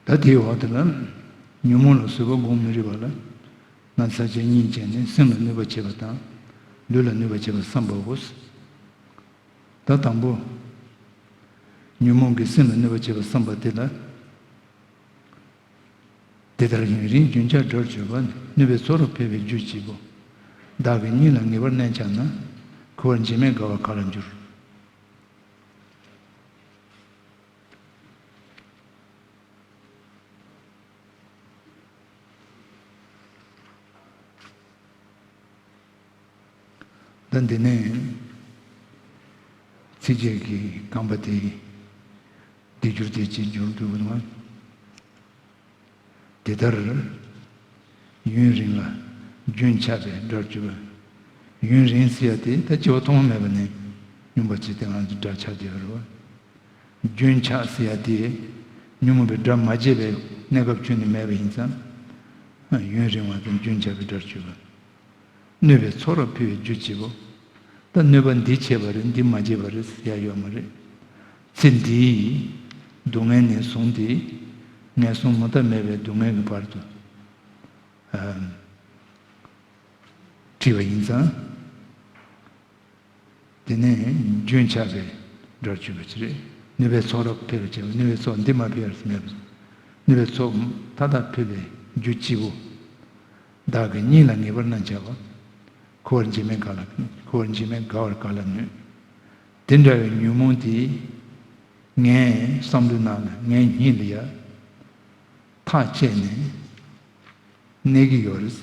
ད་དེའི་འོག་དེ་ལ། ཉོན་མོངས་ལ་བཟོད་པ་སྒོམ་མི་རིགས་པ་ལ། ན་ཚ་ཅན་གཉིས་བྱས་ནས་སེམས་ལ་གནོད་པ་བྱེད་པ་དང་། ལུས་ལ་གནོད་པ་བྱེད་པ་བསམ་པའོ། ད་དང་པོ། ཉོན་མོངས་ཀྱིས་སེམས་ལ་གནོད་པ་བྱེད་པ་བསམ་པ་དེ་ལ། དེ་ལྟར་ཡུན་རིང་རྒྱུན་ཆགས་དགྲར་གྱུར་པ། གནོད་པའི་ཚོགས་རབ་འཕེལ་བའི་རྒྱུ་གཅིག་པོ། བདག་གིས་སྙིང་ལ་ངེས་པར་གནས་འཆའ་ན། འཁོར་བར་འཇིགས་མེད་དགའ་བར་ག་ལ་འགྱུར། ད་འདི་ནས་ཚིགས་བཅད་ཀྱི་རྐང་པ་དེ་འདི་འགྱུར་དེ་ཅི་འགྱུར་འདུག་ན། དེ་ལྟར་ཡུན་རིང་ལ་རྒྱུན་ཆགས་པའི་དགྲར་གྱུར་པ། ཡུན་རིང་ཟེར་ཡ་དེ་ད་སྐྱེ་བ་ཐོག་མ་མེད་པ་ནས་སྙོམས་པར་བྱས་ཏེ་ང་ཚོ་དགྲར་ཆགས་བསྡད་ཡོད་རེད་བ། རྒྱུན་ཆགས་ཟེར་ཡ་དེ་ཉོན་མོངས་པའི་དགྲ་མ་བྱས་པའི་གནས་སྐབས་ཁྱོན་ནས་མེད་པ་ཡིན་ཙང་། ཡུན་རིང་བ་དང་རྒྱུན་ཆགས་པའི་དགྲར་གྱུར་པ། གནོད་པའི་ཚོགས་རབ་འཕེལ་བའི་རྒྱུ་གཅིག་པོ། ད་གནོད་པ་འདི་བྱས་པ་རེད། འདི་མ་བྱས་པ་རེད་ཟེར་ཡ་ཡོད་མ་རེད། ཚེ་འདིའི་སྡུག་བསྔལ་ནས་བཟུང་སྟེ་ངན་སོང་མུ་མཐའ་མེད་པའི་སྡུག་བསྔལ་གྱི་བར་དུ། ཨ། བྲིས་པ་ཡིན་ཙང་། དེ་ནས་རྒྱུན་ཆགས་པའི་དགྲར་གྱུར་པ་ཅིག་རེད། གནོད་པའི་ཚོགས་རབ་འཕེལ་བར་བྱེད་པ། གནོད་པའི་ཚོགས་འདི་མ་འཕེལ་བར་མེད་པ། གནོད་པའི་ཚོགས་མཐའ་དག་འཕེལ་བའི་རྒྱུ་གཅིག་པོ། བདག་གིས་སྙིང་ལ་ངེས་པར་གནས་འཆའ་བ། འཁོར་བར་འཇིགས་མེད་དགའ་ལ། འཁོར་བར་འཇིགས་མེད་དགའ་བར་ག་ལ་ནུས། དེ་འདྲ་བའི་ཉོན་མོངས་དེ་ངའི་བསམ་བློའི་ནང་ལ་ངའི་སྙིང་ལ་ཡ་ཐག་བཅད་ནས་གནས་ཀྱི་ཡོད་རེད།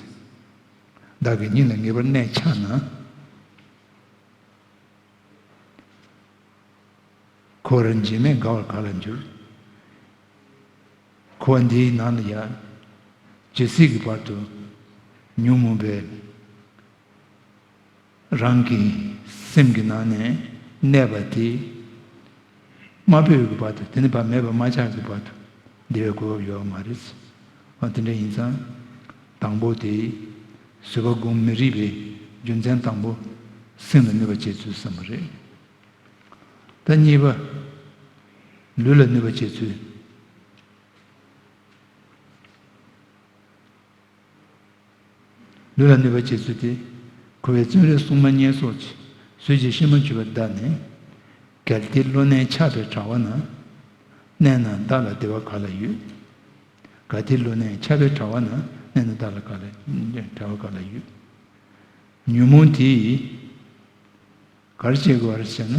བདག་གིས་སྙིང་ལ་ངེས་པར་གནས་འཆའ་ན། འཁོར་བར་འཇིགས་མེད་དགའ་བར་ག་ལ་འགྱུར། འཁོར་བ་འདིའི་ནང་ལ་ཡང་ཇི་སྲིད་ཀྱི་བར་དུ་ཉོན་མོངས་པའི་རང་གི་སེམས་ཀྱི་ནང་ནས་གནས་པ་དེ་མ་སྤོས་ཀྱི་བར་དུ། དེ་ནི་ཕར་མེད་པར་མ་ཆགས་ཀྱི་བར་དུ་བདེ་བའི་གོ་སྐབས་ཡོད་མ་རེད། འོ་དེ་འདྲ་ཡིན་ཙང་། དང་པོ་དེ་བཟོད་པ་སྒོམ་མི་རིགས་པའི་རྒྱུ་མཚན་དང་པོ་སེམས་ལ་གནོད་པ་བྱེད་ཚུལ་བསམ་པ་རེད། ད་གཉིས་པ། ལུས་ལ་གནོད་པ་བྱེད་ཚུལ། ལུས་ལ་གནོད་པ་བྱེད་ཚུལ་དེ། ཁུ་བའི་བཙོན་རའི་སྲུང་མ་བསྙལ་སོགས་ཀྱིས་གསོད་བྱེད་གཤེད་མ་འཇུ་བར་གདའ་ནས། གལ་ཏེ་བློ་གནས་ཆགས་པའི་དྲ་བ་ན། གནས་ན་བདག་ལ་བདེ་བ་ག་ལ་ཡོད། གལ་ཏེ་བློ་གནས་ཆགས་པའི་དྲ་བ་ན། གནས་ན་བདག་ལ་ག་ལ། དྲ་བ་ག་ལ་ཡོད། ཉོན་མོངས་དེས། ག་རེ་བྱེད་དགོས་རེད་ཟེར་ན།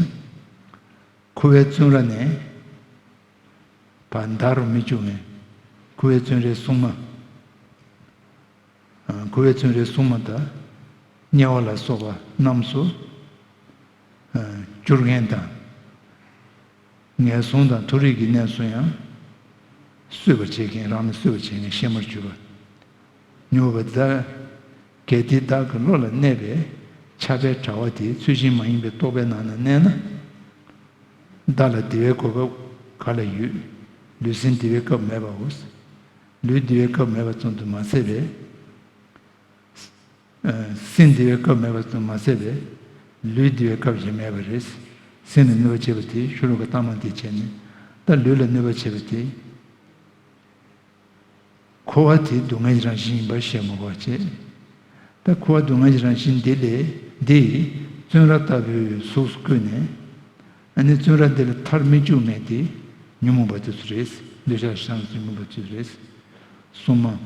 ཁུ་བའི་བཙོན་ར་ནས་ཕར་འདའ་རུ་མི་བཅུག་མཁན། ཁུ་བའི་བཙོན་རའི་སྲུང་མ། ཨ། ཁུ་བའི་བཙོན་རའི་སྲུང་མ་དང་དམྱལ་བ་ལ་སོགས་པ་རྣམས་སུ། ཨ། བསྐྱུར་མཁན་དང་། ངན་སོང་དང་མཐོ་རིས་ཀྱི་གནས་སུ་ཡང་གསོད་པར་བྱེད་མཁན། རང་ལ་གསོད་པར་བྱེད་མཁན་གཤེད་མར་གྱུར་པ། ཉོན་མོངས་པ་དག། གལ་ཏེ་བདག་གི་བློ་ལ་གནས་པའི་ཆགས་པའི་དྲ་བ་དེ་ཚུལ་བཞིན་མ་ཡིན་པའི་རྟོག་པའི་ནང་ན་གནས་ན། བདག་ལ་བདེ་བའི་གོ་སྐབས་ག་ལ་ཡོད། ལུས་སེམས་བདེ་བའི་སྐབས་མེད་པའོ། ལུས་བདེ་བའི་སྐབས་མེད་པ་ཙམ་དུ་མ་ཟད་པའི། ཨ། སེམས་བདེ་བའི་སྐབས་མེད་པ་ཙམ་མ་ཟད་པའི། ལུས་བདེ་བའི་སྐབས་ཀྱང་མེད་པ་རེད། སེམས་ལ་གནོད་པ་བྱེད་པ་དེ་ཤོ་ལོ་ཀ་ལྟག་མ་དེ་བྱས་ནས། ད་ལུས་ལ་གནོད་པ་བྱེད་པ་དེ། འཁོར་བ་དེ་སྡུག་བསྔལ་གྱི་རང་བཞིན་ཡིན་པར་ཤེས་དགོས་པ་བྱས། ད་འཁོར་བ་སྡུག་བསྔལ་གྱི་རང་བཞིན་འདི་ལས། འདི་བཙོན་ར་ལྟ་བུའི་གཟུགས་སུ་བཀོད་ནས། ཨ་ནི་བཙོན་ར་འདི་ལས་ཐར་མི་བཅུག་མཁན་དེ་ཉོན་མོངས་པ་དེ་ཚོ་རེད། འདོད་ཆགས་ཞེ་སྡང་ཉོན་མོངས་པ་དེ་ཚོ་རེད། སྲུང་མ།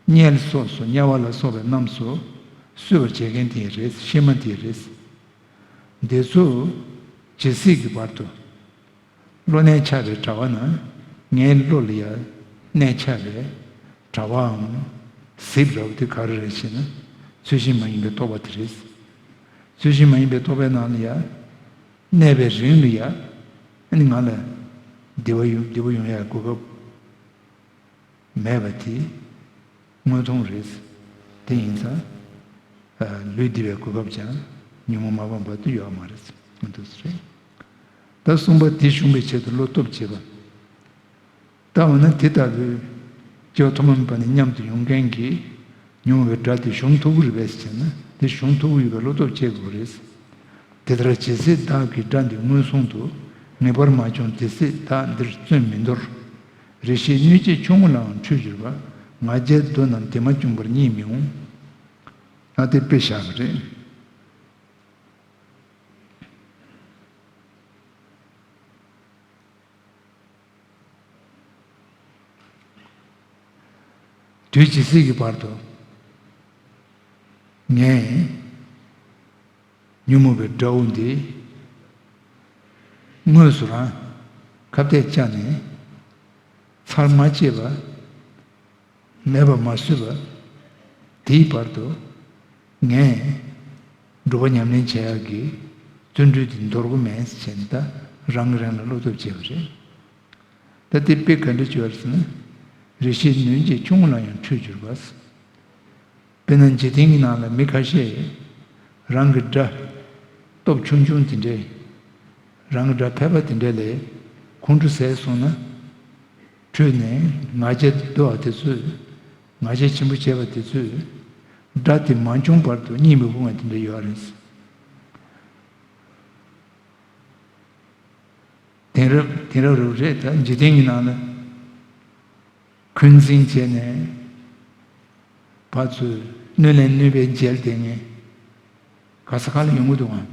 དམྱལ་སོགས་སུ། དམྱལ་བ་ལ་སོགས་པའི་རྣམས་སུ་གསོད་པར་བྱེད་མཁན་དེ་རེད། གཤེད་མ་དེ་རེད། འདི་ཚོ་ཇི་སྲིད་ཀྱི་བར་དུ། བློ་གནས་ཆགས་པའི་དྲ་བ་ན། ངའི་བློ་ལ་ཡང་གནས་ཆགས་པའི་དྲ་བའམ་གཟིབ་ར་བ་དེ་ག་རེ་རེད་ཞེ་ན། ཚུལ་བཞིན་མ་ཡིན་པའི་རྟོག་པ་དེ་རེད། ཚུལ་བཞིན་མ་ཡིན་པའི་རྟོག་པའི་ནང་ལ་ཡང་གནས་པའི་རིང་ལ་ཡང་། ཨ་ནི་ང་ལ་བདེ་བ་ཡོང་། བདེ་བོ་ཡོང་ཡ་གོ་སྐབས་མེད་པ་དེ་དངོས་མཐོང་རེད། དེ་ཡིན་ཙང་། ཨ། ལུས་བདེ་བའི་གོ་སྐབས་ཀྱང་ཉོན་མོངས་མ་སྤངས་བར་དུ་ཡོད་མ་རེད། མི་འདུག་ཟེར། ད་གསུམ་པ། དེ་ཞུམ་པའི་ཆེད་དུ་བློ་སྟོབས་བྱེད་པ། ད་འོ་ན་དེ་ལྟ་བུའི་སྐྱེ་བ་ཐོག་མ་མེད་པ་ནས་མཉམ་དུ་ཡོང་མཁན་གྱི་ཉོན་མོངས་པའི་དགྲ་དེ་ཞུམ་ཐུབ་ཀྱི་རེད་པས་ཟེར་ན། དེ་ཞུམ་ཐུབ་ཀྱི་ཡོད་པའི་བློ་སྟོབས་བྱེད་དགོས་རེད། དེ་ལྟར་ཇི་སྲིད་བདག་གིས་དགྲ་འདི་མངོན་སུམ་དུ་ངེས་པར་མ་བྱུང་། དེ་སྲིད་བདག་འདིར་བརྩོན་མི་འདོར། རེ་ཞིག་སྣོད་སྤྱད་ཆུང་ངུ་ལའང་ཁྲོས་གྱུར་པ། ང་རྒྱལ་བདོ་རྣམས་དེ་མ་བསྐྱུངས་པར་རྙེད་མི་འོང་། ཨ་དེ་དཔེ་བཞག་པ་རེད། དུས་ཇི་སྲིད་ཀྱི་བར་དུ་ངས་ཉོན་མོངས་པའི་དགྲ་བོ་འདི་དངོས་སུ་རང་ཁ་གཏད་བཅག་ནས་ཚར་མ་བཅད་པ། མེད་པར་མ་བཟོད་པ། དེའི་བར་དུ་ངས་སྒྲུབ་པ་ཉམས་ལེན་བྱེད་ཡག་གི་བརྩོན་འགྲུས་དེ་འདོར་གི་མེད་ཟེར་ནས་ད་རང་གིས་རང་ལ་བློ་སྟོབས་བྱས་པ་རེད། ད་དེ་དཔེ་ག་འདྲ་བྱས་པ་རེད་ཟེར་ན། རེ་ཞིག་སྣོད་སྤྱད་ཆུང་ངུ་ལ་ཡང་ཁྲོས་གྱུར་པ། དཔེར་ན་འཇིག་རྟེན་གྱི་ནང་ལ་མི་ཁ་ཤས་རང་གི་དགྲ་སྟོབས་ཆུང་ཆུང་དེ་འདྲས། རང་གི་དགྲ་ཕལ་པ་དེ་འདྲས་ལ་ཁོང་ཁྲོ་ཟ་སོང་ན། ཁྲོས་ནས་ང་རྒྱལ་བདོ་བ་དེ་ཚོས། ང་རྒྱལ་ཆེན་པོ་བྱས་པ་དེ་ཚོས་དགྲ་དེ་མ་བྱུང་བར་དུ་རྙེད་མི་འོང་བ་དེ་འདྲ་ཡོད་རེད། དེང་རབས་དེང་རབས་རུ་རེད། ད་འཇིག་རྟེན་གྱི་ནང་ལ་འཁོན་འཛིན་བྱས་ནས་ཕར་ཚུར་གནོད་ལན་གནོད་པའི་འཇལ་དེ་ངས་ག་ས་ག་ལ་ཡོང་གི་འདུག་ཨང་།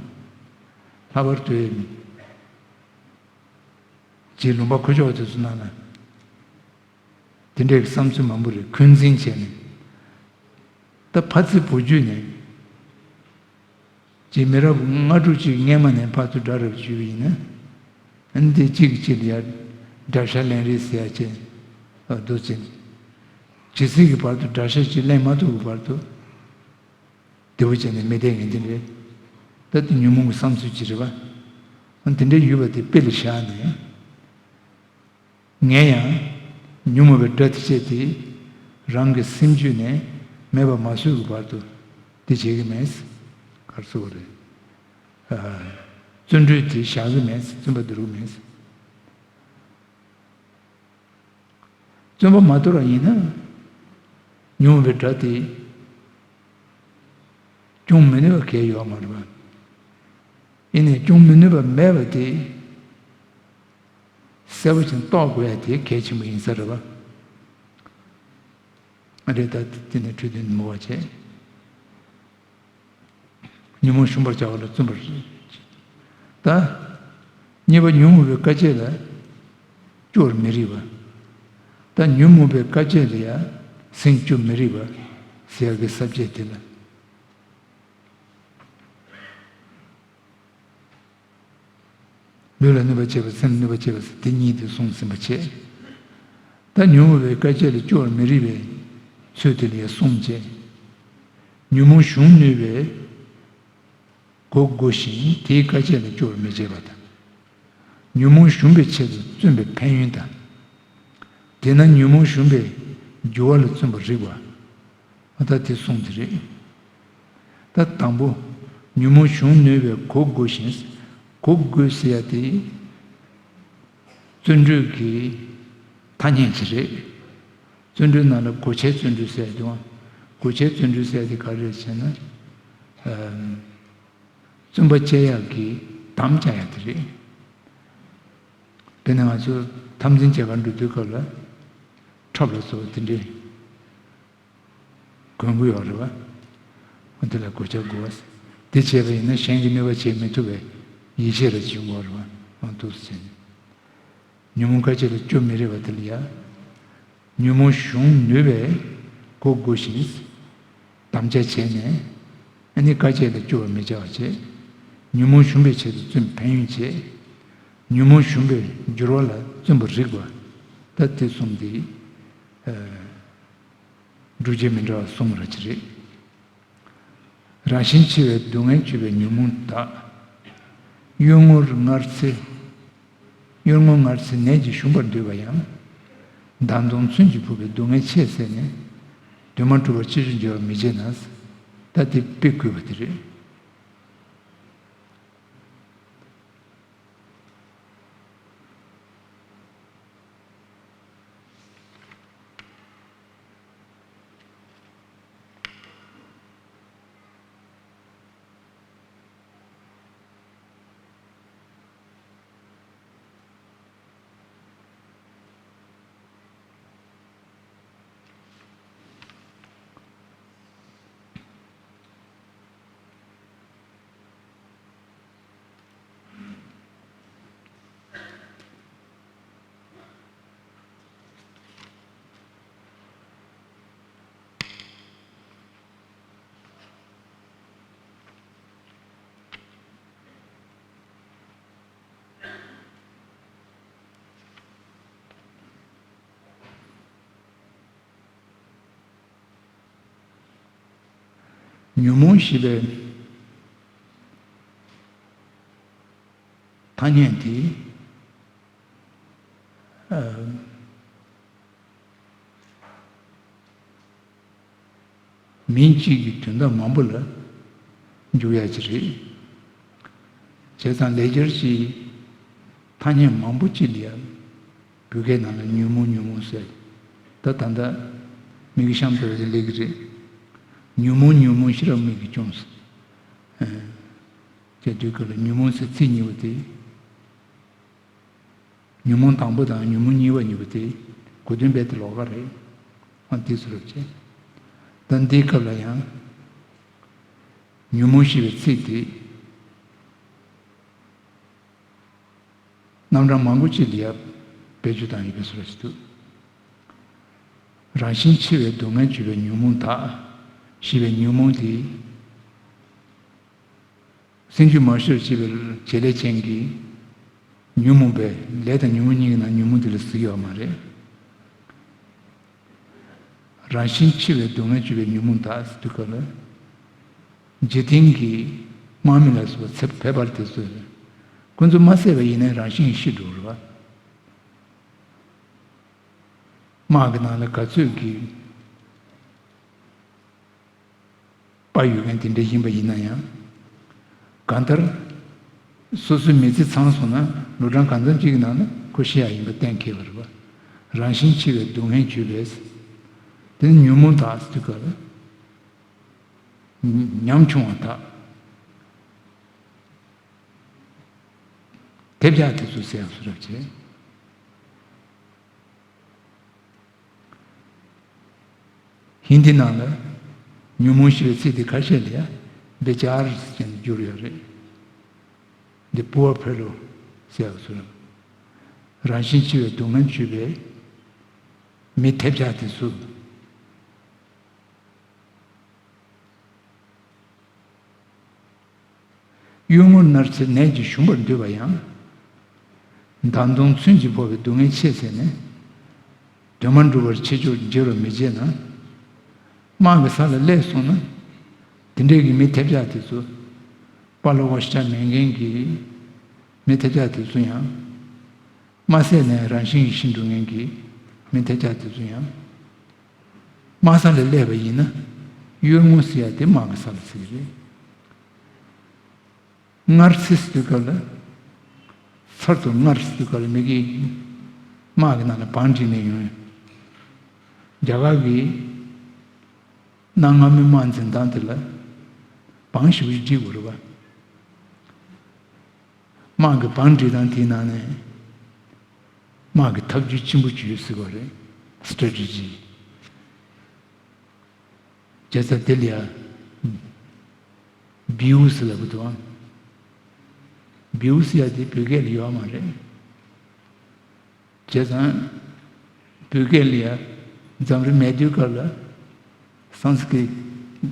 ལྷག་པར་དུ་རྗེ་ལུང་པ་ཁུ་ཤོག་དེ་ཚོ་ནང་ལ། དེ་འདྲའི་བསམ་ཚུལ་མང་པོ་རེད། འཁོན་འཛིན་བྱས་ནས། ད་ཕ་ཚིག་བུ་རྒྱུད་ནས་ཀྱི་མི་རབས་ལྔ་དྲུག་ཅིག་སྔས་མ་ནས་ཕར་ཚུར་དགྲ་རབ་བྱུང་བ་ཡིན་ན། འདི་གཅིག་གིས་གཅིག་ལ་ཡ་དགྲ་ཤ་ལེན་རེས་ཟེར་ཡ་ཅིག་འདུག་ཅིང་། ཇི་སྲིད་ཀྱི་བར་དུ་དགྲ་ཤ་ཅིག་ལེན་མ་ཐུབ་ཀྱི་བར་དུ། བདེ་བོ་བྱས་ནས་མི་བསྡད་མཁན་དེ་འདྲས། ད་དེ་ཉོན་མོངས་ཀྱི་བསམ་ཚུལ་ཅིག་རེད་པ། དེ་འདྲས་ཡོད་པ་དེ་དཔེ་ལ་བཞག་ནས། ངས་ཡང་ཉོན་མོངས་པའི་དགྲ་དེ་བྱས་ཏེ། རང་གི་སེམས་རྒྱུད་ནས་མེད་པ་མ་བཟོས་ཀྱི་བར་དུ་དེ་བྱེད་ཀྱི་མེད། ག་རེ་ཟེར་དགོས་རེད། ཨ། བརྩོན་འགྲུས་དེ་བཞག་གི་མེད། བརྩོན་པ་འདོར་གྱི་མེད། བརྩོན་པ་མ་དོར་བ་ཡིན་ན། ཉོན་མོངས་པའི་དགྲ་དེ་སྐྱོང་མི་ནུས་པ་གལ་ཡོད་མ་རེད་པ། ཡིན་ནའི་སྐྱོང་མི་ནུས་པ་མེད་པ་དེ་གསལ་པོ་ཅིག་རྟོགས་དགོས་ཡ་དེ་གལ་ཆེན་པོ་ཡིན་ས་རེད་པ། རེད། ད་དེ་ནས་འཕྲོས་དོན་མོ་བ་བྱས། ཉོན་མོངས་ཞུམ་པར་བྱ་བ་ལ་བརྩོན་པར་བྱེད། ད་གཉིས་པ་ཉོན་མོངས་པའི་དཀའ་སྤྱད་ལ་སྐྱོ་བར་མི་རིགས་པ། ད་ཉོན་མོངས་པའི་དཀའ་སྤྱད་ལ་ཡང་སེམས་སྐྱོ་མི་རིགས་པ་ཟེར་ཡག་གི་ས་བཅད་དེ་ལ། ལུས་ལ་གནོད་པ་བྱེད་པ་སེམས་ལ་གནོད་པ་བྱེད་པ་ཟེར་དེ་གཉིས་དེ་གསུངས་ཟིན་པ་བྱས། ད་ཉོན་མོངས་པའི་དཀའ་སྤྱད་ལ་སྐྱོ་བར་མི་རིགས་པའི་ཚུལ་དེ་ལ་ཡང་གསུངས་བྱས། ཉོན་མོངས་གཞུང་ནུས་པས་གོ་དགོས་ཤིང་དེའི་དཀའ་སྤྱད་ལ་སྐྱོ་བར་མི་བྱེད་པ་དང་། ཉོན་མོངས་ཞུམ་པའི་ཆེད་དུ་བརྩོན་པའི་ཕན་ཡོན་དང་། དེས་ན་ཉོན་མོངས་ཞུམ་པའི་འགྱུར་བ་ལ་བརྩོན་པར་རིགས་པ། ད་དེ་གསུངས་དེ་རེད། ད་དང་པོ། ཉོན་མོངས་གཞུང་ནུས་པས་གོ་དགོས་ཤིང་། གོ་དགོས་ཟེར་ཡ་དེ། བརྩོན་འགྲུས་ཀྱི་ཐ་སྙད་ཅིག་རེད། བརྩོན་འགྲུས་ནང་ལ་གོ་ཆའི་བརྩོན་འགྲུས་ཟེར་ཡ་དེ་འོང་། གོ་ཆའི་བརྩོན་འགྲུས་ཟེར་ཡ་དེ་ག་རེ་རེད་ཟེར་ན། ཨམ། བརྩོན་པ་བྱེད་ཡག་གི་དམ་བཅའ་ཡག་དེ་རེད། དཔེར་ན་ང་ཚོ་འཐབ་འཛིང་བྱེད་གར་འགྲོ་དུས་སྐབས་ལ་ཁྲབ་ལ་སོགས་དེ་འདྲའི་གོན་གྱི་ཡོད་རེད་པ། འོ་དེ་ལ་གོ་ཆ་དགོས། དེ་བྱས་པ་ཡིན་ན་གཞན་གྱིས་གནོད་པ་བྱེད་མི་ཐུབ་པའི་ཡིད་ཆེས་རེ་བྱེད་དགོས་རེད་པ། འོ་འདུག་སེ་བྱས་ནས། ཉོན་མོངས་དཀའ་སྤྱད་ལ་སྐྱོ་མི་རིགས་པ་དེ་ལ་ཡ། ཉོན་མོངས་གཞུང་ནུས་པས་གོ་དགོས་ཤིང་། དམ་བཅའ་བྱས་ནས། ཨ་ནི་དཀའ་སྤྱད་ལ་སྐྱོ་བར་མི་བྱ་བ་བྱས། ཉོན་མོངས་ཞུམ་པའི་ཆེད་དུ་བརྩོན་ཕན་ཡོན་བྱས། ཉོན་མོངས་ཞུམ་པའི་འགྱུར་བ་ལ་བརྩོན་པར་རིགས་པ། ད་དེ་གསུམ་དེ། ཨ། སྒྲུབ་བྱེད་མི་འདྲ་བ་གསུམ་ར་ཅི་རེད། རང་བཞིན་ཆེ་བའི་སྡུག་བསྔལ་སྤྱོད་པའི་ཉོན་མོངས་དག། གཡུལ་ངོར་སྔར་ཚེ། གཡུལ་ངོར་སྔར་ཚེ་ནད་ཀྱིས་ཞུམ་པར་འདོད་པ་ཡང་། མདང་དུང་མཚོན་གྱིས་ཕུབ་པའི་སྡུག་བསྔལ་ཆེས་བསལ་ནས། དོན་མ་གྲུབ་པར་ཕྱིར་འབྱོར་མི་བྱེད་ན། ད་དེ་དཔེ་བཀོད་པ་དེ་རེད། ཉོན་མོངས་ཞེས་པའི་ཐ་སྙད་དེ། ཨ། མིང་གཅིག་གི་དོན་དག་མང་པོ་ལ་འཇུག་ཡ་ཅིག་རེད། བྱས་ཙང་ལེགས་སྦྱར་གྱི་ཐ་སྙད་མང་པོ་ཅིག་ལ་ཡ་བོད་སྐད་ནང་ལ་ཉོན་མོངས་ཉོན་མོངས་ཟེར། ད་ད་ལྟ་མི་གི་གཤམ་དུ་ལས་ཀྱི་རེད། ཉོན་མོངས་ཉོན་མོངས་ཤེས་རབ་མིག་གིས་སྐྱོངས་ཟེར། ཨ། བྱས་དུས་སྐབས་ལ་ཉོན་མོངས་ཟེར་ཚིག་གཉིས་པོ་དེ། ཉོན་མོངས་དང་པོ་དང་ཉོན་མོངས་གཉིས་པ་གཉིས་པོ་དེ་གོ་དོན་རྦད་དེ་ལོགས་ཀ་རེད། ཨ། དེ་ཚོ་རེད་བྱས། ད་འདིའི་སྐབས་ལ་ཡང་ཉོན་མོངས་ཞེས་པའི་ཚིག་དེ་རྣམ་གྲངས་མང་པོ་ཅིག་ལ་ཡ་བེད་སྤྱོད་བཏང་ཡོད་པའི་བཟོ་འདྲ་ཞིག་འདུག་རང་བཞིན་འཆི་བའི་སྡུག་བསྔལ་བརྗོད་པའི་ཉོན་མོངས་དག་ཞེས་པའི་ཉོན་མོངས་དེ། སེམས་རྒྱུད་མ་ཞི་བར་བྱེད་པའི་བྱེད་ལས་ཅན་གྱི་ཉོན་མོངས་པས་ལས་དང་ཉོན་མོངས་གཉིས་ཀྱི་ནང་ཉོན་མོངས་དེ་ལ་ཟེར་གྱི་ཡོད་མ་རེད། རང་བཞིན་འཆི་བའི་སྡུག་བསྔལ་བརྗོད་པའི་ཉོན་མོངས་དག་ཟེར་དུས་སྐབས་ལ། འཇིག་རྟེན་གྱི་དམག་མི་ལ་སོགས་པ་ཚེ་ཕལ་པར་དེ་ཚོས་ཁོ་ཚོ་མ་བསད་པ་ཡིན་ན་རང་བཞིན་གྱིས་ཤི་འགྲོ་རེད་བ། དམག་གི་ནང་ལ་ག་ཚོད་ཀྱི་དཔའ་ཡོད་མཁན་དེ་འདྲ་ཡིན་པ་ཡིན་ན་ཡང་། གང་ལྟར། སོ་སོའི་མི་ཚེ་ཚང་སོང་ན་ལོ་གྲངས་གང་འཚམ་ཅིག་གི་ནང་ན་ཁོ་ཤི་ཡག་ཡིན་པ་གཏན་འཁེལ་བ་རེད་བ། རང་བཞིན་འཆི་བའི་སྡུག་བསྔལ་བརྗོད་པས། དེ་ནི་ཉོན་མོངས་དག་ཟེར་དུས་སྐབས་ལ། ཉམ་ཆུང་བ་དག་ཐེབས་ཆག་དེ་ཚོ་ཟེར་ཡག་བཟོ་འདྲ་བྱས། ཧིན་དི་ནང་ལ་ཉོན་མོངས་ཞེས་པའི་ཚིག་དེ་ཁ་ཤས་ལ་ཡ་བི་ཅར་ཟེར་ནས་བསྒྱུར་ཡོད་རེད། འདི་པུ་ཨར་ཕེ་ལོ་ཟེར་བ་ཚོ་རང་བཞིན་འཆི་བའི་སྡུག་བསྔལ་བརྗོད་པའི་མི་ཐེབས་ཆག་དེ་ཚོ། གཡུལ་ངོར་མནར་ཚེ་ནད་ཀྱིས་ཞུམ་པར་འདོད་པ་ཡང་། མདའ་མདུང་མཚོན་གྱིས་ཕོག་པའི་སྡུག་བསྔལ་ཆེ་ཟེར་ནས། དོན་མ་འགྲུབ་པར་ཆེ་མཆོག་བརྗེ་རུ་མི་བྱེད་ན། དམག་གི་ས་ལ་སླེབས་སོང་ན། དེ་འདྲའི་གི་མི་ཐེབས་ཆག་དེ་ཚོ། དཔའ་བློ་བ་ཤ་མེད་མཁན་གྱི་མི་ཐེབས་ཆག་དེ་ཚོ་ཡང་། མ་བསད་ནའི་རང་བཞིན་གྱིས་ཤི་འགྲོ་མཁན་གྱི་མི་ཐེབས་ཆག་དེ་ཚོ་ཡང་། དམག་ས་ལ་སླེབས་པ་ཡིན་ན་གཡུལ་ངོ་ཟེར་ཡ་དེ་དམག་གི་ས་ལ་ཟེར་གྱི་རེད། མནར་ཚེ་ཟེར་དུས་སྐབས་ལ། ཚར་དུ་མནར་ཟེར་དུས་སྐབས་ལ་མི་གིས་དམག་གི་ནང་ལ་བང་བསྒྲིགས་ནས་ཡོང་། རྒྱ་གར་གྱི་གནའ་སྔ་མོའི་དམག་འཛིན་སྟངས་དེ་ལ་བང་ཞེ་པོ་ཅིག་བསྒྲིགས་དགོས་རེད་བ། དམག་གི་བང་སྒྲིག་སྟངས་དེའི་ནང་ནས་དམག་གི་ཐབས་ཇུས་ཆེན་པོ་ཅིག་ཡོད་ཟེར་བ་རེད། སི་ཊེ་རེ་ཊི་ཇི། བྱས་ཙང་དེ་ལ་ཡ་བེའུ་ཟེར་ལབ་ཀྱི་འདུག་ཨང་། བེའུ་ཟེར་ཡ་དེ་བོད་སྐད་ལ་ཡོད་མ་རེད། བྱས་ཙང་བོད་སྐད་ལ་ཡ་འཛམ་རི་མེད་དུས་སྐབས་ལ་སཾ་སྐྲྀ་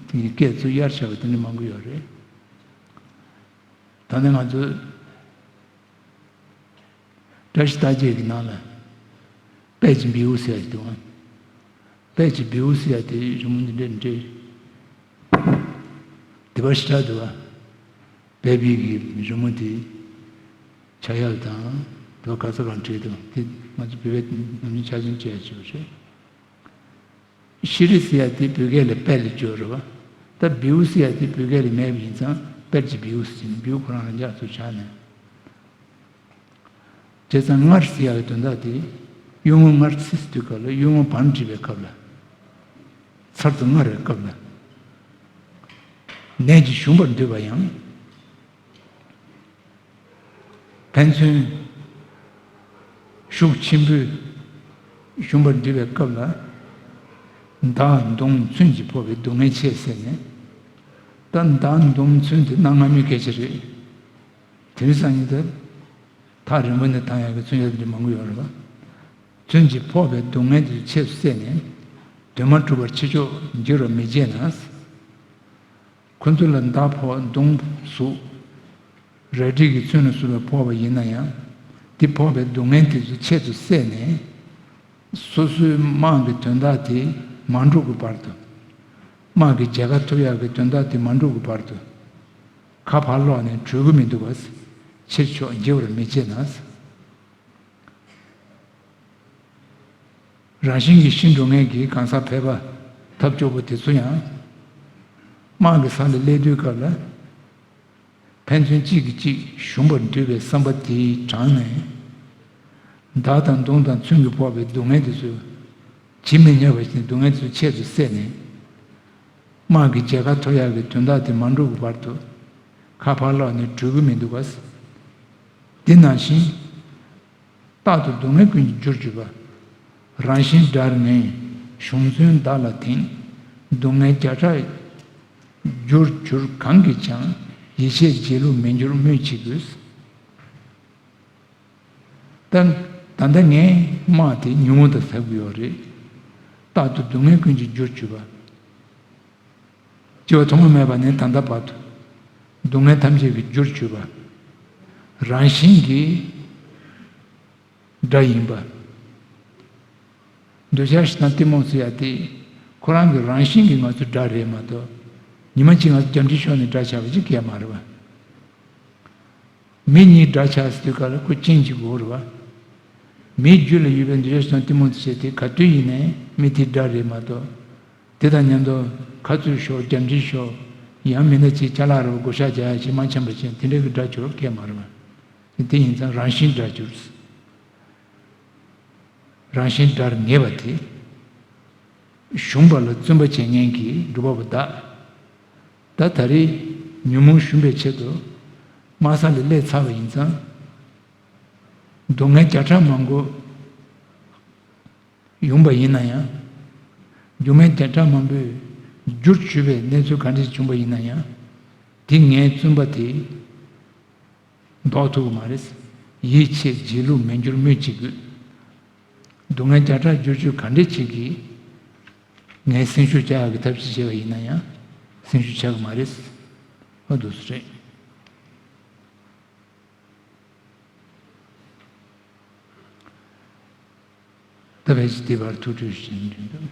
ཏ་གི་སྐད་ཚུར་གཡར་བཞག་པ་དེ་འདྲ་མང་པོ་ཡོད་རེད། ད་ནི་ང་ཚོ་བཀྲ་ཤིས་རྟགས་བརྒྱད་ཀྱི་ནང་ལ་དཔལ་གྱི་བེའུ་ཟེར་ཡ་ཞིག་འདུག་ཨང་། དཔལ་གྱི་བེའུ་ཟེར་ཡ་དེ་རི་མོ་འདི་འདྲ་འདྲ། དེ་པ་ཞེ་དྲག་འདུག་བ། དཔལ་བེའུ་གི་རི་མོ་དེ་ཆགས་ཡག་དང་དེ་པ་ག་ས་གང་བྲིས་འདུག་དེ་ང་ཚོ་བོད་པས་ནམ་རྒྱུན་ཆ་ཚང་བྱས་ཡ་ཅིག་རེད། ཤི་རི་ཟེར་ཡ་དེ་བོད་སྐད་ལ་དཔལ་ལ་བརྗོད་རེད་བ། ད་བེའུ་ཟེར་ཡ་དེ་བོད་སྐད་ལ་མེད་པ་ཡིན་ཙང་དཔལ་གྱི་བེའུ་ཟེར་ནས་བེའུ་ཁོ་རང་ལ་འཇགས་སུ་ཆགས་ནས། བྱས་ཙང་མནར་ཟེར་ཡག་གི་དོན་དག་དེ་གཡུལ་ངོར་མནར་ཚེ་ཟེར་དུས་སྐབས་ལ་གཡུལ་ངོར་བང་བསྒྲིགས་པའི་སྐབས་ལ། ཚར་དུ་མནར་བའི་སྐབས་ལ། ནད་ཀྱིས་ཞུམ་པར་འདོད་པ་ཡང་། ཕན་ཚུན་ཤུགས་ཆེན་པོས་ཞུམ་པར་འདོད་པའི་སྐབས་ལ། མདའ་མདུང་མཚོན་གྱིས་ཕོག་པའི་སྡུག་བསྔལ་ཆེ་ཟེར་ནས། ད་མདའ་མདུང་མཚོན་དེ་གནའ་སྔ་མོའི་སྐད་ཆ་རེད། དེང་སང་ཉིན་དུ་ཐག་རིང་པོ་ནས་བཏང་ཡག་གི་མཚོན་ཆ་དེ་འདྲ་མང་པོ་ཡོད་རེད་བ། མཚོན་གྱིས་ཕོག་པའི་སྡུག་བསྔལ་དེ་ཆེད་དུ་བསད་ནས། དོན་མ་གྲུབ་པར་ཆེ་མཆོག་བརྗེ་རུ་མི་བྱེད་ན། ཁོ་ཚོ་ལ་མདའ་ཕོག་མདུང་ཟུག་རལ་གྲི་གི་མཚོན་ལ་སོགས་པའི་ཕོག་པ་ཡིན་ན་ཡང་། དེ་ཕོག་པའི་སྡུག་བསྔལ་དེ་ཚོ་ཆེད་དུ་བསད་ནས། སོ་སོའི་དམག་གི་དོན་དག་དེ་མ་འགྲུབ་ཀྱི་བར་དུ། དམག་གི་རྒྱལ་ཁ་ཐོབ་ཡག་གི་དོན་དག་དེ་མ་འགྲུབ་ཀྱི་བར་དུ་ཁ་ཕར་སློག་ནས་གྲོལ་གི་མི་འདུག་ག། ཕྱིར་ཕྱོགས་འགྱེལ་བར་མི་བྱེད་ན། རང་བཞིན་གྱིས་ཤི་འགྲོ་མཁན་གྱི་གང་ཟག་ཕལ་པ་ཐབས་སྐྱོ་པོ་དེ་ཚོ་ཡང་། དམག་གི་ས་ལ་སླེབས་དུས་སྐབས་ལ། ཕན་ཚུན་གཅིག་གིས་གཅིག་ཞུམ་པར་འདོད་པའི་བསམ་པ་དེའི་གྲངས་ནས། བདག་དང་མདུང་དང་མཚོན་གྱིས་ཕོག་པའི་སྡུག་བསྔལ་དེ་ཚོ། ཇི་མི་སྙམ་པ་ཞིག་སྡུག་བསྔལ་དེ་ཚོ་ཆེད་དུ་བསད་ནས། དམག་གི་རྒྱལ་ཁ་ཐོབ་ཡག་གི་དོན་དག་དེ་མ་འགྲུབ་ཀྱི་བར་དུ། ཁ་ཕར་སློག་ནས་གྲོལ་གྱི་མི་འདུག་ག། དེ་ནང་བཞིན། རྟག་ཏུ་སྡུག་བསྔལ་ཀུན་གྱི་རྒྱུར་གྱུར་པ། རང་བཞིན་དགྲར་ངེས་གཞུང་བཙུན་བདག་ལ་དེང་། སྡུག་བསྔལ་བརྒྱ་ཕྲག་རྒྱུར་གྱུར་གང་གིས་ཀྱང་། ཡིད་ཆེས་བྱེད་ལུགས་མི་འགྱུར་སྨོས་ཅི་དགོས། ད་ད་ལྟ་ངས་དམག་དེ་ཉུང་ངུ་དང་ཟབ་གི་ཡོད་རེད། རྟག་ཏུ་སྡུག་བསྔལ་ཀུན་གྱི་རྒྱུར་གྱུར་པ། སྐྱེ་བ་ཐོག་མ་མེད་པ་ནས་ད་ལྟ་བར་དུ། སྡུག་བསྔལ་ཐམས་ཅད་ཀྱི་རྒྱུར་གྱུར་པ། རང་བཞིན་གྱིས་དགྲ་ཡིན་པ། འདོད་ཆགས་ཞེ་སྡང་གཏི་མུག་ཟེར་ཡ་དེ། ཁོ་རང་གི་རང་བཞིན་གྱིས་ང་ཚོའི་དགྲ་རེད་མ་གཏོགས། ཉི་མ་གཅིག་ང་ཚོ་རྒྱབ་འདྲེ་ཤོར་ནས་དགྲ་ཆགས་པ་ཅིག་གས་མ་རེད་པ། མི་གཉིས་དགྲ་ཆགས་ཟེར་དུས་ག་ལ་ཁོ་རྐྱེན་གཅིག་དགོས་རེད་པ། མིའི་རྒྱུད་ལ་ཡོད་པའི་འདོད་ཆགས་ཞེ་སྡང་གཏི་མུག་ཟེར་དེ་ག་དུས་ཡིན་ནའི་མི་དེའི་དགྲ་རེད་མ་གཏོགས། དེ་དང་མཉམ་དུ་ཁ་རྩོད་ཤོར་རྒྱབ་འདྲེ་ཤོར། ཡང་མིན་ན་ཅིག་ཅ་ལག་རེ་བ་བགོ་བཤའ་རྒྱག་ཡ་ཞིག་མ་འཆམ་པ་ཅན་དེ་འདྲ་གི་དགྲ་གྱུར་གས་མ་རེད་པ། དེ་ཡིན་ཙང་རང་བཞིན་དགྲར་གྱུར། རང་བཞིན་དགྲར་ངེས་པ་དེ། ཞུམ་པ་ལ་བརྩོན་པ་བྱེད་མཁན་གྱི་སྒྲུབ་པ་པོ་བདག་ད་ད་རེས་ཉོན་མོངས་ཞུམ་པའི་ཆེད་དུ། དམག་ས་ལ་སླེབས་ཚར་བ་ཡིན་ཙང་། སྡུག་བསྔལ་བརྒྱ་ཕྲག་མང་པོ་ཡོང་པ་ཡིན་ན་ཡང་། སྡུག་བསྔལ་བརྒྱ་ཕྲག་མང་པོའི་རྒྱུར་གྱུར་པའི་གནས་ཚུལ་ག་འདྲ་ཞིག་བྱུང་པ་ཡིན་ན་ཡང་། དེ་ངའི་བརྩོན་པ་དེ་ལྡོག་ཐུབ་ཀྱི་མ་རེད། ཡིད་ཆེས་བྱེད་ལུགས་མི་འགྱུར་སྨོས་ཅི་དགོས། སྡུག་བསྔལ་བརྒྱ་ཕྲག་བསྒྱུར་བཅོས་ག་འདྲ་བྱེད་ཀྱི། ངས་སེམས་ཤུགས་བཅག་ཡག་གི་ཐབས་ཤེས་བྱས་པ་ཡིན་ན་ཡང་སེམས་ཤུགས་ཆག་གི་མ་རེད། ཨ་འདུག་སེ་རེད། ད་ཕལ་ཆེར་འདི་བར་ཐུགས་ཁྲོས་ཤིག་བྱེད་འདུག